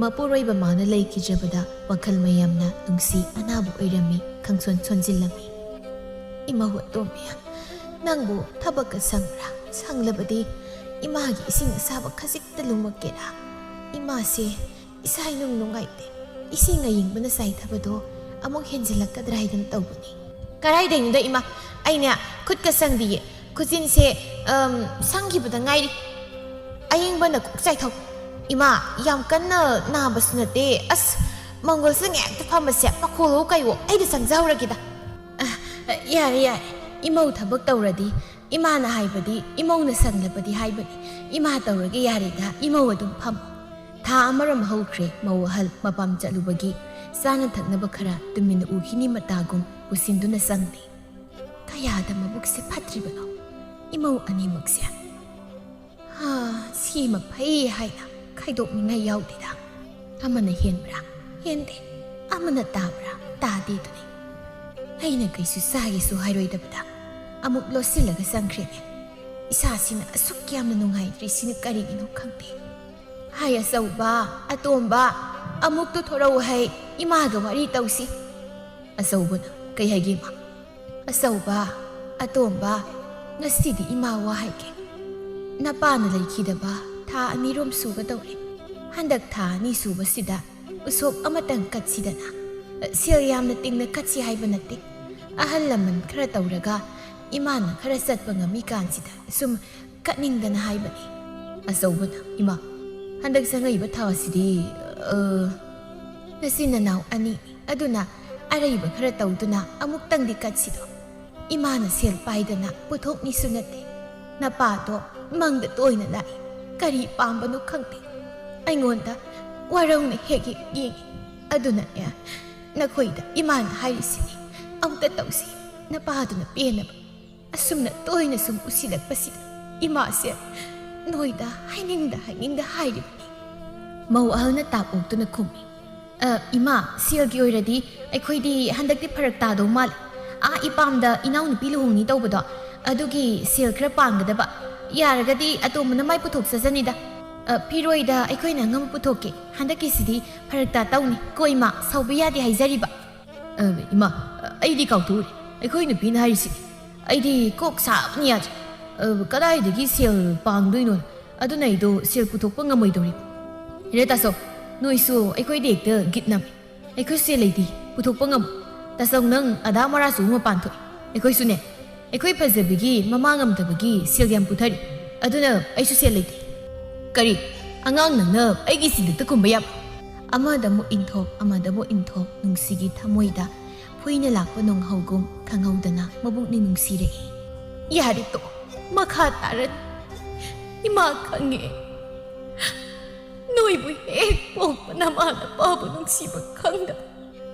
ꯃꯄꯨꯔꯣꯏꯕ ꯃꯥꯅ ꯂꯩꯈꯤꯗ꯭ꯔꯕꯗ ꯋꯥꯈꯜ ꯃꯌꯥꯝꯅ ꯅꯨꯡꯁꯤ ꯑꯅꯥꯕ ꯑꯣꯏꯔꯝꯃꯤ, ꯈꯪꯁꯣꯟ ꯁꯣꯟꯖꯤꯜꯂꯝꯃꯤ꯫ ꯏꯃꯧ ꯑꯇꯣꯝꯕꯤ, ꯅꯪꯕꯨ ꯊꯕꯛꯀ ꯁꯪꯕ꯭ꯔꯥ? ꯁꯪꯂꯕꯗꯤ ꯏꯃꯥꯒꯤ ꯏꯁꯤꯡ ꯑꯁꯥꯕ ꯈꯖꯤꯛꯇ ꯂꯨꯝꯃꯛꯀꯦꯔꯥ? ꯏꯃꯥꯁꯦ ꯏꯁꯥ ꯏꯅꯨꯡ ꯅꯨꯡꯉꯥꯏꯇꯦ꯫ ꯏꯁꯤꯡ ꯑꯌꯤꯡꯕꯅ ꯆꯥꯏꯊꯕꯗꯣ ꯑꯃꯨꯛ ꯍꯦꯟꯖꯤꯜꯂꯛꯀꯗ꯭ꯔꯥ ꯍꯥꯏꯗꯅ ꯇꯧꯕꯅꯤ꯫ ꯀꯗꯥꯏꯗꯩꯅꯣꯗ ꯏꯃꯥ, ꯑꯩꯅꯦ ꯈꯨꯠꯀ ꯁꯪꯗꯤꯌꯦ꯫ ꯈꯨꯖꯤꯟꯁꯦ, ꯑꯝ, ꯁꯪꯈꯤꯕꯗ ꯉꯥꯏꯔꯤ꯫ ꯑꯌꯤꯡꯕꯅ ꯀꯣꯛ ꯆꯥꯏꯊꯧ꯫ ꯏꯃꯥ, ꯌꯥꯝ ꯀꯟꯅ ꯅꯥꯕꯁꯨ ꯅꯠꯇꯦ꯫ ꯑꯁ, ꯃꯪꯒꯣꯜꯁꯦ ꯉꯥꯏꯍꯥꯛꯇ ꯐꯝꯃꯁꯦ, ꯃꯈꯣꯜꯂꯣ ꯀꯩꯋꯣ, ꯑꯩꯗ ꯆꯪꯖꯍꯧꯔꯒꯦꯗ꯫ ꯑ, ꯌꯥꯔꯦ, ꯌꯥꯔꯦ꯫ ꯏꯃꯧ ꯊꯕꯛ ꯇꯧꯔꯗꯤ, ꯏꯃꯥꯅ ꯍꯥꯏꯕꯗꯤ, ꯏꯃꯧꯅ ꯁꯪꯂꯕꯗꯤ ꯍꯥꯏꯕꯅꯤ꯫ ꯏꯃꯥ ꯇꯧꯔꯒꯦ ꯌꯥꯔꯦꯗ, ꯏꯃꯧ ꯑꯗꯨꯝ ꯐꯝꯃꯣ꯫ ꯊꯥ ꯑꯃꯔꯣꯝ ꯍꯧꯈ꯭ꯔꯦ ꯃꯧ ꯑꯍꯜ ꯃꯄꯥꯝ ꯆꯠꯂꯨꯕꯒꯤ ꯆꯥꯅ ꯊꯛꯅꯕ ꯈꯔ ꯇꯨꯃꯤꯟꯅ ꯎꯈꯤꯅꯤ ꯃꯇꯥꯒꯨꯝ ꯄꯨꯁꯤꯟꯗꯨꯅ ꯆꯪꯗꯦ꯫ ꯀꯌꯥꯗ ꯃꯕꯨꯛꯁꯦ ꯐꯠꯇ꯭ꯔꯤꯕꯅꯣ ꯏꯃꯧ ꯑꯅꯤꯃꯛꯁꯦ꯫ ꯍꯥ, ꯁꯤꯃ ꯐꯩ ꯍꯥꯏꯅ ꯈꯥꯏꯗꯣꯛꯅꯤꯡꯉꯥꯏ ꯌꯥꯎꯗꯦꯗ꯫ ꯑꯃꯅ ꯍꯦꯟꯕ꯭ꯔꯥ? ꯍꯦꯟꯗꯦ꯫ ꯑꯃꯅ ꯇꯥꯕ꯭ꯔꯥ? ꯇꯥꯗꯦꯗꯨꯅꯤ꯫ ꯑꯩꯅ ꯀꯩꯁꯨ ꯆꯥꯒꯦꯁꯨ ꯍꯥꯏꯔꯣꯏꯗꯕꯗ ꯑꯃꯨꯛ ꯂꯣꯠꯁꯤꯜꯂꯒ ꯆꯪꯈ꯭ꯔꯦꯅꯦ꯫ ꯏꯁꯥꯁꯤꯅ ꯑꯁꯨꯛ ꯌꯥꯝꯅ ꯅꯨꯡꯉꯥꯏꯇ꯭ꯔꯤꯁꯤꯅ ꯀꯔꯤꯒꯤꯅꯣ ꯈꯪꯗꯦ꯫ ꯍꯥꯏ ꯑꯆꯧꯕ, ꯑꯇꯣꯝꯕ, ꯑꯃꯨꯛꯇꯨ ꯊꯣꯔꯛꯎ ꯍꯥꯏ, ꯏꯃꯥꯒ ꯋꯥꯔꯤ ꯇꯧꯁꯤ꯫ ꯑꯆꯧꯕꯅ ꯀꯩ ꯍꯥꯏꯒꯦ ꯏꯃꯥ? ꯑꯆꯧꯕ, ꯑꯇꯣꯝꯕ, ꯉꯁꯤꯗꯤ ꯏꯃꯥ ꯋꯥ ꯍꯥꯏꯒꯦ꯫ ꯅꯄꯥꯅ ꯂꯩꯈꯤꯗꯕ ꯊꯥ ꯑꯅꯤꯔꯣꯝ ꯁꯨꯒꯗꯧꯔꯦ꯫ ꯍꯟꯗꯛ ꯊꯥ ꯑꯅꯤ ꯁꯨꯕꯁꯤꯗ ꯎꯁꯣꯞ ꯑꯃꯇꯪ ꯀꯠꯁꯤꯗꯅ꯫ ꯁꯦꯜ ꯌꯥꯝꯅ ꯇꯤꯡꯅ ꯀꯠꯁꯤ ꯍꯥꯏꯕ ꯅꯠꯇꯦ꯫ ꯑꯍꯜ ꯂꯃꯟ ꯈꯔ ꯇꯧꯔꯒ ꯏꯃꯥꯅ ꯈꯔ ꯆꯠꯄ ꯉꯝꯃꯤ ꯀꯥꯟꯁꯤꯗ ꯁꯨꯝ ꯀꯠꯅꯤꯡꯗꯅ ꯍꯥꯏꯕꯅꯤ꯫ ꯑꯆꯧꯕꯅ, "ꯏꯃꯥ, ꯍꯟꯗꯛ ꯆꯪꯉꯛꯏꯕ ꯊꯥ ꯑꯁꯤꯗꯤ, ꯑ, ꯅꯆꯤꯟ ꯅꯅꯥꯎ ꯑꯅꯤ, ꯑꯗꯨꯅ ꯑꯔꯩꯕ ꯈꯔ ꯇꯧꯗꯨꯅ ꯑꯃꯨꯛꯇꯪꯗꯤ ꯀꯠꯁꯤꯗꯣ꯫ ꯏꯃꯥꯅ ꯁꯦꯜ ꯄꯥꯏꯗꯅ ꯄꯨꯊꯣꯛꯅꯤꯁꯨ ꯅꯠꯇꯦ꯫ ꯅꯄꯥꯗꯣ ꯃꯪꯗ ꯇꯣꯏꯅ ꯂꯥꯛꯏ꯫ ꯀꯔꯤ ꯄꯥꯝꯕꯅꯣ ꯈꯪꯗꯦ꯫ ꯑꯩꯉꯣꯟꯗ ꯋꯥꯔꯧꯅ ꯍꯦꯛ ꯍꯦꯛ ꯌꯦꯡꯏ꯫ ꯑꯗꯨꯅꯅꯦ, ꯅꯈꯣꯏꯗ ꯏꯃꯥꯅ ꯍꯥꯏꯔꯤꯁꯤꯅꯤ, ꯑꯃꯨꯛꯇ ꯇꯧꯁꯤ, ꯅꯄꯥꯗꯨꯅ ꯄꯦꯟꯅꯕ꯫ ꯑꯁꯨꯝꯅ ꯇꯣꯏꯅ ꯁꯨꯝ ꯎꯁꯤꯜꯂꯛꯄꯁꯤꯗ ꯏꯃꯥꯁꯦ ꯅꯣꯏꯗ ꯍꯥꯏꯅꯤꯡꯗ ꯍꯥꯏꯅꯤꯡꯗ ꯍꯥꯏꯔꯤꯕꯅꯤ꯫" ꯃꯧ ꯑꯍꯜꯅ ꯇꯥꯞ ꯑꯣꯛꯇꯨꯅ ꯈꯨꯝꯃꯤ꯫ "ꯑ, ꯏꯃꯥ, ꯁꯦꯜꯒꯤ ꯑꯣꯏꯔꯗꯤ ꯑꯩꯈꯣꯏꯗꯤ ꯍꯟꯗꯛꯇꯤ ꯐꯔꯛ ꯇꯥꯗꯧ ꯃꯥꯜꯂꯦ꯫ ꯑꯥ ꯏꯄꯥꯝꯗ ꯏꯅꯥꯎꯅꯨꯄꯤ ꯂꯨꯍꯣꯡꯅꯤ ꯇꯧꯕꯗꯣ, ꯑꯗꯨꯒꯤ ꯁꯦꯜ ꯈꯔ ꯄꯥꯡꯒꯗꯕ꯫ ꯌꯥꯔꯒꯗꯤ ꯑꯇꯣꯝꯕꯅ ꯃꯥꯏ ꯄꯨꯊꯣꯛꯆꯖꯅꯤꯗ꯫ ꯑ, ꯐꯤꯔꯣꯏꯗ ꯑꯩꯈꯣꯏꯅ ꯑꯉꯝꯕ ꯄꯨꯊꯣꯛꯀꯦ꯫ ꯍꯟꯗꯛꯀꯤꯁꯤꯗꯤ ꯐꯔꯛ ꯇꯥ ꯇꯧꯅꯤ꯫ ꯀꯣ ꯏꯃꯥ, ꯁꯥꯎꯕ ꯌꯥꯗꯦ ꯍꯥꯏꯖꯔꯤꯕ꯫" "ꯑ, ꯏꯃꯥ, ꯑꯩꯗꯤ ꯀꯥꯎꯊꯣꯛꯎꯔꯦ꯫ ꯑꯩꯈꯣꯏ ꯅꯨꯄꯤꯅ ꯍꯥꯏꯔꯤꯁꯤꯗꯤ꯫ ꯑꯩꯗꯤ ꯀꯣꯛ ꯁꯥꯕꯅ ꯌꯥꯗ꯭ꯔꯦ꯫ ꯑ, ꯀꯗꯥꯏꯗꯒꯤ ꯁꯦꯜ ꯄꯥꯡꯗꯣꯏꯅꯣ? ꯑꯗꯨꯅ ꯑꯩꯗꯣ ꯁꯦꯜ ꯄꯨꯊꯣꯛꯄ ꯉꯝꯃꯣꯏꯗꯧꯔꯤ꯫" "ꯏꯔꯦ ꯇꯥꯆꯧ, ꯅꯣꯏꯁꯨ ꯑꯩꯈꯣꯏꯗ ꯍꯦꯛꯇ ꯒꯤꯠ ꯅꯝꯃꯤ꯫ ꯑꯩꯈꯣꯏ ꯁꯦꯜ ꯂꯩꯇꯦ, ꯄꯨꯊꯣꯛꯄ ꯉꯝꯃꯣꯏ꯫ ꯇꯥꯆꯧ, ꯅꯪ ꯑꯗꯥ ꯃꯔꯥꯁꯨ ꯃꯄꯥꯟ ꯊꯣꯛꯑꯦ꯫ ꯑꯩꯈꯣꯏꯁꯨꯅꯦ, ꯑꯩꯈꯣꯏ ꯐꯖꯕꯤꯒꯤ ꯃꯃꯥ ꯉꯝꯗꯕꯒꯤ ꯁꯦꯜ ꯌꯥꯝ ꯄꯨꯊꯔꯤ꯫ ꯑꯗꯨꯅ ꯑꯩꯁꯨ ꯁꯦꯜ ꯂꯩꯇꯦ꯫" "ꯀꯔꯤ? ꯑꯉꯥꯡ ꯅꯪꯅ ꯑꯩꯒꯤ ꯁꯤꯟꯗꯛꯇ ꯈꯨꯝꯕ ꯌꯥꯕ?" ꯑꯃꯗ ꯑꯃꯨꯛ ꯏꯟꯊꯣꯛ, ꯑꯃꯗ ꯑꯃꯨꯛ ꯏꯟꯊꯣꯛ, ꯅꯨꯡꯁꯤꯒꯤ ꯊꯃꯣꯏꯗ ꯐꯨꯏꯅ ꯂꯥꯛꯄ ꯅꯣꯡꯍꯧꯒꯨꯝ ꯈꯪꯍꯧꯗꯅ ꯃꯕꯨꯛꯅꯤꯡ ꯅꯨꯡꯁꯤꯔꯛꯏ꯫ "ꯌꯥꯔꯦ, ꯇꯣꯛꯑꯣ꯫ ꯃꯈꯥ ꯇꯥꯔꯅꯨ꯫ ꯏꯃꯥ ꯈꯪꯉꯦ꯫ ꯅꯣꯏꯕꯨ ꯍꯦꯛ ꯄꯣꯛꯄ ꯅꯃꯥ ꯅꯄꯥꯕꯨ ꯅꯨꯡꯁꯤꯕ ꯈꯪꯗꯕ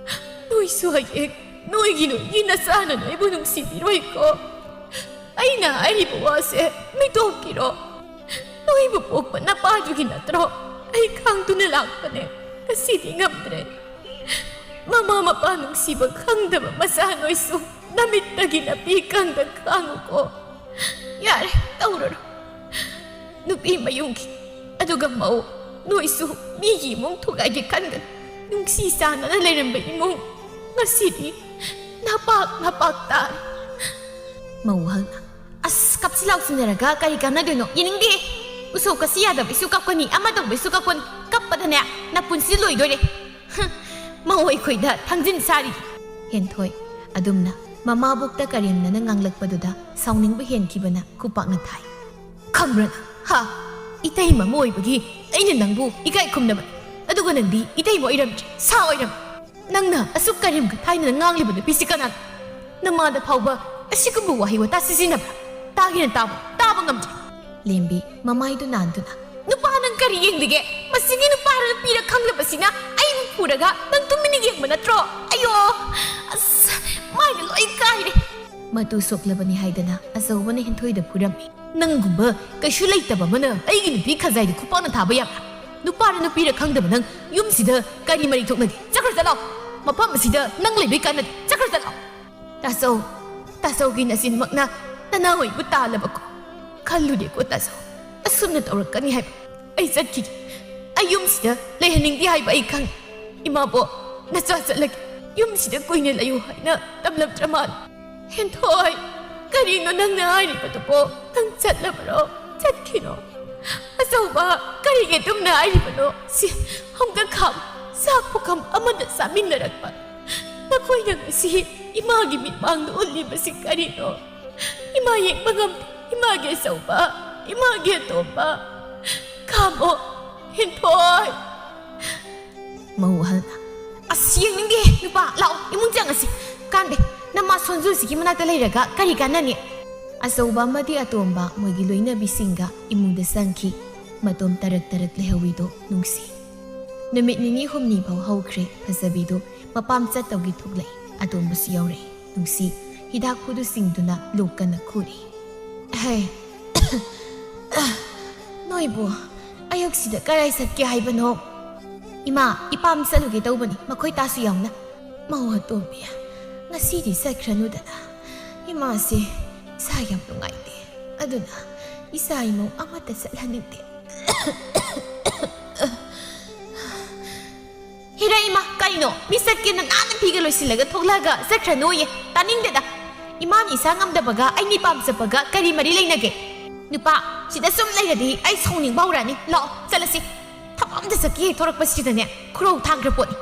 ꯅꯣꯏꯁꯨ ꯍꯌꯦꯡ ꯅꯣꯏꯒꯤ ꯅꯣꯏꯒꯤ ꯅꯆꯥꯅ ꯅꯣꯏꯕꯨ ꯅꯨꯡꯁꯤꯕꯤꯔꯣꯏꯀꯣ꯫ ꯑꯩꯅ ꯍꯥꯏꯔꯤꯕ ꯋꯥꯁꯦ ꯃꯤꯇꯣꯛꯀꯤꯔꯣ? ꯅꯣꯏꯕꯨ ꯄꯣꯛꯄ ꯅꯄꯥꯗꯨꯒꯤ ꯅꯠꯇ꯭ꯔꯣ ꯑꯩ ꯈꯥꯡꯗꯨꯅ ꯂꯥꯛꯄꯅꯦ? ꯉꯁꯤꯗꯤ ꯉꯝꯗ꯭ꯔꯦ꯫ ꯃꯃꯥ ꯃꯄꯥ ꯅꯨꯡꯁꯤꯕ ꯈꯪꯗꯕ ꯃꯆꯥ ꯅꯣꯏꯁꯨ ꯅꯃꯤꯠꯇꯒꯤ ꯅꯄꯤ ꯀꯪꯗ ꯈꯥꯡꯉꯨꯀꯣ꯫ ꯌꯥꯔꯦ, ꯇꯧꯔꯔꯣ꯫ ꯅꯨꯄꯤ ꯃꯌꯨꯝꯒꯤ, ꯑꯗꯨꯒ ꯃꯧ, ꯅꯣꯏꯁꯨ ꯃꯤꯒꯤ ꯏꯃꯨꯡ ꯊꯨꯒꯥꯏꯒꯦ ꯈꯟꯒꯅꯨ꯫ ꯅꯨꯡꯁꯤ ꯆꯥꯟꯅꯅ ꯂꯩꯔꯝꯕ ꯏꯃꯨꯡ ꯉꯁꯤꯗꯤ ꯅꯄꯥꯛ ꯅꯄꯥꯛ ꯇꯥꯔꯦ꯫" ꯃꯧ ꯑꯍꯜꯅ, "ꯑꯁ, ꯀꯞꯁꯤꯜꯂꯛ ꯇꯧꯁꯤꯟꯅꯔꯒ ꯀꯔꯤ ꯀꯥꯟꯅꯗꯣꯏꯅꯣ? ꯌꯦꯡꯅꯤꯡꯗꯦ꯫ ꯎꯁꯣꯞꯀꯁꯤ ꯌꯥꯗꯕꯩꯁꯨ ꯀꯞꯀꯅꯤ, ꯑꯃ ꯇꯧꯕꯩꯁꯨ ꯀꯞꯀꯅꯤ꯫ ꯀꯞꯄꯗꯅꯦ ꯅꯄꯨꯟꯁꯤ ꯂꯣꯏꯗꯣꯏꯔꯦ꯫ ꯍꯨꯝ, ꯃꯧ ꯑꯩꯈꯣꯏꯗ ꯊꯥꯡꯖꯤꯟ ꯁꯥꯔꯤ꯫ ꯍꯦꯟꯊꯣꯏ ꯑꯗꯨꯝꯅ ꯃꯃꯥꯕꯣꯛꯇ ꯀꯔꯦꯝꯅꯅ ꯉꯥꯡꯂꯛꯄꯗꯨꯗ ꯁꯥꯎꯅꯤꯡꯕ ꯍꯦꯟꯈꯤꯕꯅ ꯈꯨꯄꯥꯛꯅ ꯊꯥꯏ꯫ "ꯈꯪꯕ꯭ꯔꯥ ꯅꯪ? ꯍꯥ? ꯏꯇꯩꯃ ꯑꯃ ꯑꯣꯏꯕꯒꯤ ꯑꯩꯅ ꯅꯪꯕꯨ ꯏꯀꯥꯏ ꯈꯨꯝꯅꯕꯅꯤ꯫ ꯑꯗꯨꯒ ꯅꯪꯗꯤ ꯏꯇꯩꯃ ꯑꯣꯏꯔꯝꯗ꯭ꯔꯦ, ꯁꯥ ꯑꯣꯏꯔꯝꯃꯦ꯫ ꯅꯪꯅ ꯑꯁꯨꯛ ꯀꯔꯦꯝ ꯀꯊꯥꯏꯅꯅ ꯉꯥꯡꯂꯤꯕ ꯅꯨꯄꯤꯁꯤ ꯀꯅꯥꯅꯣ? ꯅꯃꯥꯗ ꯐꯥꯎꯕ ꯑꯁꯤꯒꯨꯝꯕ ꯋꯥꯍꯩ ꯋꯥꯇꯥ ꯁꯤꯖꯤꯟꯅꯕ꯭ꯔꯥ? ꯇꯥꯒꯦꯅ ꯇꯥꯕ, ꯇꯥꯕ ꯉꯝꯗ꯭ꯔꯦ꯫" ꯂꯦꯝꯕꯤ ꯃꯃꯥꯏꯗꯨ ꯅꯥꯟꯗꯨꯅ, "ꯅꯨꯄꯥ ꯅꯪ ꯀꯔꯤ ꯌꯦꯡꯗꯒꯦ? ꯃꯁꯤꯒꯤ ꯅꯨꯄꯥꯔ ꯅꯨꯄꯤꯔ ꯈꯪꯗꯕꯁꯤꯅ ꯑꯩꯕꯨ ꯐꯨꯔꯒ ꯅꯪ ꯇꯨꯃꯤꯟꯅ ꯌꯦꯡꯕ ꯅꯠꯇ꯭ꯔꯣ? ꯑꯌꯣ! ꯑꯁ, ꯃꯥꯏꯅ ꯂꯣꯏ ꯀꯥꯏꯔꯦ꯫" ꯃꯇꯨ ꯁꯣꯛꯂꯕꯅꯤ ꯍꯥꯏꯗꯅ ꯑꯆꯧꯕꯅ ꯍꯦꯟꯊꯣꯏꯗ ꯐꯨꯔꯝꯃꯤ꯫ "ꯅꯪꯒꯨꯝꯕ ꯀꯩꯁꯨ ꯂꯩꯇꯕ ꯑꯃꯅ ꯑꯩꯒꯤ ꯅꯨꯄꯤ ꯈꯖꯥꯏꯗ ꯈꯨꯄꯥꯛꯅ ꯊꯥꯕ ꯌꯥꯕ꯭ꯔꯥ? ꯅꯨꯄꯥꯔ ꯅꯨꯄꯤꯔ ꯈꯪꯗꯕ ꯅꯪ ꯌꯨꯝꯁꯤꯗ ꯀꯔꯤ ꯃꯔꯤ ꯊꯣꯛꯅꯒꯦ? ꯆꯠꯈ꯭ꯔ ꯆꯠꯂꯣ꯫ ꯃꯐꯝ ꯑꯁꯤꯗ ꯅꯪ ꯂꯩꯕꯩ ꯀꯥꯟꯅꯗꯦ꯫ ꯆꯠꯈ꯭ꯔ ꯆꯠꯂꯣ꯫" "ꯇꯥꯆꯧ, ꯇꯥꯆꯧꯒꯤ ꯅꯆꯤꯟꯃꯛꯅ ꯅꯅꯥꯎ ꯑꯩꯕꯨ ꯇꯥꯜꯂꯕꯀꯣ? ꯈꯜꯂꯨꯗꯦꯀꯣ ꯇꯥꯆꯧ, ꯑꯁꯨꯝꯅ ꯇꯧꯔꯛꯀꯅꯤ ꯍꯥꯏꯕ꯫ ꯑꯩ ꯆꯠꯈꯤꯒꯦ꯫ ꯑꯩ ꯌꯨꯝꯁꯤꯗ ꯂꯩꯍꯟꯅꯤꯡꯗꯦ ꯍꯥꯏꯕ ꯑꯩ ꯈꯪꯉꯤ꯫ ꯏꯃꯥꯕꯣ, ꯅꯆꯥ ꯆꯠꯂꯒꯦ꯫ ꯌꯨꯝꯁꯤꯗ ꯀꯨꯏꯅ ꯂꯩꯌꯨ ꯍꯥꯏꯅ ꯇꯝꯂꯛꯇ꯭ꯔ ꯃꯥꯜꯂꯦ꯫" "ꯍꯦꯟꯊꯣꯏ, ꯀꯔꯤꯅꯣ ꯅꯪꯅ ꯍꯥꯏꯔꯤꯕꯗꯨꯕꯣ? ꯅꯪ ꯆꯠꯂꯕꯔꯣ? ꯆꯠꯈꯤꯅꯣ꯫" "ꯑꯆꯧꯕ, ꯀꯔꯤꯒꯤ ꯑꯗꯨꯝꯅ ꯍꯥꯏꯔꯤꯕꯅꯣ? ꯁꯤ, ꯑꯝꯇ ꯈꯥꯝ꯫ ꯆꯥꯛ ꯄꯨꯈꯝ ꯑꯃꯗ ꯆꯥꯃꯤꯟꯅꯔꯛꯄ ꯅꯈꯣꯏꯅ ꯉꯁꯤ ꯏꯃꯥꯒꯤ ꯃꯤꯠꯃꯥꯡꯗ ꯎꯠꯂꯤꯕꯁꯤ ꯀꯔꯤꯅꯣ? ꯏꯃꯥ ꯌꯦꯡꯕ ꯉꯝꯗꯦ꯫ ꯏꯃꯥꯒꯤ ꯑꯆꯧꯕ, ꯏꯃꯥꯒꯤ ꯑꯇꯣꯝꯕ꯫ ꯈꯥꯝꯃꯣ, ꯍꯦꯟꯊꯣꯏ꯫" ꯃꯧ ꯑꯍꯜꯅ, "ꯑꯁ, ꯌꯦꯡꯅꯤꯡꯗꯦ꯫ ꯅꯨꯄꯥ, ꯂꯥꯛꯑꯣ, ꯏꯃꯨꯡ ꯆꯪꯉꯁꯤ꯫ ꯀꯥꯟꯗꯦ, ꯅꯃꯥ ꯁꯣꯟꯖꯨꯁꯤꯒꯤ ꯃꯅꯥꯛꯇ ꯂꯩꯔꯒ ꯀꯔꯤ ꯀꯥꯟꯅꯅꯤ?" ꯑꯆꯧꯕ ꯑꯃꯗꯤ ꯑꯇꯣꯝꯕ ꯃꯣꯏꯒꯤ ꯂꯣꯏꯅꯕꯤꯁꯤꯡꯒ ꯏꯃꯨꯡꯗ ꯆꯪꯈꯤ꯫ ꯃꯇꯣꯝ ꯇꯔꯛ ꯇꯔꯛ ꯂꯩꯍꯧꯋꯤꯗꯣ ꯅꯨꯡꯁꯤ꯫ ꯅꯨꯃꯤꯠ ꯅꯤꯅꯤ ꯍꯨꯝꯅꯤ ꯐꯥꯎ ꯍꯧꯈ꯭ꯔꯦ꯫ ꯐꯖꯕꯤꯗꯣ ꯃꯄꯥꯝ ꯆꯠꯇꯧꯒꯤ ꯊꯣꯛꯂꯛꯏ꯫ ꯑꯇꯣꯝꯕꯁꯨ ꯌꯥꯎꯔꯛꯏ꯫ ꯅꯨꯡꯁꯤ ꯍꯤꯗꯥꯛ ꯈꯨꯗꯨꯁꯤꯡꯗꯨꯅ ꯂꯣꯛ ꯀꯟꯅ ꯈꯨꯔꯤ꯫ "ꯍꯦ, ꯅꯣꯏꯕꯨ ꯑꯌꯨꯛꯁꯤꯗ ꯀꯔꯥꯏ ꯆꯠꯀꯦ ꯍꯥꯏꯕꯅꯣ?" "ꯏꯃꯥ, ꯏꯄꯥꯝ ꯆꯠꯂꯨꯒꯦ ꯇꯧꯕꯅꯤ, ꯃꯈꯣꯏ ꯇꯥꯁꯨ ꯌꯥꯎꯅ꯫" "ꯃꯧ ꯑꯇꯣꯝꯕꯤ, ꯉꯁꯤꯗꯤ ꯆꯠꯈ꯭ꯔꯅꯨꯗꯅ꯫ ꯏꯃꯥꯁꯦ ꯏꯁꯥ ꯌꯥꯝ ꯅꯨꯡꯉꯥꯏꯇꯦ꯫ ꯑꯗꯨꯅ ꯏꯆꯥ ꯏꯃꯧ ꯑꯃꯠꯇ ꯆꯠꯍꯟꯅꯤꯡꯗꯦ꯫" "ꯍꯦꯔꯥ ꯏꯃꯥ, ꯀꯩꯅꯣ? ꯃꯤ ꯆꯠꯀꯦꯅ ꯅꯥꯟꯅ ꯐꯤꯒ ꯂꯣꯏꯁꯤꯜꯂꯒ ꯊꯣꯛꯂꯛꯑꯒ ꯆꯠꯈ꯭ꯔꯅꯣꯌꯦ꯫ ꯇꯥꯅꯤꯡꯗꯦꯗ꯫ ꯏꯃꯥꯅ ꯏꯁꯥ ꯉꯝꯗꯕꯒ ꯑꯩꯅ ꯏꯄꯥꯝ ꯆꯠꯄꯒ ꯀꯔꯤ ꯃꯔꯤ ꯂꯩꯅꯒꯦ? ꯅꯨꯄꯥ, ꯁꯤꯗ ꯁꯨꯝ ꯂꯩꯔꯗꯤ ꯑꯩ ꯁꯥꯎꯅꯤꯡꯕ ꯍꯧꯔꯛꯑꯅꯤ꯫ ꯂꯥꯛꯑꯣ, ꯆꯠꯂꯁꯤ꯫ ꯊꯕꯛ ꯑꯝꯇ ꯆꯠꯀꯦ ꯍꯦꯛ ꯊꯣꯔꯛꯄꯁꯤꯗꯅꯦ, ꯈꯨꯔꯧ ꯊꯥꯡꯈ꯭ꯔ ꯄꯣꯠꯅꯤ꯫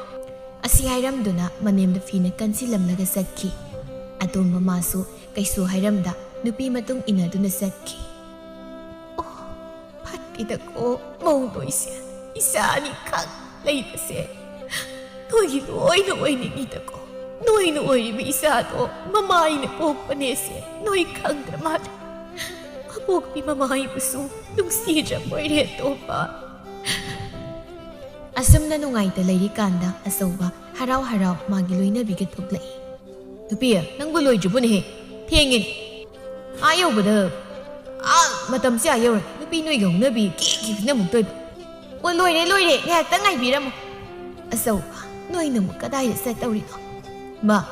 ꯑꯁꯤ ꯍꯥꯏꯔꯝꯗꯨꯅ ꯃꯅꯦꯝꯗ ꯐꯤꯅ ꯀꯟꯁꯤꯜꯂꯝꯂꯒ ꯆꯠꯈꯤ꯫ ꯑꯇꯣꯝꯕ ꯃꯥꯁꯨ ꯀꯩꯁꯨ ꯍꯥꯏꯔꯝꯗ ꯅꯨꯄꯤ ꯃꯇꯨꯡ ꯏꯟꯅꯗꯨꯅ ꯆꯠꯈꯤ꯫ ꯑꯣ, ꯐꯠꯇꯦꯗꯀꯣ, ꯃꯧ ꯅꯣꯏꯁꯦ꯫ ꯏꯆꯥ ꯑꯅꯤꯈꯛ ꯂꯩꯕꯁꯦ ꯅꯣꯏꯒꯤ ꯂꯣꯏꯅ ꯑꯣꯏꯅꯤꯡꯉꯤꯗꯀꯣ꯫ ꯅꯣꯏꯅ ꯑꯣꯏꯔꯤꯕ ꯏꯆꯥꯗꯣ ꯃꯃꯥ ꯑꯩꯅ ꯄꯣꯛꯄꯅꯦꯁꯦ ꯅꯣꯏ ꯈꯪꯗ꯭ꯔ ꯃꯥꯜꯂꯦ꯫ ꯑꯄꯣꯛꯄꯤ ꯃꯃꯥ ꯑꯩꯕꯨꯁꯨ ꯅꯨꯡꯁꯤꯗ꯭ꯔ ꯑꯣꯏꯔꯦ, ꯑꯇꯣꯝꯕ꯫ ꯑꯁꯨꯝꯅ ꯅꯨꯡꯉꯥꯏꯇ ꯂꯩꯔꯤꯀꯥꯟꯗ ꯑꯆꯧꯕ ꯍꯔꯥꯎ ꯍꯔꯥꯎ ꯃꯥꯒꯤ ꯂꯣꯏꯅꯕꯤꯒ ꯊꯣꯛꯂꯛꯏ꯫ ꯅꯨꯄꯤ, ꯅꯪꯕꯨ ꯂꯣꯏꯗ꯭ꯔꯤꯕꯣꯅꯦꯍꯦ? ꯊꯦꯡꯉꯦꯅꯦ꯫ ꯑꯥ ꯌꯧꯕꯗ, ꯑꯥ, ꯃꯇꯝꯁꯦ ꯑꯥ ꯌꯧꯔꯦ꯫ ꯅꯨꯄꯤ ꯅꯣꯏꯒꯤ ꯍꯧꯅꯕꯤ ꯀꯦꯛ ꯀꯦꯛꯁꯤꯅ ꯑꯃꯨꯛ ꯇꯣꯏꯕ꯫ ꯑꯣ, ꯂꯣꯏꯔꯦ, ꯂꯣꯏꯔꯦ, ꯉꯥꯏꯍꯥꯛꯇꯪ ꯉꯥꯏꯕꯤꯔꯝꯃꯣ꯫ ꯑꯆꯧꯕ, ꯅꯣꯏꯅ ꯑꯃꯨꯛ ꯀꯗꯥꯏꯗ ꯆꯠꯇꯧꯔꯤꯅꯣ? ꯃꯥ,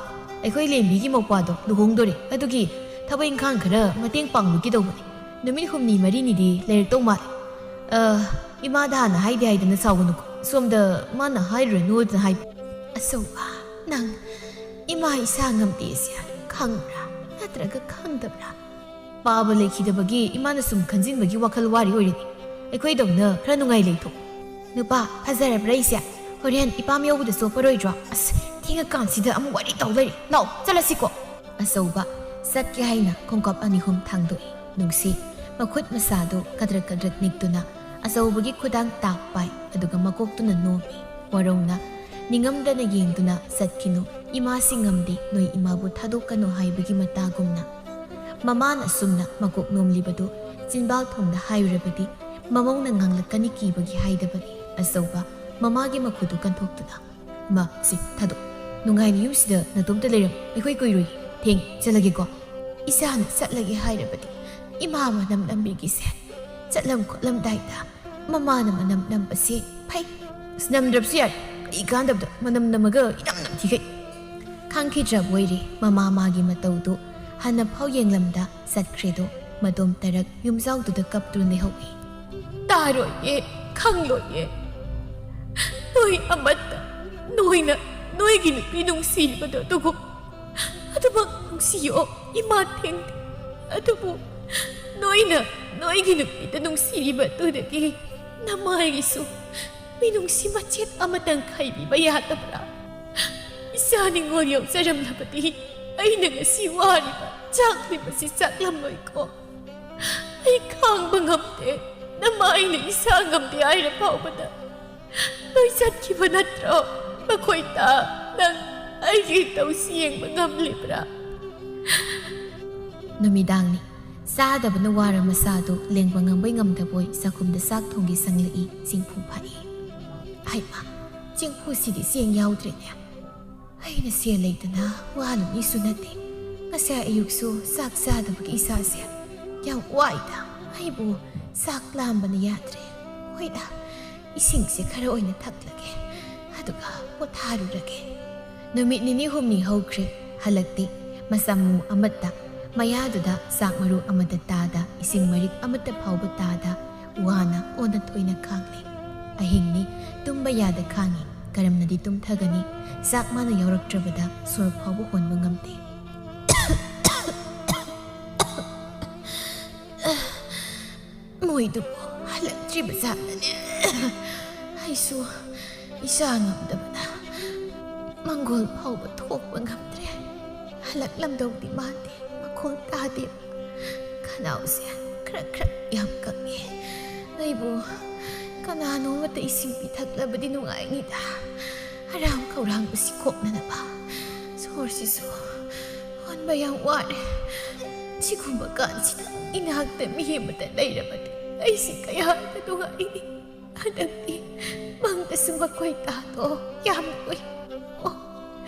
ꯑꯩꯈꯣꯏ ꯂꯦꯝꯕꯤꯒꯤ ꯃꯧꯄ꯭ꯋꯥꯗꯣ ꯂꯨꯍꯣꯡꯗꯣꯔꯦ, ꯑꯗꯨꯒꯤ ꯊꯕꯛ ꯏꯪꯈꯥꯡ ꯈꯔ ꯃꯇꯦꯡ ꯄꯥꯡꯕꯤꯒꯗꯧꯕꯅꯦ꯫ ꯅꯨꯃꯤꯠ ꯍꯨꯝꯅꯤ ꯃꯔꯤꯅꯤꯗꯤ ꯂꯩꯔꯛꯇꯧ ꯃꯥꯜꯂꯦ꯫ ꯑ, ꯏꯃꯥꯗ ꯍꯥꯟꯅ ꯍꯥꯏꯗꯤ ꯍꯥꯏꯗꯅ ꯁꯥꯎꯒꯅꯨꯀꯣ꯫ ꯁꯣꯝꯗ ꯃꯥꯅ ꯍꯥꯏꯔꯨꯔꯅꯨꯗꯅ ꯍꯥꯏ꯫ ꯑꯆꯧꯕ, ꯅꯪ ꯏꯃꯥ ꯏꯁꯥ ꯉꯝꯗꯦꯁꯦ ꯈꯪꯕ꯭ꯔꯥ? ꯅꯠꯇ꯭ꯔꯒ ꯈꯪꯗꯕ꯭ꯔꯥ? ꯄꯥꯕ ꯂꯩꯈꯤꯗꯕꯒꯤ ꯏꯃꯥꯅ ꯁꯨꯝ ꯈꯟꯖꯤꯟꯕꯒꯤ ꯋꯥꯈꯜ ꯋꯥꯔꯤ ꯑꯣꯏꯔꯤꯅꯤ꯫ ꯑꯩꯈꯣꯏꯗꯧꯅ ꯈꯔ ꯅꯨꯡꯉꯥꯏ ꯂꯩꯊꯣꯛ꯫ ꯅꯨꯄꯥ, ꯐꯖꯔꯕ꯭ꯔꯥ ꯑꯩꯁꯦ? ꯍꯣꯔꯦꯟ ꯏꯄꯥꯝ ꯌꯧꯕꯗ ꯆꯣꯞꯄꯔꯣꯏꯗ꯭ꯔꯣ? ꯑꯁ, ꯊꯦꯡꯉꯀꯥꯟꯁꯤꯗ ꯑꯃꯨꯛ ꯋꯥꯔꯤ ꯇꯧ ꯂꯩꯔꯦ꯫ ꯂꯥꯛꯑꯣ, ꯆꯠꯂꯁꯤꯀꯣ꯫ ꯑꯆꯧꯕ ꯆꯠꯀꯦ ꯍꯥꯏꯅ ꯈꯣꯡꯀꯥꯞ ꯑꯅꯤ ꯑꯍꯨꯝ ꯊꯥꯡꯗꯣꯛꯏ꯫ ꯅꯨꯡꯁꯤ ꯃꯈꯨꯠ ꯃꯁꯥꯗꯨ ꯀꯗ꯭ꯔꯛ ꯀꯗ꯭ꯔꯛ ꯅꯤꯛꯇꯨꯅ ꯑꯆꯧꯕꯒꯤ ꯈꯨꯗꯥꯡ ꯇꯥꯛ ꯄꯥꯏ, ꯑꯗꯨꯒ ꯃꯀꯣꯛꯇꯨꯅ ꯅꯣꯝꯃꯤ꯫ ꯋꯥꯔꯧꯅ, ꯅꯤꯡꯉꯝꯗꯅ ꯌꯦꯡꯗꯨꯅ, "ꯆꯠꯈꯤꯅꯨ, ꯏꯃꯥꯁꯤ ꯉꯝꯗꯦ, ꯅꯣꯏ ꯏꯃꯥꯕꯨ ꯊꯥꯗꯣꯛꯀꯅꯨ" ꯍꯥꯏꯕꯒꯤ ꯃꯇꯥꯒꯨꯝꯅ꯫ ꯃꯃꯥꯅ ꯑꯁꯨꯝꯅ ꯃꯀꯣꯛ ꯅꯣꯝꯂꯤꯕꯗꯨ ꯆꯤꯟꯕꯥꯜ ꯊꯣꯡꯗ ꯍꯥꯏꯔꯨꯔꯕꯗꯤ ꯃꯃꯧꯅ ꯉꯥꯡꯂꯛꯀꯅꯤ ꯀꯤꯕꯒꯤ ꯍꯥꯏꯗꯕꯅꯤ꯫ ꯑꯆꯧꯕ ꯃꯃꯥꯒꯤ ꯃꯈꯨꯗꯨ ꯀꯟꯊꯣꯛꯇꯨꯅ, "ꯃꯥ, ꯁꯤ ꯊꯥꯗꯣꯛ꯫ ꯅꯨꯡꯉꯥꯏꯅ ꯌꯨꯝꯁꯤꯗ ꯅꯇꯣꯝꯇ ꯂꯩꯔꯝꯃꯨ꯫ ꯑꯩꯈꯣꯏ ꯀꯨꯏꯔꯣꯏ꯫ ꯊꯦꯡ, ꯆꯠꯂꯒꯦꯀꯣ꯫" ꯏꯆꯥꯅ ꯆꯠꯂꯒꯦ ꯍꯥꯏꯔꯕꯗꯤ ꯏꯃꯥ ꯃꯅꯝ ꯅꯝꯕꯤꯒꯤꯁꯦ꯫ ꯆꯠꯂꯝ ꯈꯣꯠꯂꯝꯗꯥꯏꯗ ꯃꯃꯥꯅ ꯃꯅꯝ ꯅꯝꯕꯁꯦ ꯐꯩ꯫ ꯑꯁ, ꯅꯝꯗ꯭ꯔꯕꯁꯨ ꯌꯥꯏ꯫ ꯀꯔꯤ ꯀꯥꯟꯗꯕꯗ ꯃꯅꯝ ꯅꯝꯃꯒ ꯏꯅꯝ ꯅꯝꯊꯤꯈꯩ꯫ ꯈꯪꯈꯤꯗ꯭ꯔꯕ ꯑꯣꯏꯔꯦ ꯃꯃꯥ ꯃꯥꯒꯤ ꯃꯇꯧꯗꯨ꯫ ꯍꯟꯅ ꯐꯥꯎ ꯌꯦꯡꯂꯝꯗ ꯆꯠꯈ꯭ꯔꯦꯗꯣ꯫ ꯃꯇꯣꯝ ꯇꯔꯛ ꯌꯨꯝꯖꯥꯎꯗꯨꯗ ꯀꯞꯇꯨꯅ ꯂꯩꯍꯧꯏ꯫ "ꯇꯥꯔꯣꯏꯌꯦ, ꯈꯪꯂꯣꯏꯌꯦ꯫ ꯅꯣꯏ ꯑꯃꯠꯇ, ꯅꯣꯏꯅ ꯅꯣꯏꯒꯤ ꯅꯨꯄꯤ ꯅꯨꯡꯁꯤꯕꯗꯣ ꯑꯗꯨꯒꯨꯝ ꯑꯗꯨꯕꯨ ꯅꯨꯡꯁꯤꯌꯣ, ꯏꯃꯥ ꯊꯦꯡ꯫ ꯑꯗꯨꯕꯨ ꯅꯣꯏꯅ ꯅꯣꯏꯒꯤ ꯅꯨꯄꯤꯗ ꯅꯨꯡꯁꯤꯔꯤꯕ ꯑꯗꯨꯗꯒꯤ ꯅꯃꯥꯏꯒꯤꯁꯨ ꯃꯤꯅꯨꯡꯁꯤ ꯃꯆꯦꯠ ꯑꯃꯇꯪ ꯈꯥꯏꯕꯤꯕ ꯌꯥꯗꯕ꯭ꯔꯥ? ꯏꯆꯥ ꯅꯤꯉꯣꯜ ꯌꯥꯎꯖꯔꯝꯂꯕꯗꯤ ꯑꯩꯅ ꯉꯁꯤ ꯋꯥꯔꯤꯕ ꯆꯥꯛꯂꯤꯕꯁꯤ ꯆꯥꯛꯂꯝꯂꯣꯏꯀꯣ꯫ ꯑꯩ ꯈꯥꯡꯕ ꯉꯝꯗꯦ, ꯅꯃꯥꯏꯅ ꯏꯁꯥ ꯉꯝꯗꯦ ꯍꯥꯏꯔ ꯐꯥꯎꯕꯗ ꯅꯣꯏ ꯆꯠꯈꯤꯕ ꯅꯠꯇ꯭ꯔꯣ? ꯃꯈꯣꯏ ꯇꯥ ꯅꯪ ꯑꯩꯒꯤ ꯏꯇꯧꯁꯤ ꯌꯦꯡꯕ ꯉꯝꯂꯤꯕ꯭ꯔꯥ? ꯅꯨꯃꯤꯗꯥꯡꯅꯤ꯫ ꯆꯥꯗꯕꯅ ꯋꯥꯔ ꯃꯁꯥꯗꯨ ꯂꯦꯡꯕ ꯉꯝꯕꯣꯏ ꯉꯝꯗꯕꯣꯏ ꯆꯥꯛꯈꯨꯝꯗ ꯆꯥꯛ ꯊꯣꯡꯒꯦ ꯆꯪꯂꯛꯏ ꯆꯤꯡꯐꯨ ꯐꯥꯛꯏ꯫ ꯍꯩꯃꯥ, ꯆꯤꯡꯐꯨꯁꯤꯗꯤ ꯆꯦꯡ ꯌꯥꯎꯗ꯭ꯔꯦꯅꯦ꯫ ꯑꯩꯅ ꯁꯦꯜ ꯂꯩꯇꯅ ꯋꯥꯂꯨꯅꯤꯁꯨ ꯅꯠꯇꯦ꯫ ꯉꯁꯥꯏ ꯑꯌꯨꯛꯁꯨ ꯆꯥꯛ ꯆꯥꯗꯕꯒꯤ ꯏꯁꯥꯁꯦ ꯌꯥꯝ ꯋꯥꯏꯗ꯫ ꯑꯩꯕꯨ ꯆꯥꯛ ꯂꯥꯝꯕꯅ ꯌꯥꯗ꯭ꯔꯦ꯫ ꯍꯣꯏꯗ, ꯏꯁꯤꯡꯁꯦ ꯈꯔ ꯑꯣꯏꯅ ꯊꯛꯂꯒꯦ, ꯑꯗꯨꯒ ꯄꯣꯊꯥꯔꯨꯔꯒꯦ꯫ ꯅꯨꯃꯤꯠ ꯅꯤꯅꯤ ꯍꯨꯝꯅꯤ ꯍꯧꯈ꯭ꯔꯦ, ꯍꯜꯂꯛꯇꯦ꯫ ꯃꯆꯥꯃꯨ ꯑꯃꯠꯇ, ꯃꯌꯥꯗꯨꯗ ꯆꯥꯛ ꯃꯔꯨ ꯑꯃꯠꯇ ꯇꯥꯗ, ꯏꯁꯤꯡ ꯃꯔꯤꯛ ꯑꯃꯠꯇ ꯐꯥꯎꯕ ꯇꯥꯗ, ꯋꯥꯅ ꯑꯣꯟꯅ ꯊꯣꯏꯅ ꯈꯥꯡꯂꯤ꯫ ꯑꯍꯤꯡꯅꯤ, ꯇꯨꯝꯕ ꯌꯥꯗ ꯈꯥꯡꯉꯤ꯫ ꯀꯔꯝꯅꯗꯤ ꯇꯨꯝꯊꯒꯅꯤ? ꯆꯥꯛ ꯃꯥꯅ ꯌꯥꯎꯔꯛꯇ꯭ꯔꯕꯗ ꯁꯣꯔ ꯐꯥꯎꯕ ꯍꯣꯟꯕ ꯉꯝꯗꯦ꯫ ꯃꯣꯏꯗꯨꯕꯨ ꯍꯜꯂꯛꯇ꯭ꯔꯤꯕ ꯖꯥꯠꯂꯅꯦ? ꯑꯩꯁꯨ ꯏꯁꯥ ꯉꯝꯗꯕꯅ ꯃꯪꯒꯣꯜ ꯐꯥꯎꯕ ꯊꯣꯛꯄ ꯉꯝꯗ꯭ꯔꯦ꯫ ꯍꯜꯂꯛꯂꯝꯗꯧꯗꯤ ꯃꯥꯟꯗꯦ, ꯃꯈꯣꯜ ꯇꯥꯗꯦ꯫ ꯈꯅꯥꯎꯁꯦ ꯈ꯭ꯔꯛ ꯈ꯭ꯔꯛ ꯌꯥꯝ ꯀꯪꯉꯦ꯫ ꯑꯩꯕꯨ ꯀꯅꯥꯅꯣꯃꯇ ꯏꯁꯤꯡ ꯄꯤꯊꯛꯂꯕꯗꯤ ꯅꯨꯡꯉꯥꯏꯅꯤꯗ, ꯑꯔꯥꯝ ꯈꯧꯔꯥꯡꯕꯁꯤ ꯀꯣꯛꯅꯅꯕ꯫ ꯁꯣꯔꯁꯤꯁꯨ ꯍꯣꯟꯕ ꯌꯥꯝ ꯋꯥꯔꯦ꯫ ꯁꯤꯒꯨꯝꯕ ꯀꯥꯟꯁꯤꯗ ꯏꯅꯥꯛꯇ ꯃꯤ ꯑꯃꯇ ꯂꯩꯔꯕꯗꯤ ꯑꯩꯁꯤ ꯀꯌꯥꯗ ꯅꯨꯡꯉꯥꯏꯅꯤ꯫ ꯍꯟꯗꯛꯇꯤ ꯃꯪꯗꯁꯨ ꯃꯈꯣꯏ ꯇꯥꯗꯣ ꯌꯥꯝ ꯀꯨꯏ꯫ ꯑꯣ,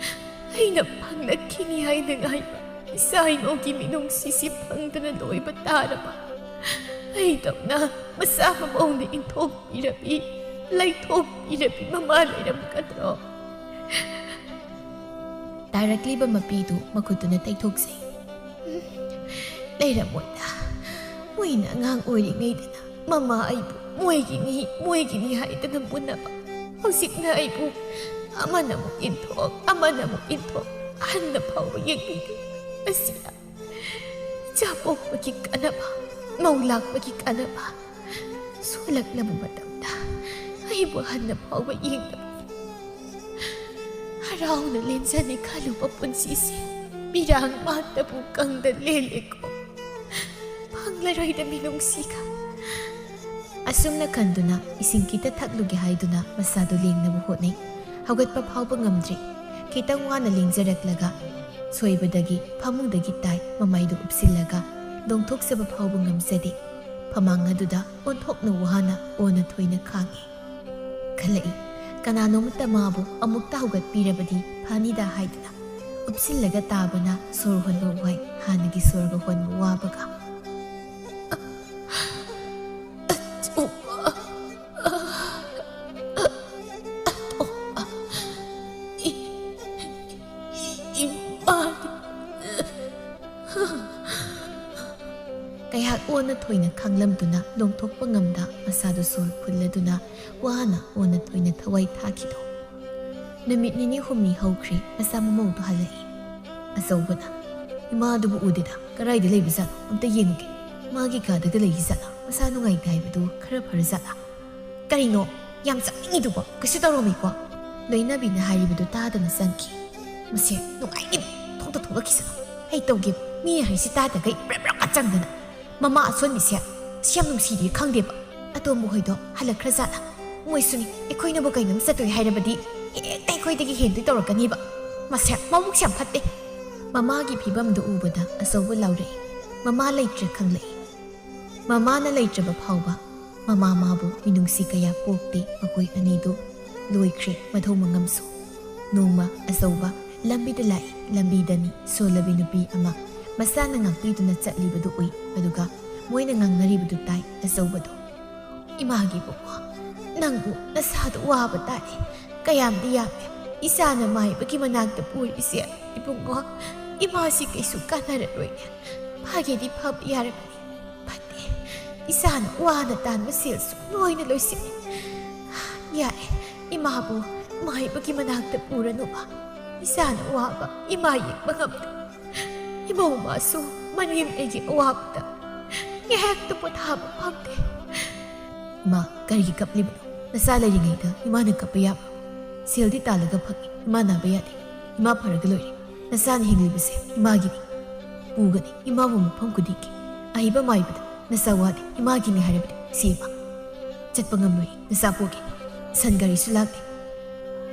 ꯑꯩꯅ ꯐꯪꯂꯛꯈꯤꯅꯤ ꯍꯥꯏꯅ ꯉꯥꯏꯕ ꯏꯆꯥ ꯏꯃꯧꯒꯤ ꯃꯤꯅꯨꯡꯁꯤꯁꯤ ꯐꯪꯗꯅ ꯂꯣꯏꯕ ꯇꯥꯔꯕ? ꯑꯩꯗꯧꯅ ꯃꯆꯥ ꯃꯃꯧꯅ ꯏꯟꯊꯣꯛꯄꯤꯔꯕꯤ, ꯂꯩꯊꯣꯛꯄꯤꯔꯕꯤ ꯃꯃꯥ ꯂꯩꯔꯝꯒꯗ꯭ꯔꯣ? ꯇꯥꯔꯛꯂꯤꯕ ꯃꯄꯤꯗꯨ ꯃꯈꯨꯠꯇꯨꯅ ꯇꯩꯊꯣꯛꯆꯩ꯫ ꯂꯩꯔꯝꯃꯣꯏꯗ꯫ ꯃꯣꯏꯅ ꯑꯉꯥꯡ ꯑꯣꯏꯔꯤꯉꯩꯗꯅ ꯃꯃꯥ ꯑꯩꯕꯨ ꯃꯣꯏꯒꯤꯅꯤ, ꯃꯣꯏꯒꯤꯅꯤ ꯍꯥꯏꯗꯅ ꯃꯨꯟꯅꯕ꯫ ꯍꯧꯖꯤꯛꯅ ꯑꯩꯕꯨ ꯑꯃꯅ ꯑꯃꯨꯛ ꯏꯟꯊꯣꯛ, ꯑꯃꯅ ꯑꯃꯨꯛ ꯏꯟꯊꯣꯛ꯫ ꯍꯟꯅ ꯐꯥꯎꯕ ꯌꯦꯡꯕꯤꯗꯦ꯫ ꯑꯁꯤꯅ ꯏꯆꯥ ꯄꯣꯛꯄꯒꯤ ꯀꯥꯟꯅꯕ, ꯃꯧ ꯂꯥꯛꯄꯒꯤ ꯀꯥꯟꯅꯕ, ꯁꯣꯜꯂꯛꯂꯕ ꯃꯇꯝꯗ ꯑꯩꯕꯨ ꯍꯟꯅ ꯐꯥꯎꯕ ꯌꯦꯡꯗꯕ, ꯍꯔꯥꯎꯅ ꯂꯦꯟꯖꯅꯤ ꯈꯜꯂꯨꯕ ꯄꯨꯟꯁꯤꯁꯦ ꯃꯤꯔꯥꯡ ꯃꯥꯇꯕꯨ ꯀꯪꯗ ꯂꯦꯜꯂꯦꯀꯣ꯫ ꯐꯪꯂꯔꯣꯏꯗ ꯃꯤꯅꯨꯡꯁꯤꯒ꯫ ꯑꯁꯨꯝꯅ ꯈꯟꯗꯨꯅ ꯏꯁꯤꯡ ꯈꯤꯇ ꯊꯛꯂꯨꯒꯦ ꯍꯥꯏꯗꯨꯅ ꯃꯁꯥꯗꯨ ꯂꯦꯡꯅꯕ ꯍꯣꯠꯅꯩ꯫ ꯍꯧꯒꯠꯄ ꯐꯥꯎꯕ ꯉꯝꯗ꯭ꯔꯤ꯫ ꯈꯤꯇꯪ ꯋꯥꯅ ꯂꯦꯡꯖꯔꯛꯂꯒ ꯁꯣꯏꯕꯗꯒꯤ ꯐꯃꯨꯡꯗꯒꯤ ꯇꯥꯏ꯫ ꯃꯃꯥꯏꯗꯨ ꯎꯞꯁꯤꯜꯂꯒ ꯂꯣꯡꯊꯣꯛꯆꯕ ꯐꯥꯎꯕ ꯉꯝꯖꯗꯦ꯫ ꯐꯃꯥꯡ ꯑꯗꯨꯗ ꯑꯣꯟꯊꯣꯛꯅ ꯋꯥꯅ ꯑꯣꯟꯅ ꯊꯣꯏꯅ ꯈꯥꯡꯉꯤ꯫ ꯈꯜꯂꯛꯏ, ꯀꯅꯥꯅꯣꯃꯇ ꯃꯥꯕꯨ ꯑꯃꯨꯛꯇ ꯍꯧꯒꯠꯄꯤꯔꯕꯗꯤ ꯐꯅꯤꯗ ꯍꯥꯏꯗꯨꯅ ꯎꯞꯁꯤꯜꯂꯒ ꯇꯥꯕꯅ ꯁꯣꯔ ꯍꯣꯟꯕ ꯋꯥꯏ꯫ ꯍꯥꯟꯅꯒꯤ ꯁꯣꯔꯒ ꯍꯣꯟꯕ ꯋꯥꯕꯒ꯫ ꯀꯩꯍꯥꯛ ꯑꯣꯟꯅ ꯊꯣꯏꯅ ꯈꯥꯡꯂꯝꯗꯨꯅ ꯂꯣꯡꯊꯣꯛꯄ ꯉꯝꯗ ꯃꯁꯥꯗꯨ ꯁꯣꯔ ꯐꯨꯜꯂꯗꯨꯅ ꯋꯥꯅ ꯑꯣꯟꯅ ꯊꯣꯏꯅ ꯊꯋꯥꯏ ꯊꯥꯈꯤꯗꯣ꯫ ꯅꯨꯃꯤꯠ ꯅꯤꯅꯤ ꯍꯨꯝꯅꯤ ꯍꯧꯈ꯭ꯔꯦ꯫ ꯃꯁꯥ ꯃꯃꯧꯗꯨ ꯍꯜꯂꯛꯏ꯫ ꯑꯆꯧꯕꯅ, "ꯏꯃꯥꯗꯨꯕꯨ ꯎꯗꯦꯗ, ꯀꯗꯥꯏꯗ ꯂꯩꯕꯖꯥꯠꯅꯣ? ꯑꯝꯇ ꯌꯦꯡꯉꯨꯒꯦ꯫ ꯃꯥꯒꯤ ꯀꯥꯗꯒ ꯂꯩꯈꯤꯖꯥꯠꯂꯥ? ꯃꯁꯥ ꯅꯨꯡꯉꯥꯏꯇꯦ ꯍꯥꯏꯕꯗꯨ ꯈꯔ ꯐꯔꯖꯥꯠꯂꯥ?" "ꯀꯔꯤꯅꯣ ꯌꯥꯝ ꯆꯪꯅꯤꯡꯉꯤꯗꯨꯕꯣ? ꯀꯩꯁꯨ ꯇꯧꯔꯝꯃꯣꯏꯀꯣ?" ꯂꯣꯏꯅꯕꯤꯅ ꯍꯥꯏꯔꯤꯕꯗꯨ ꯇꯥꯗꯅ ꯆꯪꯈꯤ꯫ "ꯃꯁꯦ ꯅꯨꯡꯉꯥꯏꯅꯤ, ꯊꯣꯛꯇ ꯊꯣꯛꯂꯛꯈꯤꯁꯅꯨ꯫ ꯑꯩ ꯇꯧꯒꯦ, ꯃꯤꯅ ꯍꯥꯏꯁꯤ ꯇꯥꯗꯈꯩ ꯕ꯭ꯔꯦꯞ ꯕ꯭ꯔꯦꯞꯀ ꯆꯪꯗꯅ꯫ ꯃꯃꯥ ꯑꯁꯣꯟꯕꯤꯁꯦ ꯁꯤ ꯌꯥꯝ ꯅꯨꯡꯁꯤꯔꯤ ꯈꯪꯗꯦꯕ꯫ ꯑꯇꯣꯝꯕ ꯍꯣꯏꯗꯣ ꯍꯜꯂꯛꯈ꯭ꯔꯖꯥꯠꯂꯥ? ꯃꯣꯏꯁꯨꯅꯤ, ꯑꯩꯈꯣꯏꯅꯕꯨ ꯀꯩꯅꯣꯝ ꯆꯠꯇꯣꯏ ꯍꯥꯏꯔꯕꯗꯤ ꯍꯦꯛꯇ ꯑꯩꯈꯣꯏꯗꯒꯤ ꯍꯦꯟꯗꯣꯏ ꯇꯧꯔꯛꯀꯅꯤꯕ꯫ ꯃꯁꯦ ꯃꯕꯨꯛꯁꯦ ꯌꯥꯝ ꯐꯠꯇꯦ꯫" ꯃꯃꯥꯒꯤ ꯐꯤꯕꯝꯗꯨ ꯎꯕꯗ ꯑꯆꯧꯕ ꯂꯥꯎꯔꯛꯏ꯫ ꯃꯃꯥ ꯂꯩꯇ꯭ꯔꯦ ꯈꯪꯂꯛꯏ꯫ ꯃꯃꯥꯅ ꯂꯩꯇ꯭ꯔꯕ ꯐꯥꯎꯕ ꯃꯃꯥ ꯃꯥꯕꯨ ꯃꯤꯅꯨꯡꯁꯤ ꯀꯌꯥ ꯄꯣꯛꯇꯦ꯫ ꯃꯈꯣꯏ ꯑꯅꯤꯗꯨ ꯂꯣꯏꯈ꯭ꯔꯦ ꯃꯊꯧ ꯃꯉꯝꯁꯨ꯫ ꯅꯣꯡꯃ ꯑꯆꯧꯕ ꯂꯝꯕꯤꯗ ꯂꯥꯛꯏ꯫ ꯂꯝꯕꯤꯗꯅꯤ ꯁꯣꯜꯂꯕꯤ ꯅꯨꯄꯤ ꯑꯃ ꯃꯁꯥꯅ ꯉꯥꯛꯄꯤꯗꯨꯅ ꯆꯠꯂꯤꯕꯗꯨ ꯎꯏ꯫ ꯑꯗꯨꯒ ꯃꯣꯏꯅ ꯉꯥꯡꯅꯔꯤꯕꯗꯨ ꯇꯥꯏ꯫ ꯑꯆꯧꯕꯗꯣ, "ꯏꯃꯥꯒꯤ ꯏꯕꯨꯡꯉꯣ, ꯅꯪꯕꯨ ꯅꯁꯥꯗꯨ ꯋꯥꯕ ꯇꯥꯏ꯫ ꯀꯌꯥꯝꯗꯤ ꯌꯥꯝꯃꯦ ꯏꯆꯥꯅ ꯃꯥꯏꯕꯒꯤ ꯃꯅꯥꯛꯇ ꯄꯨꯔꯤꯁꯦ꯫ ꯏꯕꯨꯡꯉꯣ, ꯏꯃꯥꯁꯤ ꯀꯩꯁꯨ ꯀꯥꯟꯅꯔꯔꯣꯏꯅꯦ꯫ ꯐꯒꯦꯗꯤ ꯐꯕ ꯌꯥꯔꯕꯅꯤ꯫ ꯐꯠꯇꯦ, ꯏꯆꯥꯅ ꯋꯥꯅ ꯇꯥꯟꯕ ꯁꯦꯜꯁꯨ ꯂꯣꯏꯅ ꯂꯣꯏꯁꯤꯜꯂꯦ꯫ ꯌꯥꯔꯦ, ꯏꯃꯥꯕꯨ ꯃꯥꯏꯕꯒꯤ ꯃꯅꯥꯛꯇ ꯄꯨꯔꯅꯨꯕ꯫ ꯏꯆꯥꯅ ꯋꯥꯕ ꯏꯃꯥ ꯌꯦꯡꯕ ꯉꯝꯗꯦ꯫ ꯏꯃꯧ ꯃꯥꯁꯨ ꯃꯅꯦꯝ ꯑꯩꯒꯤ ꯑꯋꯥꯕꯗ ꯉꯥꯏꯍꯥꯛꯇ ꯄꯣꯊꯥꯕ ꯐꯪꯗꯦ꯫ ꯏꯃꯥ, ꯀꯔꯤꯒꯤ ꯀꯞꯂꯤꯕꯅꯣ? ꯅꯆꯥ ꯂꯩꯔꯤꯉꯩꯗ ꯏꯃꯥꯅ ꯀꯞꯄ ꯌꯥꯕ꯭ꯔꯣ? ꯁꯦꯜꯗꯤ ꯇꯥꯜꯂꯒ ꯐꯪꯉꯤ, ꯏꯃꯥ ꯅꯥꯕ ꯌꯥꯗꯦ꯫ ꯏꯃꯥ ꯐꯔꯒ ꯂꯣꯏꯔꯦ꯫ ꯅꯆꯥꯅ ꯍꯤꯡꯂꯤꯕꯁꯦ ꯏꯃꯥꯒꯤꯅꯤ꯫ ꯄꯨꯒꯅꯤ ꯏꯃꯥꯕꯨ ꯃꯐꯝ ꯈꯨꯗꯤꯡꯒꯤ꯫ ꯑꯍꯩꯕ ꯃꯥꯏꯕꯗ ꯅꯆꯥ ꯋꯥꯗꯦ, ꯏꯃꯥꯒꯤꯅꯤ ꯍꯥꯏꯔꯕꯗꯤ ꯁꯤ ꯏꯃꯥ꯫ ꯆꯠꯄ ꯉꯝꯂꯣꯏ, ꯅꯆꯥ ꯄꯣꯛꯒꯦ꯫ ꯁꯟ ꯒꯥꯔꯤꯁꯨ ꯂꯥꯛꯇꯦ꯫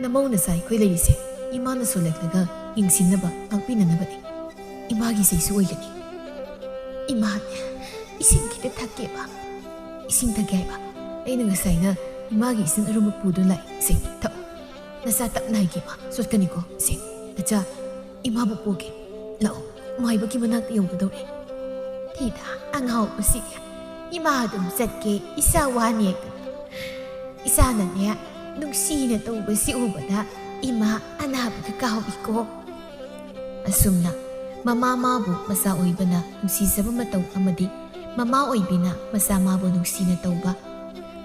ꯅꯃꯧ ꯅꯆꯥ ꯑꯩꯈꯣꯏ ꯂꯩꯔꯤꯁꯦ ꯏꯃꯥꯅ ꯁꯣꯜꯂꯛꯂꯒ ꯌꯦꯡꯁꯤꯟꯅꯕ, ꯉꯥꯛꯄꯤꯅꯅꯕꯅꯤ꯫ ꯏꯃꯥꯒꯤ ꯆꯩꯁꯨ ꯑꯣꯏꯒꯅꯤ꯫ ꯏꯃꯥ, ꯏꯁꯤꯡ ꯈꯤꯇ ꯊꯛꯀꯦꯕ꯫ ꯏꯁꯤꯡ ꯊꯛꯀꯦ ꯍꯥꯏꯕ? ꯑꯩꯅ ꯉꯁꯥꯏꯅ ꯏꯃꯥꯒꯤ ꯏꯁꯤꯡ ꯑꯔꯨꯝꯕ ꯄꯨꯗꯨꯅ ꯂꯥꯛꯏ꯫ ꯁꯦ, ꯊꯛꯑꯣ꯫ ꯅꯆꯥ ꯇꯞꯅ ꯍꯥꯏꯒꯦꯕ, ꯆꯠꯀꯅꯤꯀꯣ꯫ ꯁꯦ, ꯅꯆꯥ, ꯏꯃꯥꯕꯨ ꯄꯨꯒꯦ꯫ ꯂꯥꯛꯑꯣ, ꯃꯥꯏꯕꯒꯤ ꯃꯅꯥꯛꯇ ꯌꯧꯒꯗꯧꯔꯦ꯫ ꯊꯤꯗ, ꯑꯉꯥꯎꯕꯁꯤꯗꯤ꯫ ꯏꯃꯥ ꯑꯗꯨꯝ ꯆꯠꯀꯦ, ꯏꯆꯥ ꯋꯥꯅꯤ ꯍꯥꯏꯗꯅ꯫ ꯏꯆꯥꯅꯅꯦ, ꯅꯨꯡꯁꯤꯅ ꯇꯧꯕꯁꯤ ꯎꯕꯗ ꯏꯃꯥ ꯑꯅꯥꯕꯒ ꯀꯥꯎꯏꯀꯣ꯫ ꯑꯁꯨꯝꯅ ꯃꯃꯥ ꯃꯥꯕꯨ ꯃꯆꯥ ꯑꯣꯏꯕꯅ ꯅꯨꯡꯁꯤꯖꯕ ꯃꯇꯧ ꯑꯃꯗꯤ ꯃꯃꯥ ꯑꯣꯏꯕꯤꯅ ꯃꯆꯥ ꯃꯥꯕꯨ ꯅꯨꯡꯁꯤꯅ ꯇꯧꯕ,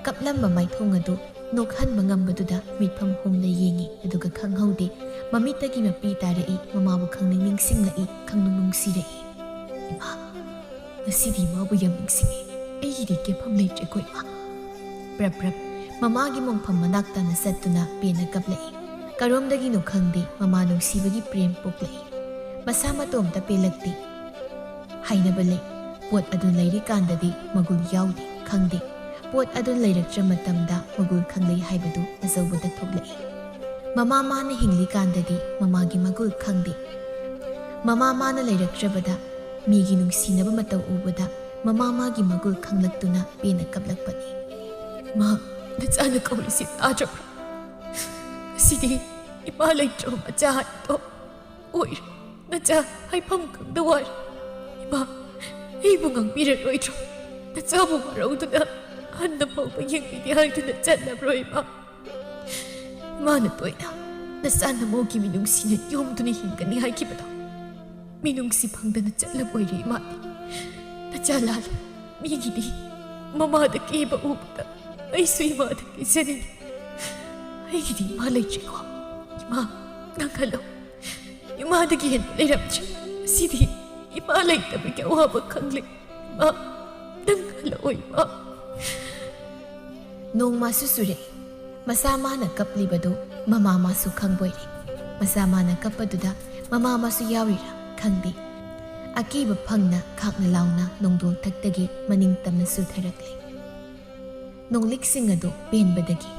ꯀꯞꯂꯝꯕ ꯃꯥꯏꯊꯣꯡ ꯑꯗꯨ ꯅꯣꯛꯍꯟꯕ ꯉꯝꯕꯗꯨꯗ ꯃꯤꯠꯐꯝ ꯍꯣꯡꯅ ꯌꯦꯡꯉꯤ, ꯑꯗꯨꯒ ꯈꯪꯍꯧꯗꯦ, ꯃꯃꯤꯠꯇꯒꯤ ꯃꯄꯤ ꯇꯥꯔꯛꯏ, ꯃꯃꯥꯕꯨ ꯈꯪꯅꯤꯡ ꯅꯤꯡꯁꯤꯡꯂꯛꯏ, ꯈꯪꯅꯨꯡ ꯅꯨꯡꯁꯤꯔꯛꯏ꯫ ꯏꯃꯥ, ꯉꯁꯤꯗꯤ ꯏꯃꯥꯕꯨ ꯌꯥꯝ ꯅꯤꯡꯁꯤꯡꯉꯤ꯫ ꯑꯩꯒꯤꯗꯤ ꯀꯦꯐꯝ ꯂꯩꯇ꯭ꯔꯦꯀꯣ ꯏꯃꯥ꯫ ꯄ꯭ꯔꯞ ꯄ꯭ꯔꯞ ꯃꯃꯥꯒꯤ ꯃꯣꯡꯐꯝ ꯃꯅꯥꯛ ꯇꯥꯅ ꯆꯠꯇꯨꯅ ꯄꯦꯟꯅ ꯀꯞꯂꯛꯏ꯫ ꯀꯔꯣꯝꯗꯒꯤꯅꯣ ꯈꯪꯗꯦ, ꯃꯃꯥ ꯅꯨꯡꯁꯤꯕꯒꯤ ꯄ꯭ꯔꯦꯝ ꯄꯣꯛꯂꯛꯏ꯫ ꯃꯁꯥ ꯃꯇꯣꯝꯇ ꯄꯦꯜꯂꯛꯇꯦ꯫ ꯍꯥꯏꯅꯕ ꯂꯩ, ꯄꯣꯠ ꯑꯗꯨ ꯂꯩꯔꯤꯀꯥꯟꯗꯗꯤ ꯃꯒꯨꯟ ꯌꯥꯎꯗꯦ, ꯈꯪꯗꯦ꯫ ꯄꯣꯠ ꯑꯗꯨ ꯂꯩꯔꯛꯇ꯭ꯔ ꯃꯇꯝꯗ ꯃꯒꯨꯟ ꯈꯪꯂꯩ ꯍꯥꯏꯕꯗꯨ ꯑꯆꯧꯕꯗ ꯊꯣꯛꯂꯛꯏ꯫ ꯃꯃꯥ ꯃꯥꯅ ꯍꯤꯡꯂꯤꯀꯥꯟꯗꯗꯤ ꯃꯃꯥꯒꯤ ꯃꯒꯨꯟ ꯈꯪꯗꯦ꯫ ꯃꯃꯥ ꯃꯥꯅ ꯂꯩꯔꯛꯇ꯭ꯔꯕꯗ ꯃꯤꯒꯤ ꯅꯨꯡꯁꯤꯅꯕ ꯃꯇꯧ ꯎꯕꯗ ꯃꯃꯥ ꯃꯥꯒꯤ ꯃꯒꯨꯟ ꯈꯪꯂꯛꯇꯨꯅ ꯄꯦꯟꯅ ꯀꯞꯂꯛꯄꯅꯤ꯫ ꯃꯥ, ꯅꯆꯥꯅ ꯀꯧꯔꯤꯁꯤ ꯇꯥꯗ꯭ꯔꯕ꯭ꯔꯥ? ꯉꯁꯤꯗꯤ ꯏꯃꯥ ꯂꯩꯇ꯭ꯔꯕ ꯃꯆꯥ ꯍꯥꯏꯕꯗꯣ ꯑꯣꯏꯔꯦ꯫ ꯅꯆꯥ ꯍꯥꯏꯐꯝ ꯈꯪꯗ ꯋꯥꯔꯦ꯫ ꯏꯃꯥ, ꯑꯩꯕꯨ ꯉꯥꯡꯕꯤꯔꯔꯣꯏꯗ꯭ꯔꯣ? ꯅꯆꯥꯕꯨ ꯋꯥꯔꯧꯗꯨꯅ ꯍꯟꯅ ꯐꯥꯎꯕ ꯌꯦꯡꯕꯤꯗꯦ ꯍꯥꯏꯗꯨꯅ ꯆꯠꯂꯕ꯭ꯔꯣ ꯏꯃꯥ? ꯏꯃꯥꯅ ꯇꯣꯏꯅ ꯅꯆꯥ ꯅꯃꯧꯒꯤ ꯃꯤꯅꯨꯡꯁꯤꯅ ꯌꯣꯝꯗꯨꯅ ꯍꯤꯡꯒꯅꯤ ꯍꯥꯏꯈꯤꯕꯗꯣ ꯃꯤꯅꯨꯡꯁꯤ ꯐꯪꯗꯅ ꯆꯠꯂꯕ ꯑꯣꯏꯔꯦ ꯏꯃꯥꯗꯤ꯫ ꯅꯆꯥ ꯂꯥꯜꯂꯦ꯫ ꯃꯤꯒꯤꯗꯤ ꯃꯃꯥꯗ ꯀꯦꯕ ꯎꯕꯗ ꯑꯩꯁꯨ ꯏꯃꯥꯗ ꯀꯦꯖꯅꯤꯡꯉꯤ꯫ ꯑꯩꯒꯤꯗꯤ ꯏꯃꯥ ꯂꯩꯇ꯭ꯔꯦꯀꯣ꯫ ꯏꯃꯥ, ꯉꯥꯡꯍꯜꯂꯣ꯫ ꯏꯃꯥꯗꯒꯤ ꯍꯦꯟꯅ ꯂꯩꯔꯝꯗ꯭ꯔꯦ꯫ ꯉꯁꯤꯗꯤ ꯏꯃꯥ ꯂꯩꯇꯕꯒꯤ ꯑꯋꯥꯕ ꯈꯪꯂꯦ꯫ ꯏꯃꯥ, ꯅꯪ ꯍꯜꯂꯛꯑꯣ ꯏꯃꯥ꯫ ꯅꯣꯡꯃꯁꯨ ꯆꯨꯔꯛꯏ꯫ ꯃꯆꯥ ꯃꯥꯅ ꯀꯞꯂꯤꯕꯗꯨ ꯃꯃꯥ ꯃꯥꯁꯨ ꯈꯪꯕꯣꯏꯔꯦ꯫ ꯃꯆꯥ ꯃꯥꯅ ꯀꯞꯄꯗꯨꯗ ꯃꯃꯥ ꯃꯥꯁꯨ ꯌꯥꯎꯔꯤꯔꯥ ꯈꯪꯗꯦ꯫ ꯑꯀꯤꯕ ꯐꯪꯅ ꯈꯥꯛꯅ ꯂꯥꯎꯅ ꯅꯣꯡꯗꯣꯜ ꯊꯛꯇꯒꯤ ꯃꯅꯤꯡ ꯇꯝꯅ ꯆꯨꯊꯔꯛꯂꯦ꯫ ꯅꯣꯡꯂꯤꯛꯁꯤꯡ ꯑꯗꯨ ꯄꯦꯟꯕꯗꯒꯤ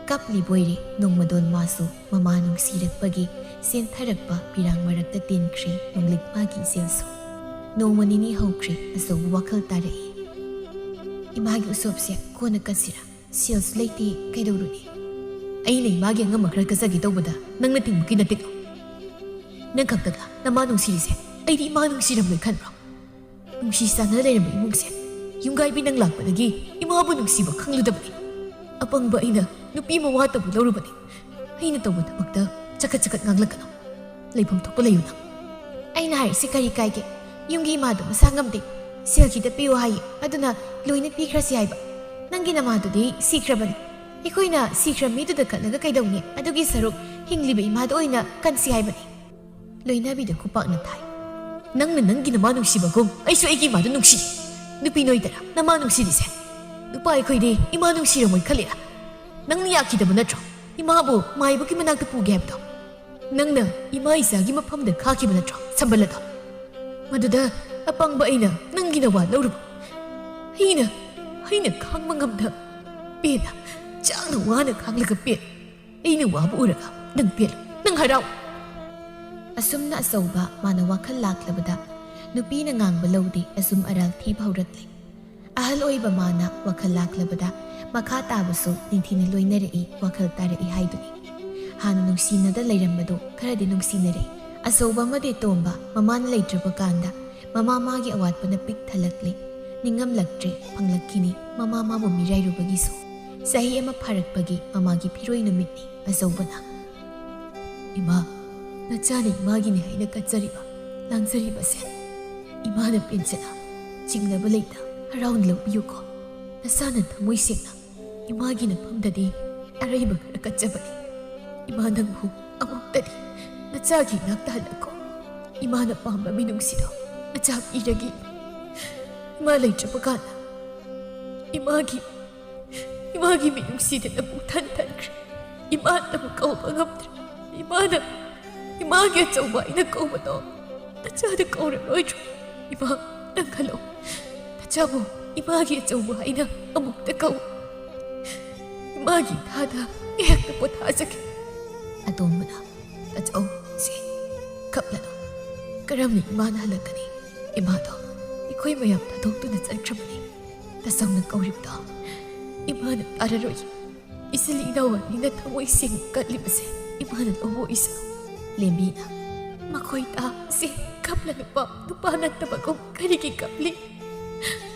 ꯀꯞꯂꯤꯕꯣꯏꯔꯦ꯫ ꯅꯣꯡꯃꯗꯣꯜ ꯃꯥꯁꯨ ꯃꯃꯥ ꯅꯨꯡꯁꯤꯔꯛꯄꯒꯤ ꯆꯦꯟꯊꯔꯛꯄ ꯄꯤꯔꯥꯡ ꯃꯔꯛꯇ ꯇꯤꯟꯈ꯭ꯔꯦ ꯅꯣꯡꯂꯤꯛ ꯃꯥꯒꯤ ꯏꯆꯦꯜꯁꯨ꯫ ꯅꯣꯡꯃ ꯅꯤꯅꯤ ꯍꯧꯈ꯭ꯔꯦ꯫ ꯑꯆꯧꯕ ꯋꯥꯈꯜ ꯇꯥꯔꯛꯏ꯫ ꯏꯃꯥꯒꯤ ꯎꯁꯣꯞꯁꯦ ꯀꯣꯟꯅ ꯀꯠꯁꯤꯔꯥ? ꯁꯦꯜꯁꯨ ꯂꯩꯇꯦ, ꯀꯩꯗꯧꯔꯨꯅꯤ? ꯑꯩꯅ ꯏꯃꯥꯒꯤ ꯑꯉꯝꯕ ꯈꯔ ꯀꯠꯆꯒꯦ ꯇꯧꯕꯗ ꯅꯪꯅ ꯊꯤꯡꯕꯒꯤ ꯅꯠꯇꯦꯀꯣ꯫ ꯅꯪ ꯈꯛꯇꯗ ꯅꯃꯥ ꯅꯨꯡꯁꯤꯔꯤꯁꯦ ꯑꯩꯗꯤ ꯏꯃꯥ ꯅꯨꯡꯁꯤꯔꯝꯂꯣꯏ ꯈꯟꯕ꯭ꯔꯣ? ꯅꯨꯡꯁꯤ ꯆꯥꯟꯅ ꯂꯩꯔꯝꯕ ꯏꯃꯨꯡꯁꯦ ꯌꯨꯝꯒꯥꯏꯕꯤ ꯅꯪ ꯂꯥꯛꯄꯗꯒꯤ ꯏꯃꯥꯕꯨ ꯅꯨꯡꯁꯤꯕ ꯈꯪꯂꯨꯗꯕꯅꯤ꯫ ꯑꯄꯪꯕ ꯑꯩꯅ ꯅꯨꯄꯤ ꯃꯋꯥꯇꯕꯨ ꯂꯧꯔꯨꯕꯅꯤ꯫ ꯑꯩꯅ ꯇꯧꯕ ꯊꯕꯛꯇ ꯆꯀꯠ ꯆꯀꯠ ꯉꯥꯡꯂꯛꯀꯅꯨ꯫ ꯂꯩꯐꯝ ꯊꯣꯛꯄ ꯂꯩꯌꯨ ꯅꯪ꯫ ꯑꯩꯅ ꯍꯥꯏꯔꯤꯁꯤ ꯀꯔꯤ ꯀꯥꯏꯒꯦ? ꯌꯨꯝꯒꯤ ꯏꯃꯥꯗꯣ ꯃꯁꯥ ꯉꯝꯗꯦ꯫ ꯁꯦꯜ ꯈꯤꯇ ꯄꯤꯌꯨ ꯍꯥꯏꯌꯦ, ꯑꯗꯨꯅ ꯂꯣꯏꯅ ꯄꯤꯈ꯭ꯔꯁꯤ ꯍꯥꯏꯕ꯫ ꯅꯪꯒꯤ ꯅꯃꯥꯗꯨꯗꯤ ꯁꯤꯈ꯭ꯔꯕꯅꯤ꯫ ꯑꯩꯈꯣꯏꯅ ꯁꯤꯈ꯭ꯔ ꯃꯤꯗꯨꯗ ꯀꯠꯂꯒ ꯀꯩꯗꯧꯅꯤ? ꯑꯗꯨꯒꯤ ꯁꯔꯨꯛ ꯍꯤꯡꯂꯤꯕ ꯏꯃꯥꯗ ꯑꯣꯏꯅ ꯀꯟꯁꯤ ꯍꯥꯏꯕꯅꯤ꯫ ꯂꯣꯏꯅꯕꯤꯗ ꯈꯨꯄꯥꯛꯅ ꯊꯥꯏ꯫ ꯅꯪꯅ ꯅꯪꯒꯤ ꯅꯃꯥ ꯅꯨꯡꯁꯤꯕꯒꯨꯝ ꯑꯩꯁꯨ ꯑꯩꯒꯤ ꯏꯃꯥꯗꯨ ꯅꯨꯡꯁꯤ꯫ ꯅꯨꯄꯤ ꯅꯣꯏꯗꯔ ꯅꯃꯥ ꯅꯨꯡꯁꯤꯔꯤꯁꯦ? ꯅꯨꯄꯥ ꯑꯩꯈꯣꯏꯗꯤ ꯏꯃꯥ ꯅꯨꯡꯁꯤꯔꯝꯃꯣꯏ ꯈꯜꯂꯤꯔꯥ? ꯅꯪꯅ ꯌꯥꯈꯤꯗꯕ ꯅꯠꯇ꯭ꯔꯣ ꯏꯃꯥꯕꯨ ꯃꯥꯏꯕꯒꯤ ꯃꯅꯥꯛꯇ ꯄꯨꯒꯦ ꯍꯥꯏꯕꯗꯣ? ꯅꯪꯅ ꯏꯃꯥ ꯏꯆꯥꯒꯤ ꯃꯐꯝꯗ ꯈꯥꯛꯈꯤꯕ ꯅꯠꯇ꯭ꯔꯣ ꯁꯝꯕꯜ ꯑꯗꯣ? ꯃꯗꯨꯗ ꯑꯄꯪꯕ ꯑꯩꯅ ꯅꯪꯒꯤ ꯅꯋꯥ ꯂꯧꯔꯨꯕ꯫ ꯑꯩꯅ, ꯑꯩꯅ ꯈꯥꯡꯕ ꯉꯝꯗ ꯄꯦꯟꯅ ꯆꯥꯛꯅ ꯋꯥꯅ ꯈꯥꯡꯂꯒ ꯄꯦꯟ꯫ ꯑꯩꯅ ꯋꯥꯕ ꯎꯔꯒ ꯅꯪ ꯄꯦꯜꯂꯨ, ꯅꯪ ꯍꯔꯥꯎ꯫ ꯑꯁꯨꯝꯅ ꯑꯆꯧꯕ ꯃꯥꯅ ꯋꯥꯈꯜ ꯂꯥꯛꯂꯕꯗ ꯅꯨꯄꯤꯅ ꯉꯥꯡꯕ ꯂꯧꯗꯦ꯫ ꯑꯁꯨꯝ ꯑꯔꯥꯜ ꯊꯤꯕ ꯍꯧꯔꯛꯂꯦ꯫ ꯑꯍꯜ ꯑꯣꯏꯕ ꯃꯥꯅ ꯋꯥꯈꯜ ꯂꯥꯛꯂꯕꯗ ꯃꯈꯥ ꯇꯥꯕꯁꯨ ꯅꯤꯡꯊꯤꯅ ꯂꯣꯏꯅꯔꯛꯏ, ꯋꯥꯈꯜ ꯇꯥꯔꯛꯏ ꯍꯥꯏꯗꯨꯅꯤ꯫ ꯍꯥꯟꯅ ꯅꯨꯡꯁꯤꯅꯗ ꯂꯩꯔꯝꯕꯗꯨ ꯈꯔꯗꯤ ꯅꯨꯡꯁꯤꯅꯔꯦ꯫ ꯑꯆꯧꯕ ꯑꯃꯗꯤ ꯇꯣꯝꯕ ꯃꯃꯥꯅ ꯂꯩꯇ꯭ꯔꯕ ꯀꯥꯟꯗ ꯃꯃꯥ ꯃꯥꯒꯤ ꯑꯋꯥꯠꯄꯅ ꯄꯤꯛ ꯊꯜꯂꯛꯂꯦ꯫ ꯅꯤꯡꯉꯝꯂꯛꯇ꯭ꯔꯦ, ꯐꯪꯂꯛꯈꯤꯅꯤ ꯃꯃꯥ ꯃꯥꯕꯨ ꯃꯤꯔꯥꯏꯔꯨꯕꯒꯤꯁꯨ꯫ ꯆꯍꯤ ꯑꯃ ꯐꯥꯔꯛꯄꯒꯤ ꯃꯃꯥꯒꯤ ꯐꯤꯔꯣꯏ ꯅꯨꯃꯤꯠꯅꯤ꯫ ꯑꯆꯧꯕꯅ, "ꯏꯃꯥ, ꯅꯆꯥꯅ ꯏꯃꯥꯒꯤꯅꯤ ꯍꯥꯏꯅ ꯀꯠꯆꯔꯤꯕ, ꯂꯥꯡꯖꯔꯤꯕꯁꯦ ꯏꯃꯥꯅ ꯄꯦꯟꯖꯅ ꯆꯤꯡꯅꯕ ꯂꯩꯇ ꯍꯔꯥꯎꯅ ꯂꯧꯕꯤꯌꯨꯀꯣ꯫ ꯅꯆꯥꯅ ꯊꯃꯣꯏ ꯁꯦꯡꯅ ꯏꯃꯥꯒꯤ ꯅꯐꯝꯗꯗꯤ ꯑꯔꯩꯕ ꯈꯔ ꯀꯠꯆꯕꯅꯤ꯫ ꯏꯃꯥ ꯅꯪꯕꯨ ꯑꯃꯨꯛꯇꯗꯤ ꯅꯆꯥꯒꯤ ꯏꯅꯥꯛꯇ ꯍꯜꯂꯛꯈꯣ꯫ ꯏꯃꯥꯅ ꯄꯥꯝꯕ ꯃꯤꯅꯨꯡꯁꯤꯗꯣ ꯅꯆꯥ ꯄꯤꯔꯒꯦ꯫ ꯏꯃꯥ ꯂꯩꯇ꯭ꯔꯕ ꯀꯥꯟꯗ ꯏꯃꯥꯒꯤ ꯏꯃꯥꯒꯤ ꯃꯤꯅꯨꯡꯁꯤꯗ ꯅꯕꯨꯛ ꯊꯟ ꯊꯟꯈ꯭ꯔꯦ꯫ ꯏꯃꯥꯅꯕꯨ ꯀꯧꯕ ꯉꯝꯗ꯭ꯔꯦ꯫ ꯏꯃꯥꯅ ꯏꯃꯥꯒꯤ ꯑꯆꯧꯕ ꯑꯩꯅ ꯀꯧꯕꯗꯣ ꯅꯆꯥꯗ ꯀꯧꯔꯔꯣꯏꯗ꯭ꯔꯣ? ꯏꯃꯥ, ꯅꯪ ꯈꯜꯂꯣ꯫ ꯅꯆꯥꯕꯨ ꯏꯃꯥꯒꯤ ꯑꯆꯧꯕ ꯑꯩꯅ ꯑꯃꯨꯛꯇ ꯀꯧ꯫ ꯏꯃꯥꯒꯤ ꯏꯊꯥꯗ ꯉꯥꯏꯍꯥꯛꯇ ꯄꯣꯊꯥꯖꯒꯦ꯫ ꯑꯇꯣꯝꯕꯅ, "ꯇꯥꯆꯧ, ꯁꯦ, ꯀꯞꯂꯅꯨ꯫ ꯀꯔꯝꯅ ꯏꯃꯥꯅ ꯍꯜꯂꯛꯀꯅꯤ? ꯏꯃꯥꯗꯣ ꯑꯩꯈꯣꯏ ꯃꯌꯥꯝ ꯊꯥꯗꯣꯛꯇꯨꯅ ꯆꯠꯈ꯭ꯔꯕꯅꯤ꯫ ꯇꯥꯆꯧꯅ ꯀꯧꯔꯤꯕꯗꯣ ꯏꯃꯥꯅ ꯇꯥꯔꯔꯣꯏ꯫ ꯏꯆꯤꯜ ꯏꯅꯥꯎ ꯑꯅꯤꯅ ꯊꯃꯣꯏ ꯁꯦꯡꯅ ꯀꯠꯂꯤꯕꯁꯦ ꯏꯃꯥꯅ ꯂꯧꯕ ꯑꯣꯏꯁꯅꯨ꯫" ꯂꯦꯝꯕꯤꯅ, "ꯃꯈꯣꯏ ꯇꯥꯕꯁꯦ ꯀꯞꯂꯅꯨ ꯄꯥꯎ꯫ ꯅꯨꯄꯥ ꯅꯠꯇꯕꯒꯨꯝ ꯀꯔꯤꯒꯤ ꯀꯞꯂꯤ?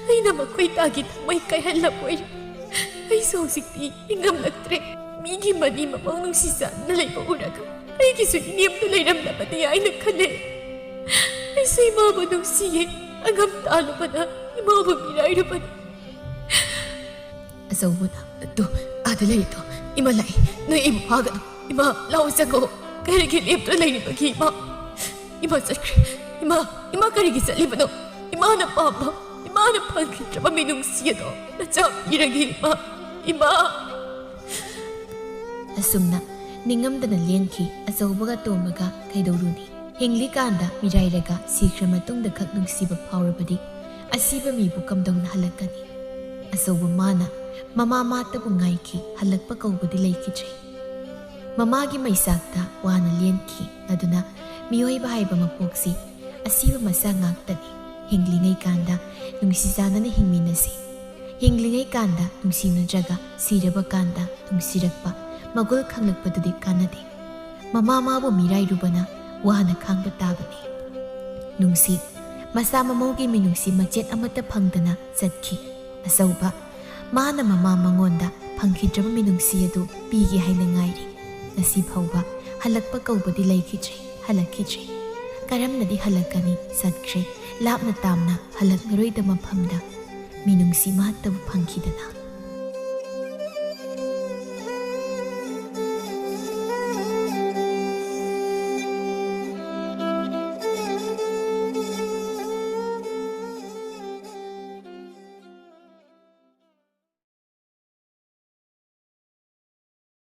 ꯑꯩꯅ ꯃꯈꯣꯏ ꯇꯥꯒꯤ ꯊꯃꯣꯏ ꯀꯥꯏꯍꯜꯂꯕꯣꯏꯔꯦ꯫ ꯑꯩꯁꯨ ꯍꯧꯖꯤꯛꯇꯤ ꯏꯪꯉꯝꯂꯛꯇ꯭ꯔꯦ꯫ ꯃꯤꯒꯤ ꯃꯅꯤ ꯃꯃꯧ ꯅꯨꯡꯁꯤ ꯆꯥꯟꯅꯅ ꯂꯩꯕ ꯎꯔꯒ ꯑꯩꯒꯤꯁꯨ ꯏꯅꯦꯝꯇ ꯂꯩꯔꯝꯂꯕꯗꯤ ꯍꯥꯏꯅ ꯈꯜꯂꯦ꯫ ꯑꯩꯁꯨ ꯏꯃꯥꯕꯨ ꯅꯨꯡꯁꯤꯌꯦ꯫ ꯑꯉꯝ ꯇꯥꯜꯂꯨꯕꯅ ꯏꯃꯥꯕꯨ ꯃꯤꯔꯥꯏꯔꯨꯕꯅ꯫" ꯑꯆꯧꯕꯅ, "ꯑꯗꯨ, ꯑꯥꯗ ꯂꯩꯔꯤꯗꯣ ꯏꯃꯥ ꯂꯥꯛꯑꯦ꯫ ꯅꯣꯏ ꯑꯩꯕꯨ ꯐꯥꯒꯅꯨ꯫ ꯏꯃꯥ, ꯂꯥꯛꯑꯣ ꯆꯪꯉꯣ꯫ ꯀꯔꯤꯒꯤ ꯂꯦꯞꯇꯨꯅ ꯂꯩꯔꯤꯕꯒꯦ ꯏꯃꯥ? ꯏꯃꯥ ꯆꯠꯈ꯭ꯔꯦ꯫ ꯏꯃꯥ, ꯏꯃꯥ ꯀꯔꯤꯒꯤ ꯆꯠꯂꯤꯕꯅꯣ? ꯏꯃꯥꯅ ꯄꯥꯝꯕ, ꯏꯃꯥꯅ ꯐꯪꯈꯤꯗ꯭ꯔꯕ ꯃꯤꯅꯨꯡꯁꯤ ꯑꯗꯣ ꯅꯆꯥ ꯄꯤꯔꯒꯦ ꯏꯃꯥ꯫ ꯏꯃꯥ!" ꯑꯁꯨꯝꯅ ꯅꯤꯡꯉꯝꯗꯅ ꯂꯦꯟꯈꯤ ꯑꯆꯧꯕꯒ ꯇꯣꯝꯕꯒ꯫ ꯀꯩꯗꯧꯔꯨꯅꯤ? ꯍꯤꯡꯂꯤꯀꯥꯟꯗ ꯃꯤꯔꯥꯏꯔꯒ ꯁꯤꯈ꯭ꯔ ꯃꯇꯨꯡꯗ ꯈꯛ ꯅꯨꯡꯁꯤꯕ ꯐꯥꯎꯔꯕꯗꯤ ꯑꯁꯤꯕ ꯃꯤꯕꯨ ꯀꯝꯗꯧꯅ ꯍꯜꯂꯛꯀꯅꯤ? ꯑꯆꯧꯕ ꯃꯥꯅ ꯃꯃꯥ ꯃꯥꯇꯕꯨ ꯉꯥꯏꯈꯤ, ꯍꯜꯂꯛꯄ ꯀꯧꯕꯗꯤ ꯂꯩꯈꯤꯗ꯭ꯔꯦ꯫ ꯃꯃꯥꯒꯤ ꯃꯩꯆꯥꯛꯇ ꯋꯥꯅ ꯂꯦꯟꯈꯤ꯫ ꯑꯗꯨꯅ ꯃꯤꯑꯣꯏꯕ ꯍꯥꯏꯕ ꯃꯄꯣꯛꯁꯤ ꯑꯁꯤꯕ ꯃꯆꯥ ꯉꯥꯛꯇꯅꯤ꯫ ꯍꯤꯡꯂꯤꯉꯩ ꯀꯥꯟꯗ ꯅꯨꯡꯁꯤ ꯆꯥꯟꯅꯅ ꯍꯤꯡꯃꯤꯟꯅꯁꯤ꯫ ꯍꯤꯡꯂꯤꯉꯩ ꯀꯥꯟꯗ ꯅꯨꯡꯁꯤꯅꯗ꯭ꯔꯒ ꯁꯤꯔꯕ ꯀꯥꯟꯗ ꯅꯨꯡꯁꯤꯔꯛꯄ, ꯃꯒꯨꯜ ꯈꯪꯂꯛꯄꯗꯨꯗꯤ ꯀꯥꯟꯅꯗꯦ꯫ ꯃꯃꯥ ꯃꯥꯕꯨ ꯃꯤꯔꯥꯏꯔꯨꯕꯅ ꯋꯥꯅ ꯈꯥꯡꯕ ꯇꯥꯕꯅꯤ꯫ ꯅꯨꯡꯁꯤ, ꯃꯆꯥ ꯃꯃꯧꯒꯤ ꯃꯤꯅꯨꯡꯁꯤ ꯃꯆꯦꯠ ꯑꯃꯠꯇ ꯐꯪꯗꯅ ꯆꯠꯈꯤ꯫ ꯑꯆꯧꯕ, ꯃꯥꯅ ꯃꯃꯥ ꯃꯉꯣꯟꯗ ꯐꯪꯈꯤꯗ꯭ꯔꯕ ꯃꯤꯅꯨꯡꯁꯤ ꯑꯗꯨ ꯄꯤꯒꯦ ꯍꯥꯏꯅ ꯉꯥꯏꯔꯤ꯫ ꯉꯁꯤ ꯐꯥꯎꯕ ꯍꯜꯂꯛꯄ ꯀꯧꯕꯗꯤ ꯂꯩꯈꯤꯗ꯭ꯔꯦ, ꯍꯜꯂꯛꯈꯤꯗ꯭ꯔꯦ꯫ ꯀꯔꯝꯅꯗꯤ ꯍꯜꯂꯛꯀꯅꯤ? ꯆꯠꯈ꯭ꯔꯦ꯫ ꯂꯥꯞꯅ ꯇꯥꯝꯅ ꯍꯜꯂꯛꯂꯔꯣꯏꯗ ꯃꯐꯝꯗ ꯃꯤꯅꯨꯡꯁꯤ ꯃꯍꯠꯇꯕꯨ ꯐꯪꯈꯤꯗꯅ꯫